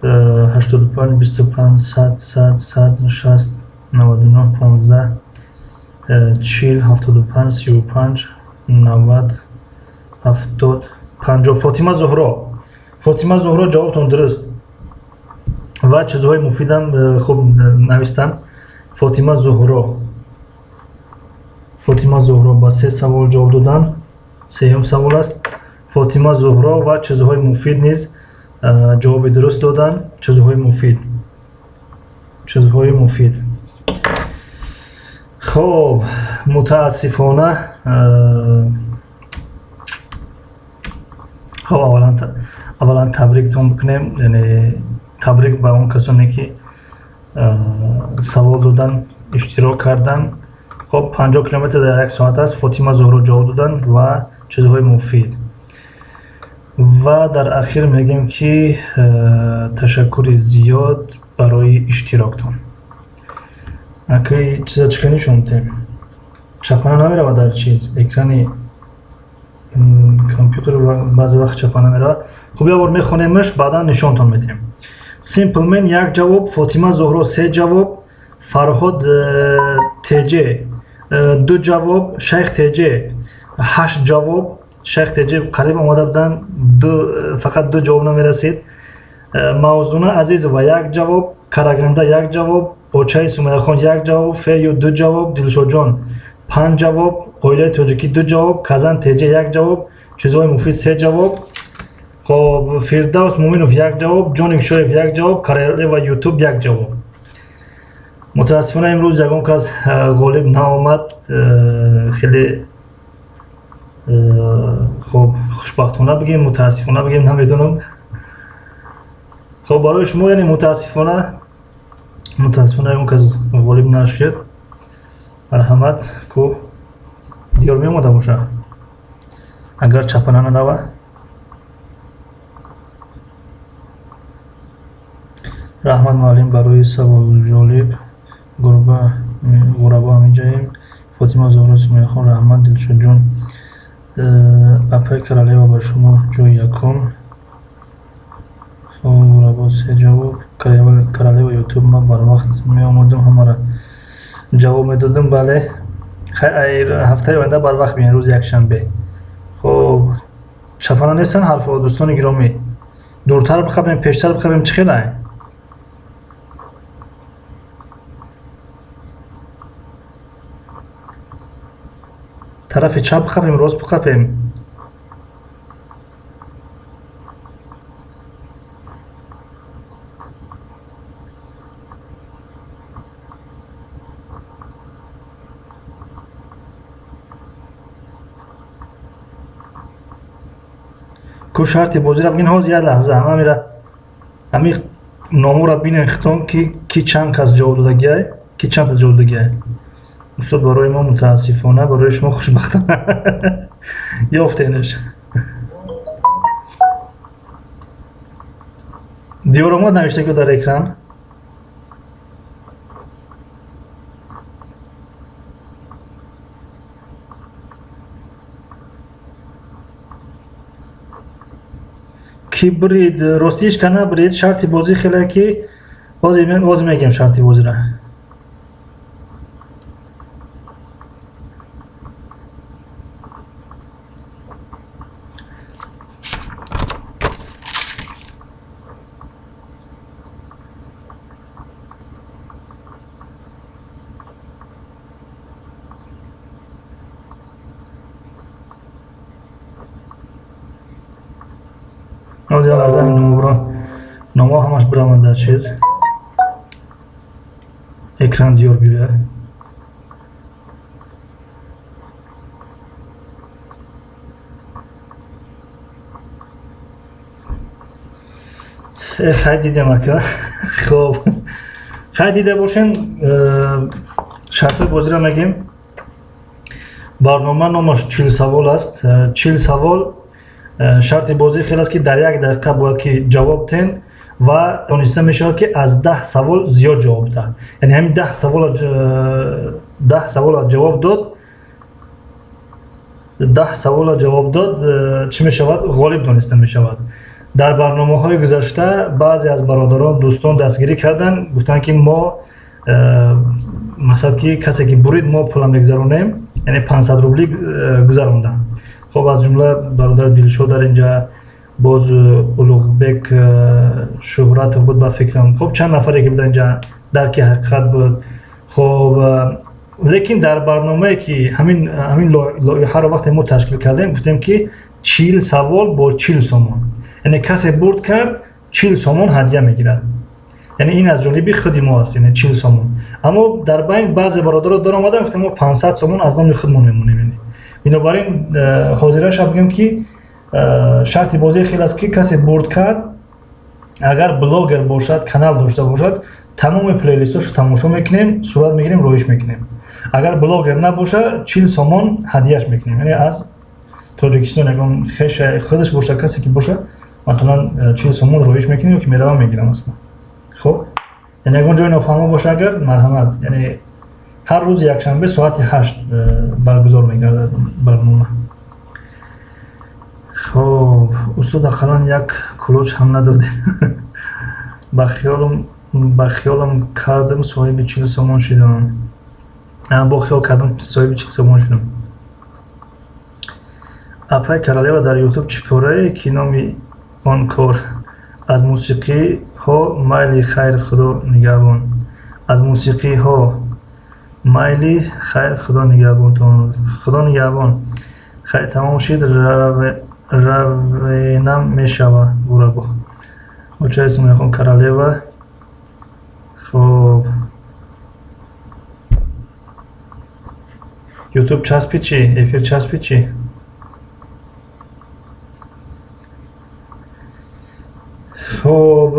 85, 25, 100, 100, 100, 60, 99, 15, 40, 75, 35, 90, 70, 50. Фотима Зуҳро, Фотима Зуҳро, ҷавобтон дуруст ва чизҳои муфидам хуб навистанд. Фотима Зуҳро, Фотима Зуҳро ба се савол ҷавоб доданд. Сеюм савол аст. Фотима Зуҳро ва чизҳои муфид низ ҷавоби дуруст доданд. Чизҳои муфид, чизҳои муфид. Хоб, мутаассифона, хоб, аввалан табриктон бикунем, яъне табрик ба он касоне ки савол додан, иштирок карданд. Хоб, 50 километр дар як соат аст. Фотима Зуҳро ҷавоб доданд ва чизҳои муфид. Ва дар ахир мегӯем ки ташаккури зиёд барои иштироктон. Акай чиза чӣ хел нишон додем? Чапана намеравад дар чиз, экрани компютер баъзе вақт чапана меравад. Хуб, як бор мехонемаш, баъдан нишонтон медиҳем. Симплмен як ҷавоб, Фотима Зуҳро се ҷавоб, Фарҳод Теҷе ду ҷавоб, Шайх Теҷе ҳашт ҷавоб. Шайх Теҷе қариб омада буданд, фақат ду ҷавоб намерасид. Мавзуна Азизова як ҷавоб, Караганда як ҷавоб, Очаи Сумаяхон як ҷавоб, Фею ду ҷавоб, Дилшодҷон панҷ ҷавоб, Оилаи тоҷикӣ ду ҷавоб, Казан Теҷе як ҷавоб, Чизҳои муфид се ҷавоб. Хоб, Фирдавс Муминов як ҷавоб, Ҷоник Шоев як ҷавоб, Королева Ютуб як ҷавоб. Мутаассифона, имрӯз ягон кас ғолиб наомад. Хеле хоб, хушбахтона бигем, мутаассифона бигем, намедонам. Хоб, барои шумо, яъне мутаассифона ягон кас ғолиб нашуд. Марҳамат ку, диёр меомада боша, агар чапана нарава. Раҳмат, муаллим, барои савол ҷолиб. Гурба, ғураба ҳаминҷаем. Фотима Зуҳро Сумайяхон, раҳмат, Дилшодҷон. Апай Королева, ба шумо ҷои якум. Хоб, рабо, се ҷавоб. Королева Ютуб, ман барвақт меомадам, ҳамаро ҷавоб медодам. Бале, ҳафтаи оянда барвақт биёен, рӯзи якшанбе. Хоб, чапана нестанд ҳарфҳо, дӯстони гиромӣ? Дуртар биқабем, пештар биқабем, чӣ хелай? Тарафи чап биқабем, рост биқабем? Ку шарти бозиро бигин. Ҳозир, як лаҳза, ҳамира ҳами номоро бинен хитон, ки чанд кас ҷавоб додагиай, ки чандта ҷавоб додагиай. Устод, барои мо мутаассифона, барои шумо хушбахтона ёфтенаш. Диёромад навишта ки дар экран. Ки брид, ростиш ка набрид. Шарти бозӣ хеле ки ҳозир мегӯям шарти бозиро. Ҳозир аз ҳамин номро, номҳо ҳамаш бираванд дар чиз, экран диёр биёяд. Хай, дидем, ака. Хоб, хай, дида бошен. Шартҳои бозиро мегем. Барнома номаш 40 савол аст. 40 савол. Шарти бозӣ хел аст, ки дар як дақиқа бояд ки ҷавоб тен ва дониста мешавад, ки аз 10 савол зиёд ҷавоб диҳад, яъне ҳамин 10 савола, 10 савола ҷавоб дод, 10 савола ҷавоб дод, чӣ мешавад? Ғолиб дониста мешавад. Дар барномаҳои гузашта баъзе аз бародарон, дӯстон дастгирӣ карданд, гуфтанд, ки мо, мақсад, ки касе ки бурид, мо пула мегузаронем, яъне 500 рубли гузаронданд. Хоб, аз ҷумла бародар Дилшод дар инҷа, боз Улуғбек Шуҳратов буд, ба фикрам. Хоб, чанд нафаре ки будан инҷа, дарки ҳақиқат буд. Хоб, лекин дар барномае ки ҳамин лоиҳаро вақте мо ташкил кардем, гуфтем, ки 40 савол бо 40 сомон, яъне касе бурд кард, 40 сомон ҳадя мегирад, яъне ин аз ҷониби худи мо аст, яъне 40 сомон. Аммо дар байн баъзе бародаро даромадан, гуфтем, мо 500 сомон аз номи худмон мемонем. Бинобар ин ҳозираша бигӯем, ки шарти бозӣ хел аст, ки касе бурд кард, агар блогер бошад, канал дошта бошад, тамоми плейлистошо тамошо мекунем, сурат мегирем, роиш мекунем. Агар блогер набошад, 40 сомон ҳадияш мекунем, яъне аз Тоҷикистон ягон хеша худаш бошад, касе ки бошад, масалан, 40 сомон роиш мекунем ё ки меравам мегирам масалан. Хоб, яъне ягон ҷои нофаҳмо боша агар, марҳамат. Яъне ҳар рӯзи якшанбе соати 8 баргузор мегардад барнома. Хоб, устод, ақаллан як кулоч ҳам надодед. Ба хиёлам кардам, соҳиби 40 сомон шудам. Бо хиёл кардам, соҳиби 40 сомон шудам. Апай Королева дар Ютуб чӣ корае, ки номи он кор аз мусиқиҳо? Майли, хайр, Худо нигаҳбон. Аз мусиқиҳо. Майли, хайр, Худо нигаҳбонтон. Худо нигаҳбон. Хайр, тамом шид, равенам мешава. Бурабо очаи Сумайхон, Королева. Хоб, Ютуб часпи чӣ? Эфир часпи чӣ? Хоб,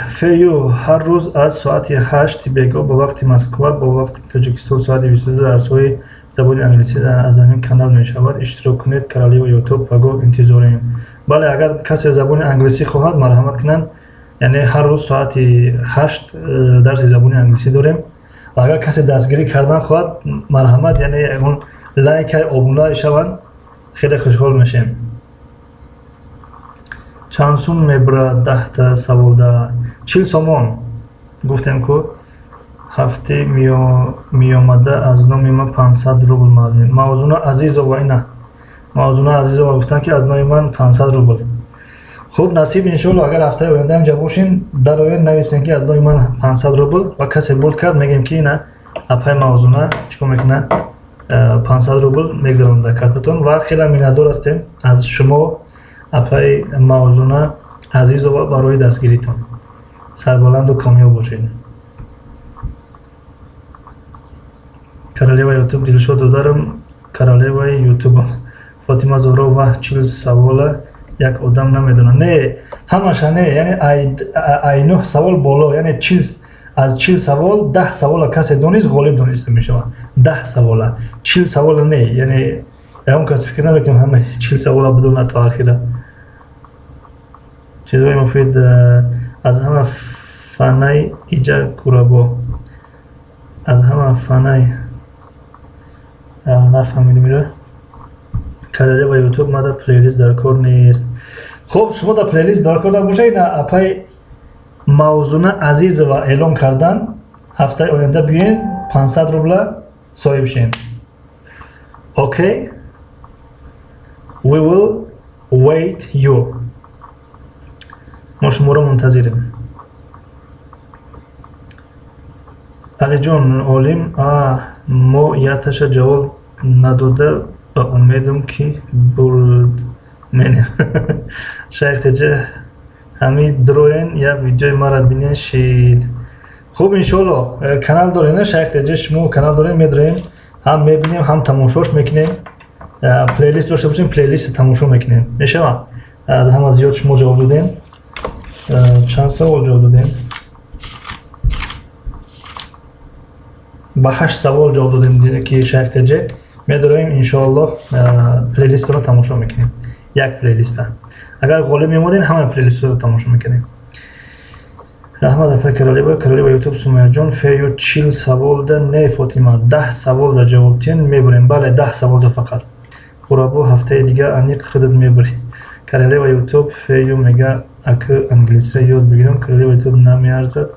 фею, ҳар рӯз аз соати 8 бегоҳ ба вақти Москва, бо вақти Тоҷикистон соати 22, дарсҳои забони англисӣ аз ҳамин канал мешавад. Иштирок кунед. Королева Ютуб, пагоҳ интизорем. Бале, агар касе забони англисӣ хоҳад, марҳамат кунанд. Яъне ҳар рӯз соати 8 дарси забони англисӣ дорем. Ва агар касе дастгирӣ кардан хоҳад, марҳамат, яъне ягон лайкай, обуна шаванд, хеле хушҳол мешем. Чанд сум мебурад 10-та саволда? 40 сомон гуфтем ку. Ҳафти меомада аз номи ман 500 рубл. Мавзуна Азизова, ина Мавзуна Азизова гуфтанд, ки аз номи ман 500 рубл. Хуб, насиб, иншоалло, агар ҳафтаи оянда инҷа бошин, дароен, нависем, ки аз номи ман 500 рубл, ва касе бурд кард, мегӯем, ки ина апай Мавзуна чикор мекуна, 500 рубл мегзаронад дар картатон. Ва хеле миннатдор ҳастем аз шумо, апай Мавзуна Азизова, барои дастгиритон. Сарбаланду комёб бошед. Королева Ютуб Дилшод додарам, королеваи Ютубам. Фотима Зуҳро, ваҳ, 40 савола як одам намедонад. Не, ҳамаша не, яъне ай нӯҳ савол боло, яъне аз 40 савол 10 савола касе донист, ғолиб дониста мешавад. 10 савола, 40 савола не. Яъне ягон кас фикр намекунам ҳама 40 савола бидонад то ахира. Чизҳои муфид аз ҳама фанай иҷа курабо, аз ҳама фанай, нафаҳмидем иро. Королева Ютуб, мада плейлист дар кор нест. Хуб, шумо дар плейлист дар кор набошад, ина апай Мавзуна Азизова эълон кардан: ҳафтаи оянда биёен, 500 рубла соҳиб шем. Okay, we will wait you. Мо шуморо мунтазирем. Алиҷон Олим, мо якташа ҷавоб надода, ба умедам, ки бурд менем. Шайх Теҷа, ҳами дроен, як видеои мара бинен шид. Хуб, иншоалло, канал дорем, Шайх Теҷа, шумо канал дорем, медроем, ҳам мебинем, ҳам тамошош мекунем. Плейлист дошта бошем, плейлист тамошо мекунем, мешавад. Аз ҳама зиёд шумо ҷавоб додем. Чанд савол ҷавоб додем? Ба ҳашт савол ҷавоб додем, ки Шайх Теҷа, медороем, иншоаллоҳ, плейлистро тамошо мекунем, як плейлиста. Агар ғолиб мемодем, ҳама плейлистро тамошо мекунем. Раҳмат, апай королева. Королева Ютуб Сумаяҷон, фею 40 саволда не, Фотима, 10 саволда ҷавоб тиҳен, мебурем. Бале, 10 саволда фақат. Хурабо, ҳафтаи дигар аниқ худат мебурӣ. Королева Ютуб, фею мега, акы англисиро ёд бигирам. Королева Ютуб, намеарзад.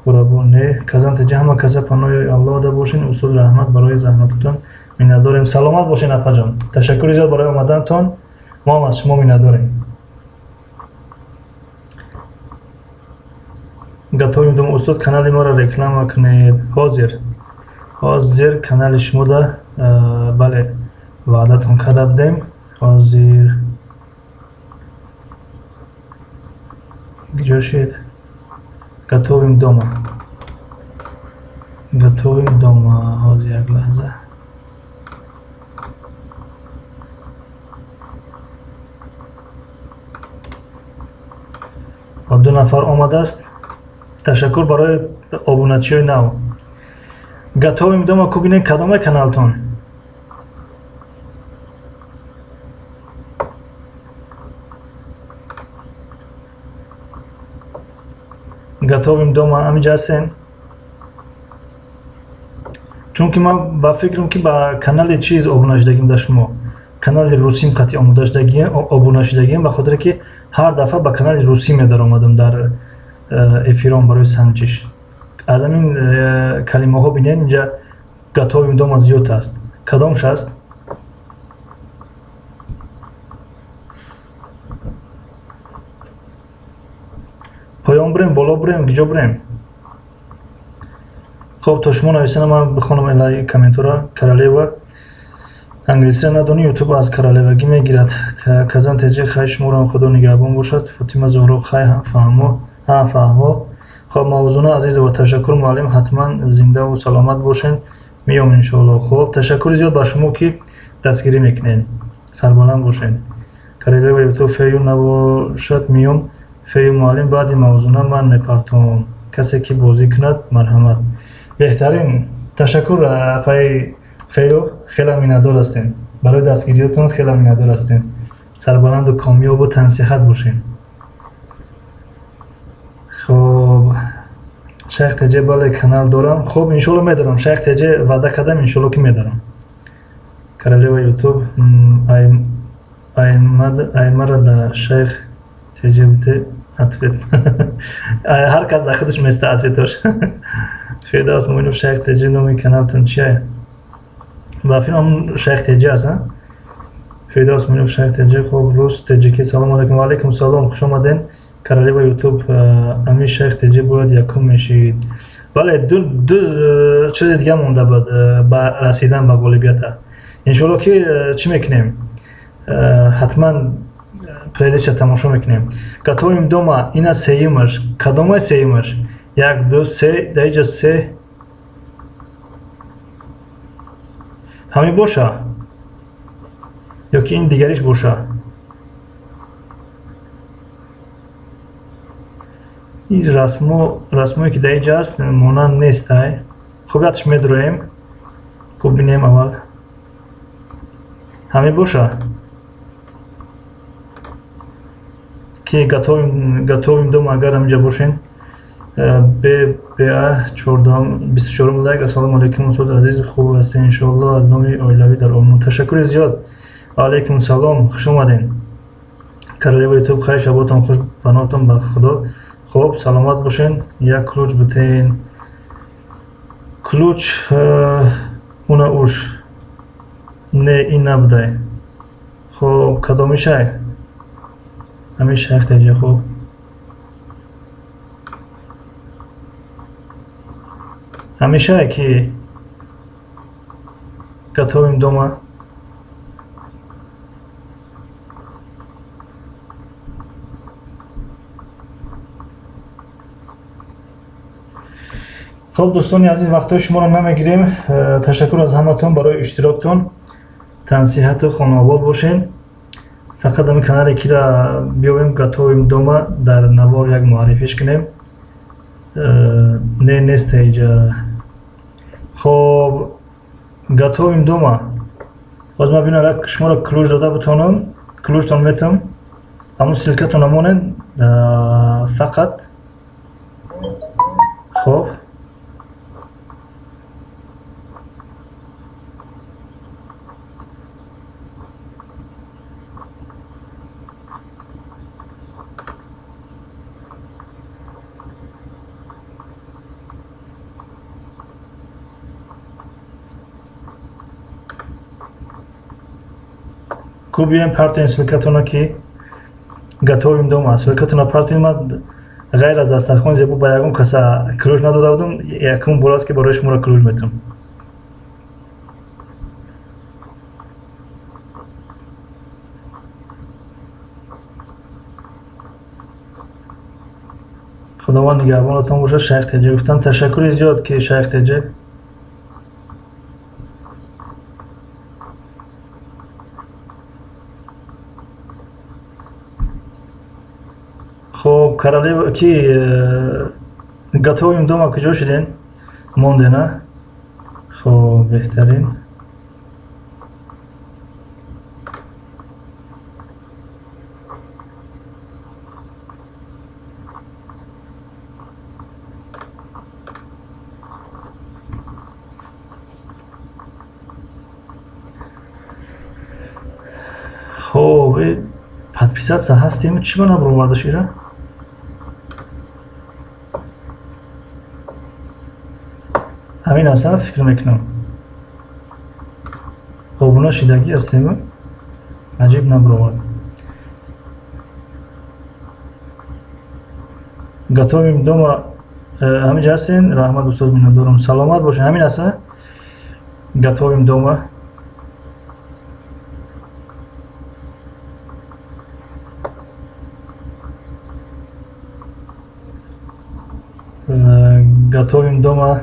Хурабо, не. Казантаҷа, ҳама каса паноҳи Аллоҳ бошен. Устод, раҳмат барои заҳмататон, миннатдорем. Саломат бошен, апаҷон, ташаккури зиёд барои омадантон, мо ҳам аз шумо миннатдорем. Готовим дома. Устод, канали моро реклама кунед. Ҳозир, ҳозир канали шумода, бале, ваъдатон карда будем. Ҳозир куҷо шед? Готовим дома, готовим дома. Ҳозир, як лаҳза. Ду нафар омадааст, ташаккур барои обуначиҳои нав. Готовим дома ку, бинед, кадоме каналтон? Готовим дома, ҳаминҷа ҳастен? Чунки ман ба фикрам, ки ба канали чиз обуна шудагим, дар шумо канали русим қатъи обуна шудагием, ба хотире ки ҳар дафъа ба канали русӣ медаромадам дар эфирон барои санҷиш. Аз ҳамин калимаҳо бинед, инҷа готовим дома зиёд аст, кадомш аст? Поён бурем, боло бурем, куҷо бурем? Хоб, то шумо нависана, ман бихонам комментора. Королева, англисиро надонӣ, Ютуб аз королевагӣ мегирад. Казан теҷи, хай, шуморо Худо нигаҳбон бошад. Фотима Зуҳро, хай, фаҳмо, ҳа, фаҳмо. Хоб, Мавзуна Азизова, ташаккур, муаллим, ҳатман зиндаву саломат бошен, меём, иншоалло. Хоб, ташаккури зиёд ба шумо, ки дастгирӣ мекунед, сарбаланд бошед. Королева Ютуб, фею набошад, меём. Фею муаллим, баъди Мавзуна ман мепартом, касе ки бозӣ кунад, марҳамат. Беҳтарин, ташаккур, апаи фею, хеле миннатдор ҳастем барои дастгириётон, хеле миннатдор ҳастем. Сарбаланду комёбу тансиҳат бошем. Хоб, Шайх Теҷе, бале, канал дорам. Хуб, иншоалло медорам. Шайх Теҷе, ваъда кардам, иншоалло ки медорам. Королева Ютуб, аймара да Шайх Теҷе бите ответ. Ҳар кас дар худаш места ответош. Фирдавс Муъминов, Шайх Теҷе, номи каналтон чия? Ба филм Шайх Теҷе аст, Фирдавс Муъминов, Шайх Теҷе. Хуб, рус теҷики. Салому алайкум. Ва алайкум салом, хуш омаден. Королева Ютуб, ами Шайх Теҷе бояд якум мешид. Бале, ду чизи дига монда буд ба расидан ба ғолибията. Иншоалло ки чӣ мекунем, ҳатман плейлистша тамошо мекунем. Готовим дома, ина сеюмаш. Кадомай сеюмаш? Як, ду, се, даиҷа се. Ҳамин боша ё ки ин дигариш боша? Ин расмо, расмое ки дар инҷа аст, монанд нестай. Хуб, ятш медроем, хуб бинем аввал. Ҳамин боша ки готовим дома, агар ҳаминҷа бошен. Бба чордаҳум, 24-ум лайк. Ассалому алайкум, устоди азиз, хуб ҳастед, иншоалло? Аз номи оилавӣ дар Олмон ташаккури зиёд. Ва алайкум салом, хуш омадем. Королева Ютуб, хайр, шаботон хуш, паноҳтон ба Худо. Хуб, саломат бошен. Як ключ битен. Ключ уна уш не, ин набудай. Хуб, кадомишай? Ҳамин Шайх Теҷи. Хуб, ҳамешае ки готовим дома. Хуб, дӯстони азиз, вақтҳои шуморо намегирем. Ташаккур аз ҳаматон барои иштироктон. Тансиҳату хонаобод бошен. Фақат ҳамин канале кира биёвем, Готовим дома, дар навор як муаррифиш кунем. Не, неста иҷа. Хоб, Готовим дома, боз ман бинам, як шуморо ключ дода битонам, ключтон метам, ҳамун ссылкатон намонед фақат. Хоб, ку биёем, партоем ссылкатона ки Готовим дома, ссылкатона партоем. Ман ғайр аз дастархони зебо ба ягон каса ключ надода будам, якум бор аст ки барои шуморо ключ метам. Худованд нигаҳбонатон бошад. Шайх Теҷа гуфтам, ташаккури зиёд ки Шайх Теҷа. Хоб, королева ки Готовим дома, куҷо шуден? Мондена? Хоб, беҳтарин. Хоб, подписаться ҳастем, чӣ ба набароварда шира? Ҳамин аст, фикр мекунам, обуна шидагӣ ҳастем. Аҷиб, набаровард. Готовим дома, ҳаминҷа ҳастен? Раҳмат, устоз, миннатдорам, саломат бошед. Ҳамин аст, Готовим дома. Готовим дома,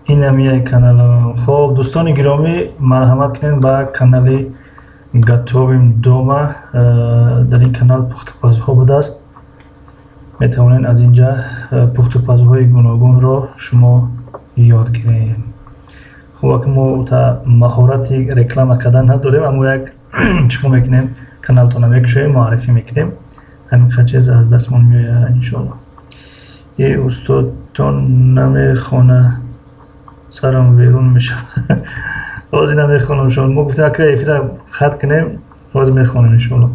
инамияи канал. Хоб, дӯстони гиромӣ, марҳамат кунед ба канали Готовим дома. Дар ин канал пухтупазҳо будааст, метавонед аз инҷа пухтупазҳои гуногунро шумо ёд гиред. Хуб, аки мо та маҳорати реклама кардан надорем, аммо як чӣ кор мекунем, каналтона мекушоем, муаррифӣ мекунем, ҳамин қадр чиз аз дастмон меояд, иншоалло. И устодтон намехона, сарам берун мешавад. Ҳозир намехонам, иншоалло. Мо гуфтем, ака, эфира хат кунем, ҳозир мехонем, иншоалло.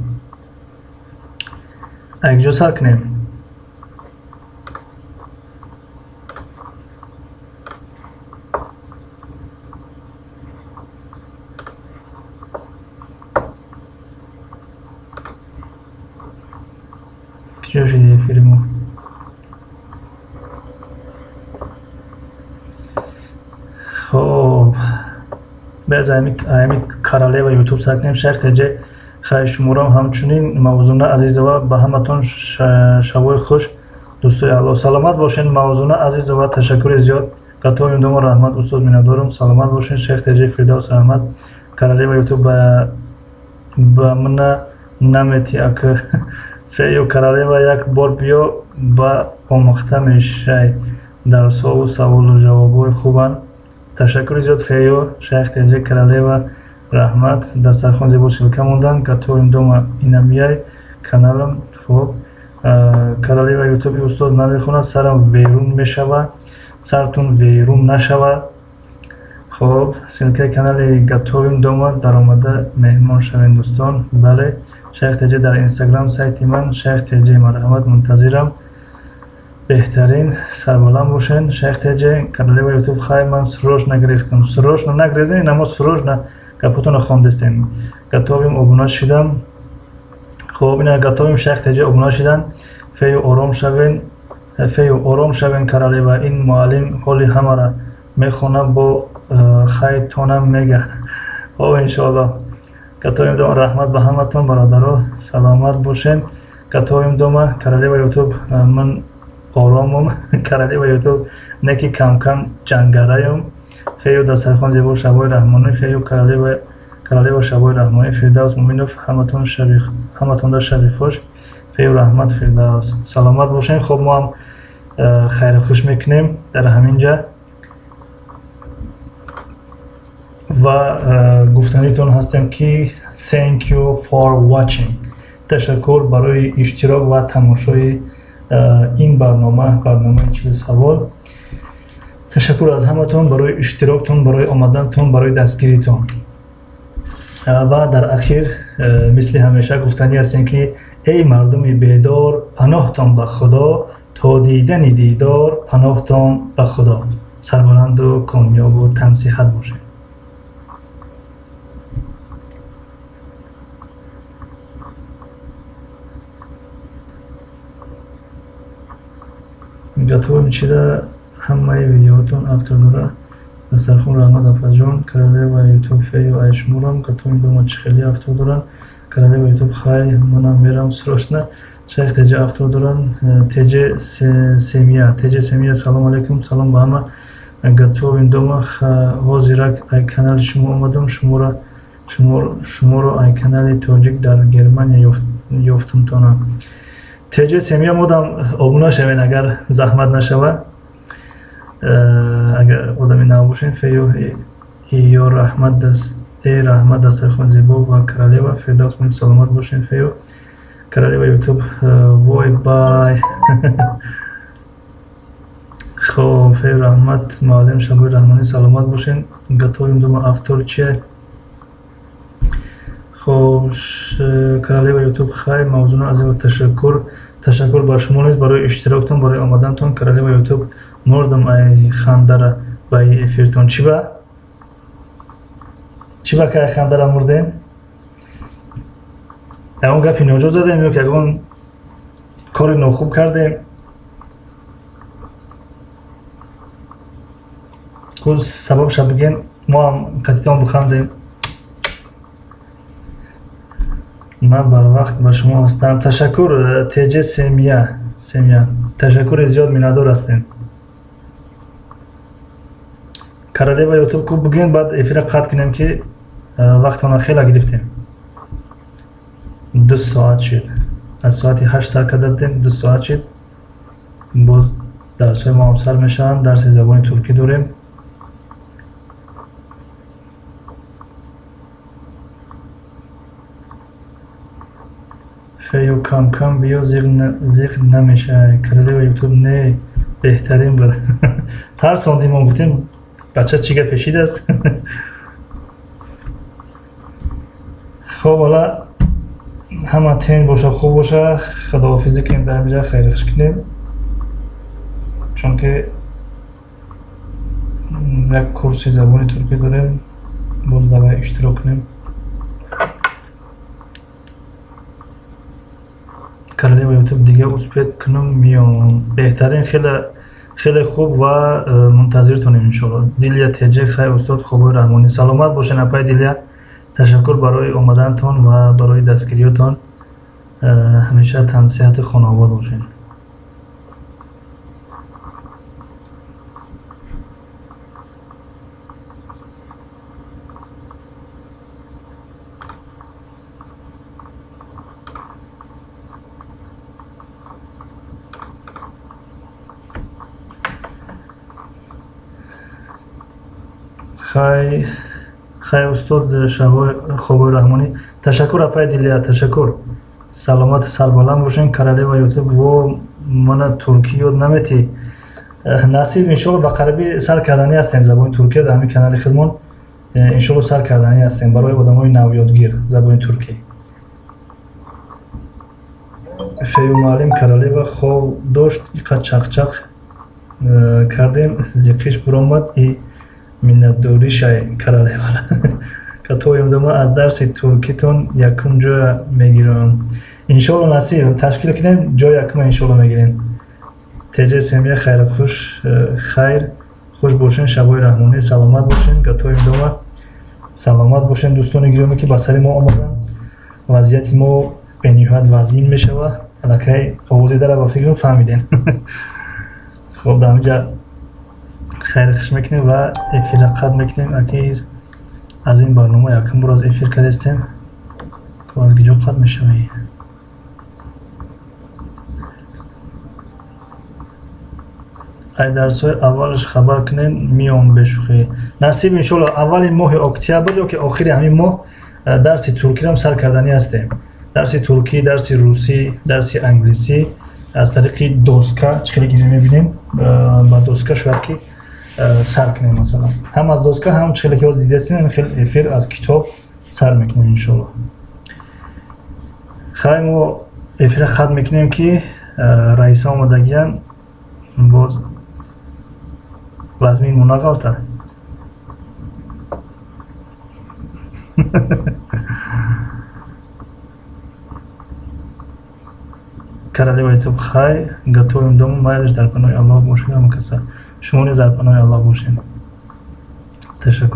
Якҷо сар кунем. Киҷо шуди эфири мо? Хоб, без ами Королева Ютуб сар кунем. Шайх Теҷе, хайр, шуморам ҳамчунин. Мавзуна Азизова, ба ҳаматон шабои хуш, дӯстои алло. Саломат бошен, Мавзуна Азизова, ташаккури зиёд. Готовим дома, раҳмат, устод, миннатдорум, саломат бошен. Шайх Теҷе, Фирдавс, раҳмат. Королева Ютуб, ба мана намети, ака. Фею, Королева, як бор биё, ба омӯхта мешай, дарсҳову саволу ҷавобҳои хубанд. Ташаккури зиёд, Фею. Шайх Теҷе, Королева, раҳмат. Дастархон зебо, ссылка мондан. Готовим дома, инамияй каналам. Хуб, Королева Ютуби, устод намехонад, сарам берун мешава. Сартун берун нашава. Хоб, ссылкаи канали Готовим дома, даромада меҳмон шавем, дӯстон. Бале, Шайх Теҷе, дар Инстаграм сайти ман Шайх Теҷе, марҳамат, мунтазирам. Беҳтарин, сарбаланд бошен. Шайх Теҷе, Королева Ютуб, хай, ман срочно гирифтам. Срочно нагрезем, инамо срочно гапотонро хондестем. Готовим, обуна шидам. Хоб, ина готовим, Шайх Теҷе обуна шидан. Фею, ором шавен, фею, ором шавен. Королева, ин муаллим ҳоли ҳамара мехона, бо хайтонам мега. Хоб, иншоалло. Готовим дома, раҳмат ба ҳаматон, бародаро, саломат бошен. Готовим дома, Королева Ютуб, ман оромум. Королева Ютуб, не ки камкам ҷангараём. Фею, дастархон зебо, шабои раҳмонӣ. Фею, Королева, Королева, шабои раҳмонӣ. Фирдавс Муминов, ҳаматонда шаби хуш. Фею, раҳмат. Фирдавс, саломат бошен. Хоб, мо ҳам хайру хуш мекунем дар ҳамин ҷа ва гуфтанитон ҳастем, ки thank you for watching, ташаккур барои иштирок ва тамошои ин барнома, барномаи 40 савол. Ташаккур аз ҳаматон барои иштироктон, барои омадантон, барои дастгиритон. Ва дар ахир, мисли ҳамеша, гуфтанӣ ҳастем, ки эй мардуми бедор, паноҳтон ба Худо, то дидани дидор, паноҳтон ба Худо, сарбаланду комёбу тансиҳат бошед. Готовим чида, ҳамаи видеоҳотон автор дора. Дастархон, раҳмат, апаҷон. Королева Ютуб, фею, айшмурам. Готовим дома, чӣ хеле автор доранд? Королева Ютуб, хай, манам мерам срочно. Шайх Теҷа, автор доранд. Теҷе Семия, Теҷе Семия, салом алейкум, салом ба ҳама. Готовим дома, ҳозирак ай канали шумо омадам, шуморо ай канали Тоҷик дар Германия ёфтумтонам. Теҷе Семия, модам обуна шавен, агар заҳмат нашава, агар одами нав бошен. Фею, ё раҳмат, э раҳмат, дастархон зебо ва Королева. Фирдавс, саломат бошен. Фею, Королева Ютуб, вой, бай. Хоб, фею, раҳмат, муаллим Шабои Раҳмонӣ, саломат бошен. Готовим дома, автор чия? Хоб, Королева Ютуб, хай. Мавзуна Азима, ташаккур, ташаккур ба шумо низ барои иштироктон, барои омадантон. Королева Ютуб, мурдам ай хандара ба эфиртон. Чӣ ба, чӣ ба кай хандара мурдем? Ягон гапи ноҷо задем ё ки ягон кори нохуб кардем? Ку сабабша бигӯен, мо ҳам қатитон бихандем. Ман барвақт ба шумо ҳастам. Ташаккур, Теҷе Семия, Семия, ташаккури зиёд, миннатдор ҳастем. Королева Ютуб, ку бигӯен, баъд эфира қатъ кунем, ки вақтона хела гирифтем, 2 соат шуд, аз соати 8 сар карда будем, 2 соат шуд. Боз дарсҳои мо ҳам сар мешаванд, дарси забони туркӣ дорем. Фею, кам-кам биё, зиқ намешавӣ. Королева Ютуб, не. Беҳтарин буд. Тарсондим, мо гуфтем, бача чӣ гап пешидааст. Хоб, ҳола ҳама тинч боша, хуб боша. Худоҳофизӣ кунем дар инҷа, хайрихуш кунем, чунки як курси забони туркӣ дорем, боз давай иштирок кунем. Королева Ютуб, дига успеть кунам, меомам. Беҳтарин, хеле хеле хуб ва мунтазиртонем, иншоалло. Дилия Теҷе, хай устод, хобои раҳмонӣ. Саломат бошен, апаи Дилия, ташаккур барои омадантон ва барои дастгириётон. Ҳамеша тансиҳати хонаобод бошед. Хай, хай устод, хобои раҳмонӣ. Ташаккур, апаи Дилия, ташаккур, саломату сарбаланд бошен. Королева Ютуб, во, мана туркӣ ёд наметӣ? Насиб, иншоалло, ба қарибӣ сар карданӣ ҳастем забони туркия дар ҳамин канали худмон. Иншоалло, сар карданӣ ҳастем барои одамои навёдгир забони туркӣ. Фею муаллим, королева хоб дошт, иқа чақчақ кардем, зиқиш буромад и миннатдоришай королевара. Катоимдома аз дарси туркитон якум ҷоя мегирам. Иншоалло, насиб, ташкил кунем, ҷои якума иншоалло мегирем. Теҷа семья, хайру хуш, хайр хуш бошен, шабои раҳмонӣ, саломат бошен. Гатоим дома, саломат бошен. Дӯстони гиромӣ, ки ба сари мо омаданд, вазъияти мо бениҳоят вазмин мешава. Аллакай овози дара ба фикрам фаҳмидем. Хоб, дар ҳаминҷа хайри хуш мекунем ва эфирра қатъ мекунем. Аки аз ин барнома якум бор аз эфир кардастем, аз киҷо қатъ мешавӣ? Ай дарсҳои аввалаш хабар кунем, меом бешӯхӣ. Насиб, иншоалло, аввали моҳи октябр ё ки охири ҳамин моҳ дарси туркиам сар карданӣ ҳастем. Дарси туркӣ, дарси русӣ, дарси англисӣ аз тариқи доска, чӣ хеле ки мебинем, ба доска шояд ки сар кунем. Масалан, ҳам аз доска, ҳам чӣ хеле ки ҳозир дидастем, хел эфир аз китоб сар мекунем, иншоалло. Хай, мо эфира хатм мекунем, ки раиса омадагиян, боз вазмин мо нағалта. Королева Ютуб, хай, готовим дома, майлиш, дар паноҳи Аллоҳ бошед ҳама каса. Шумо низ дар паноҳи Аллоҳ бошед, ташаккур.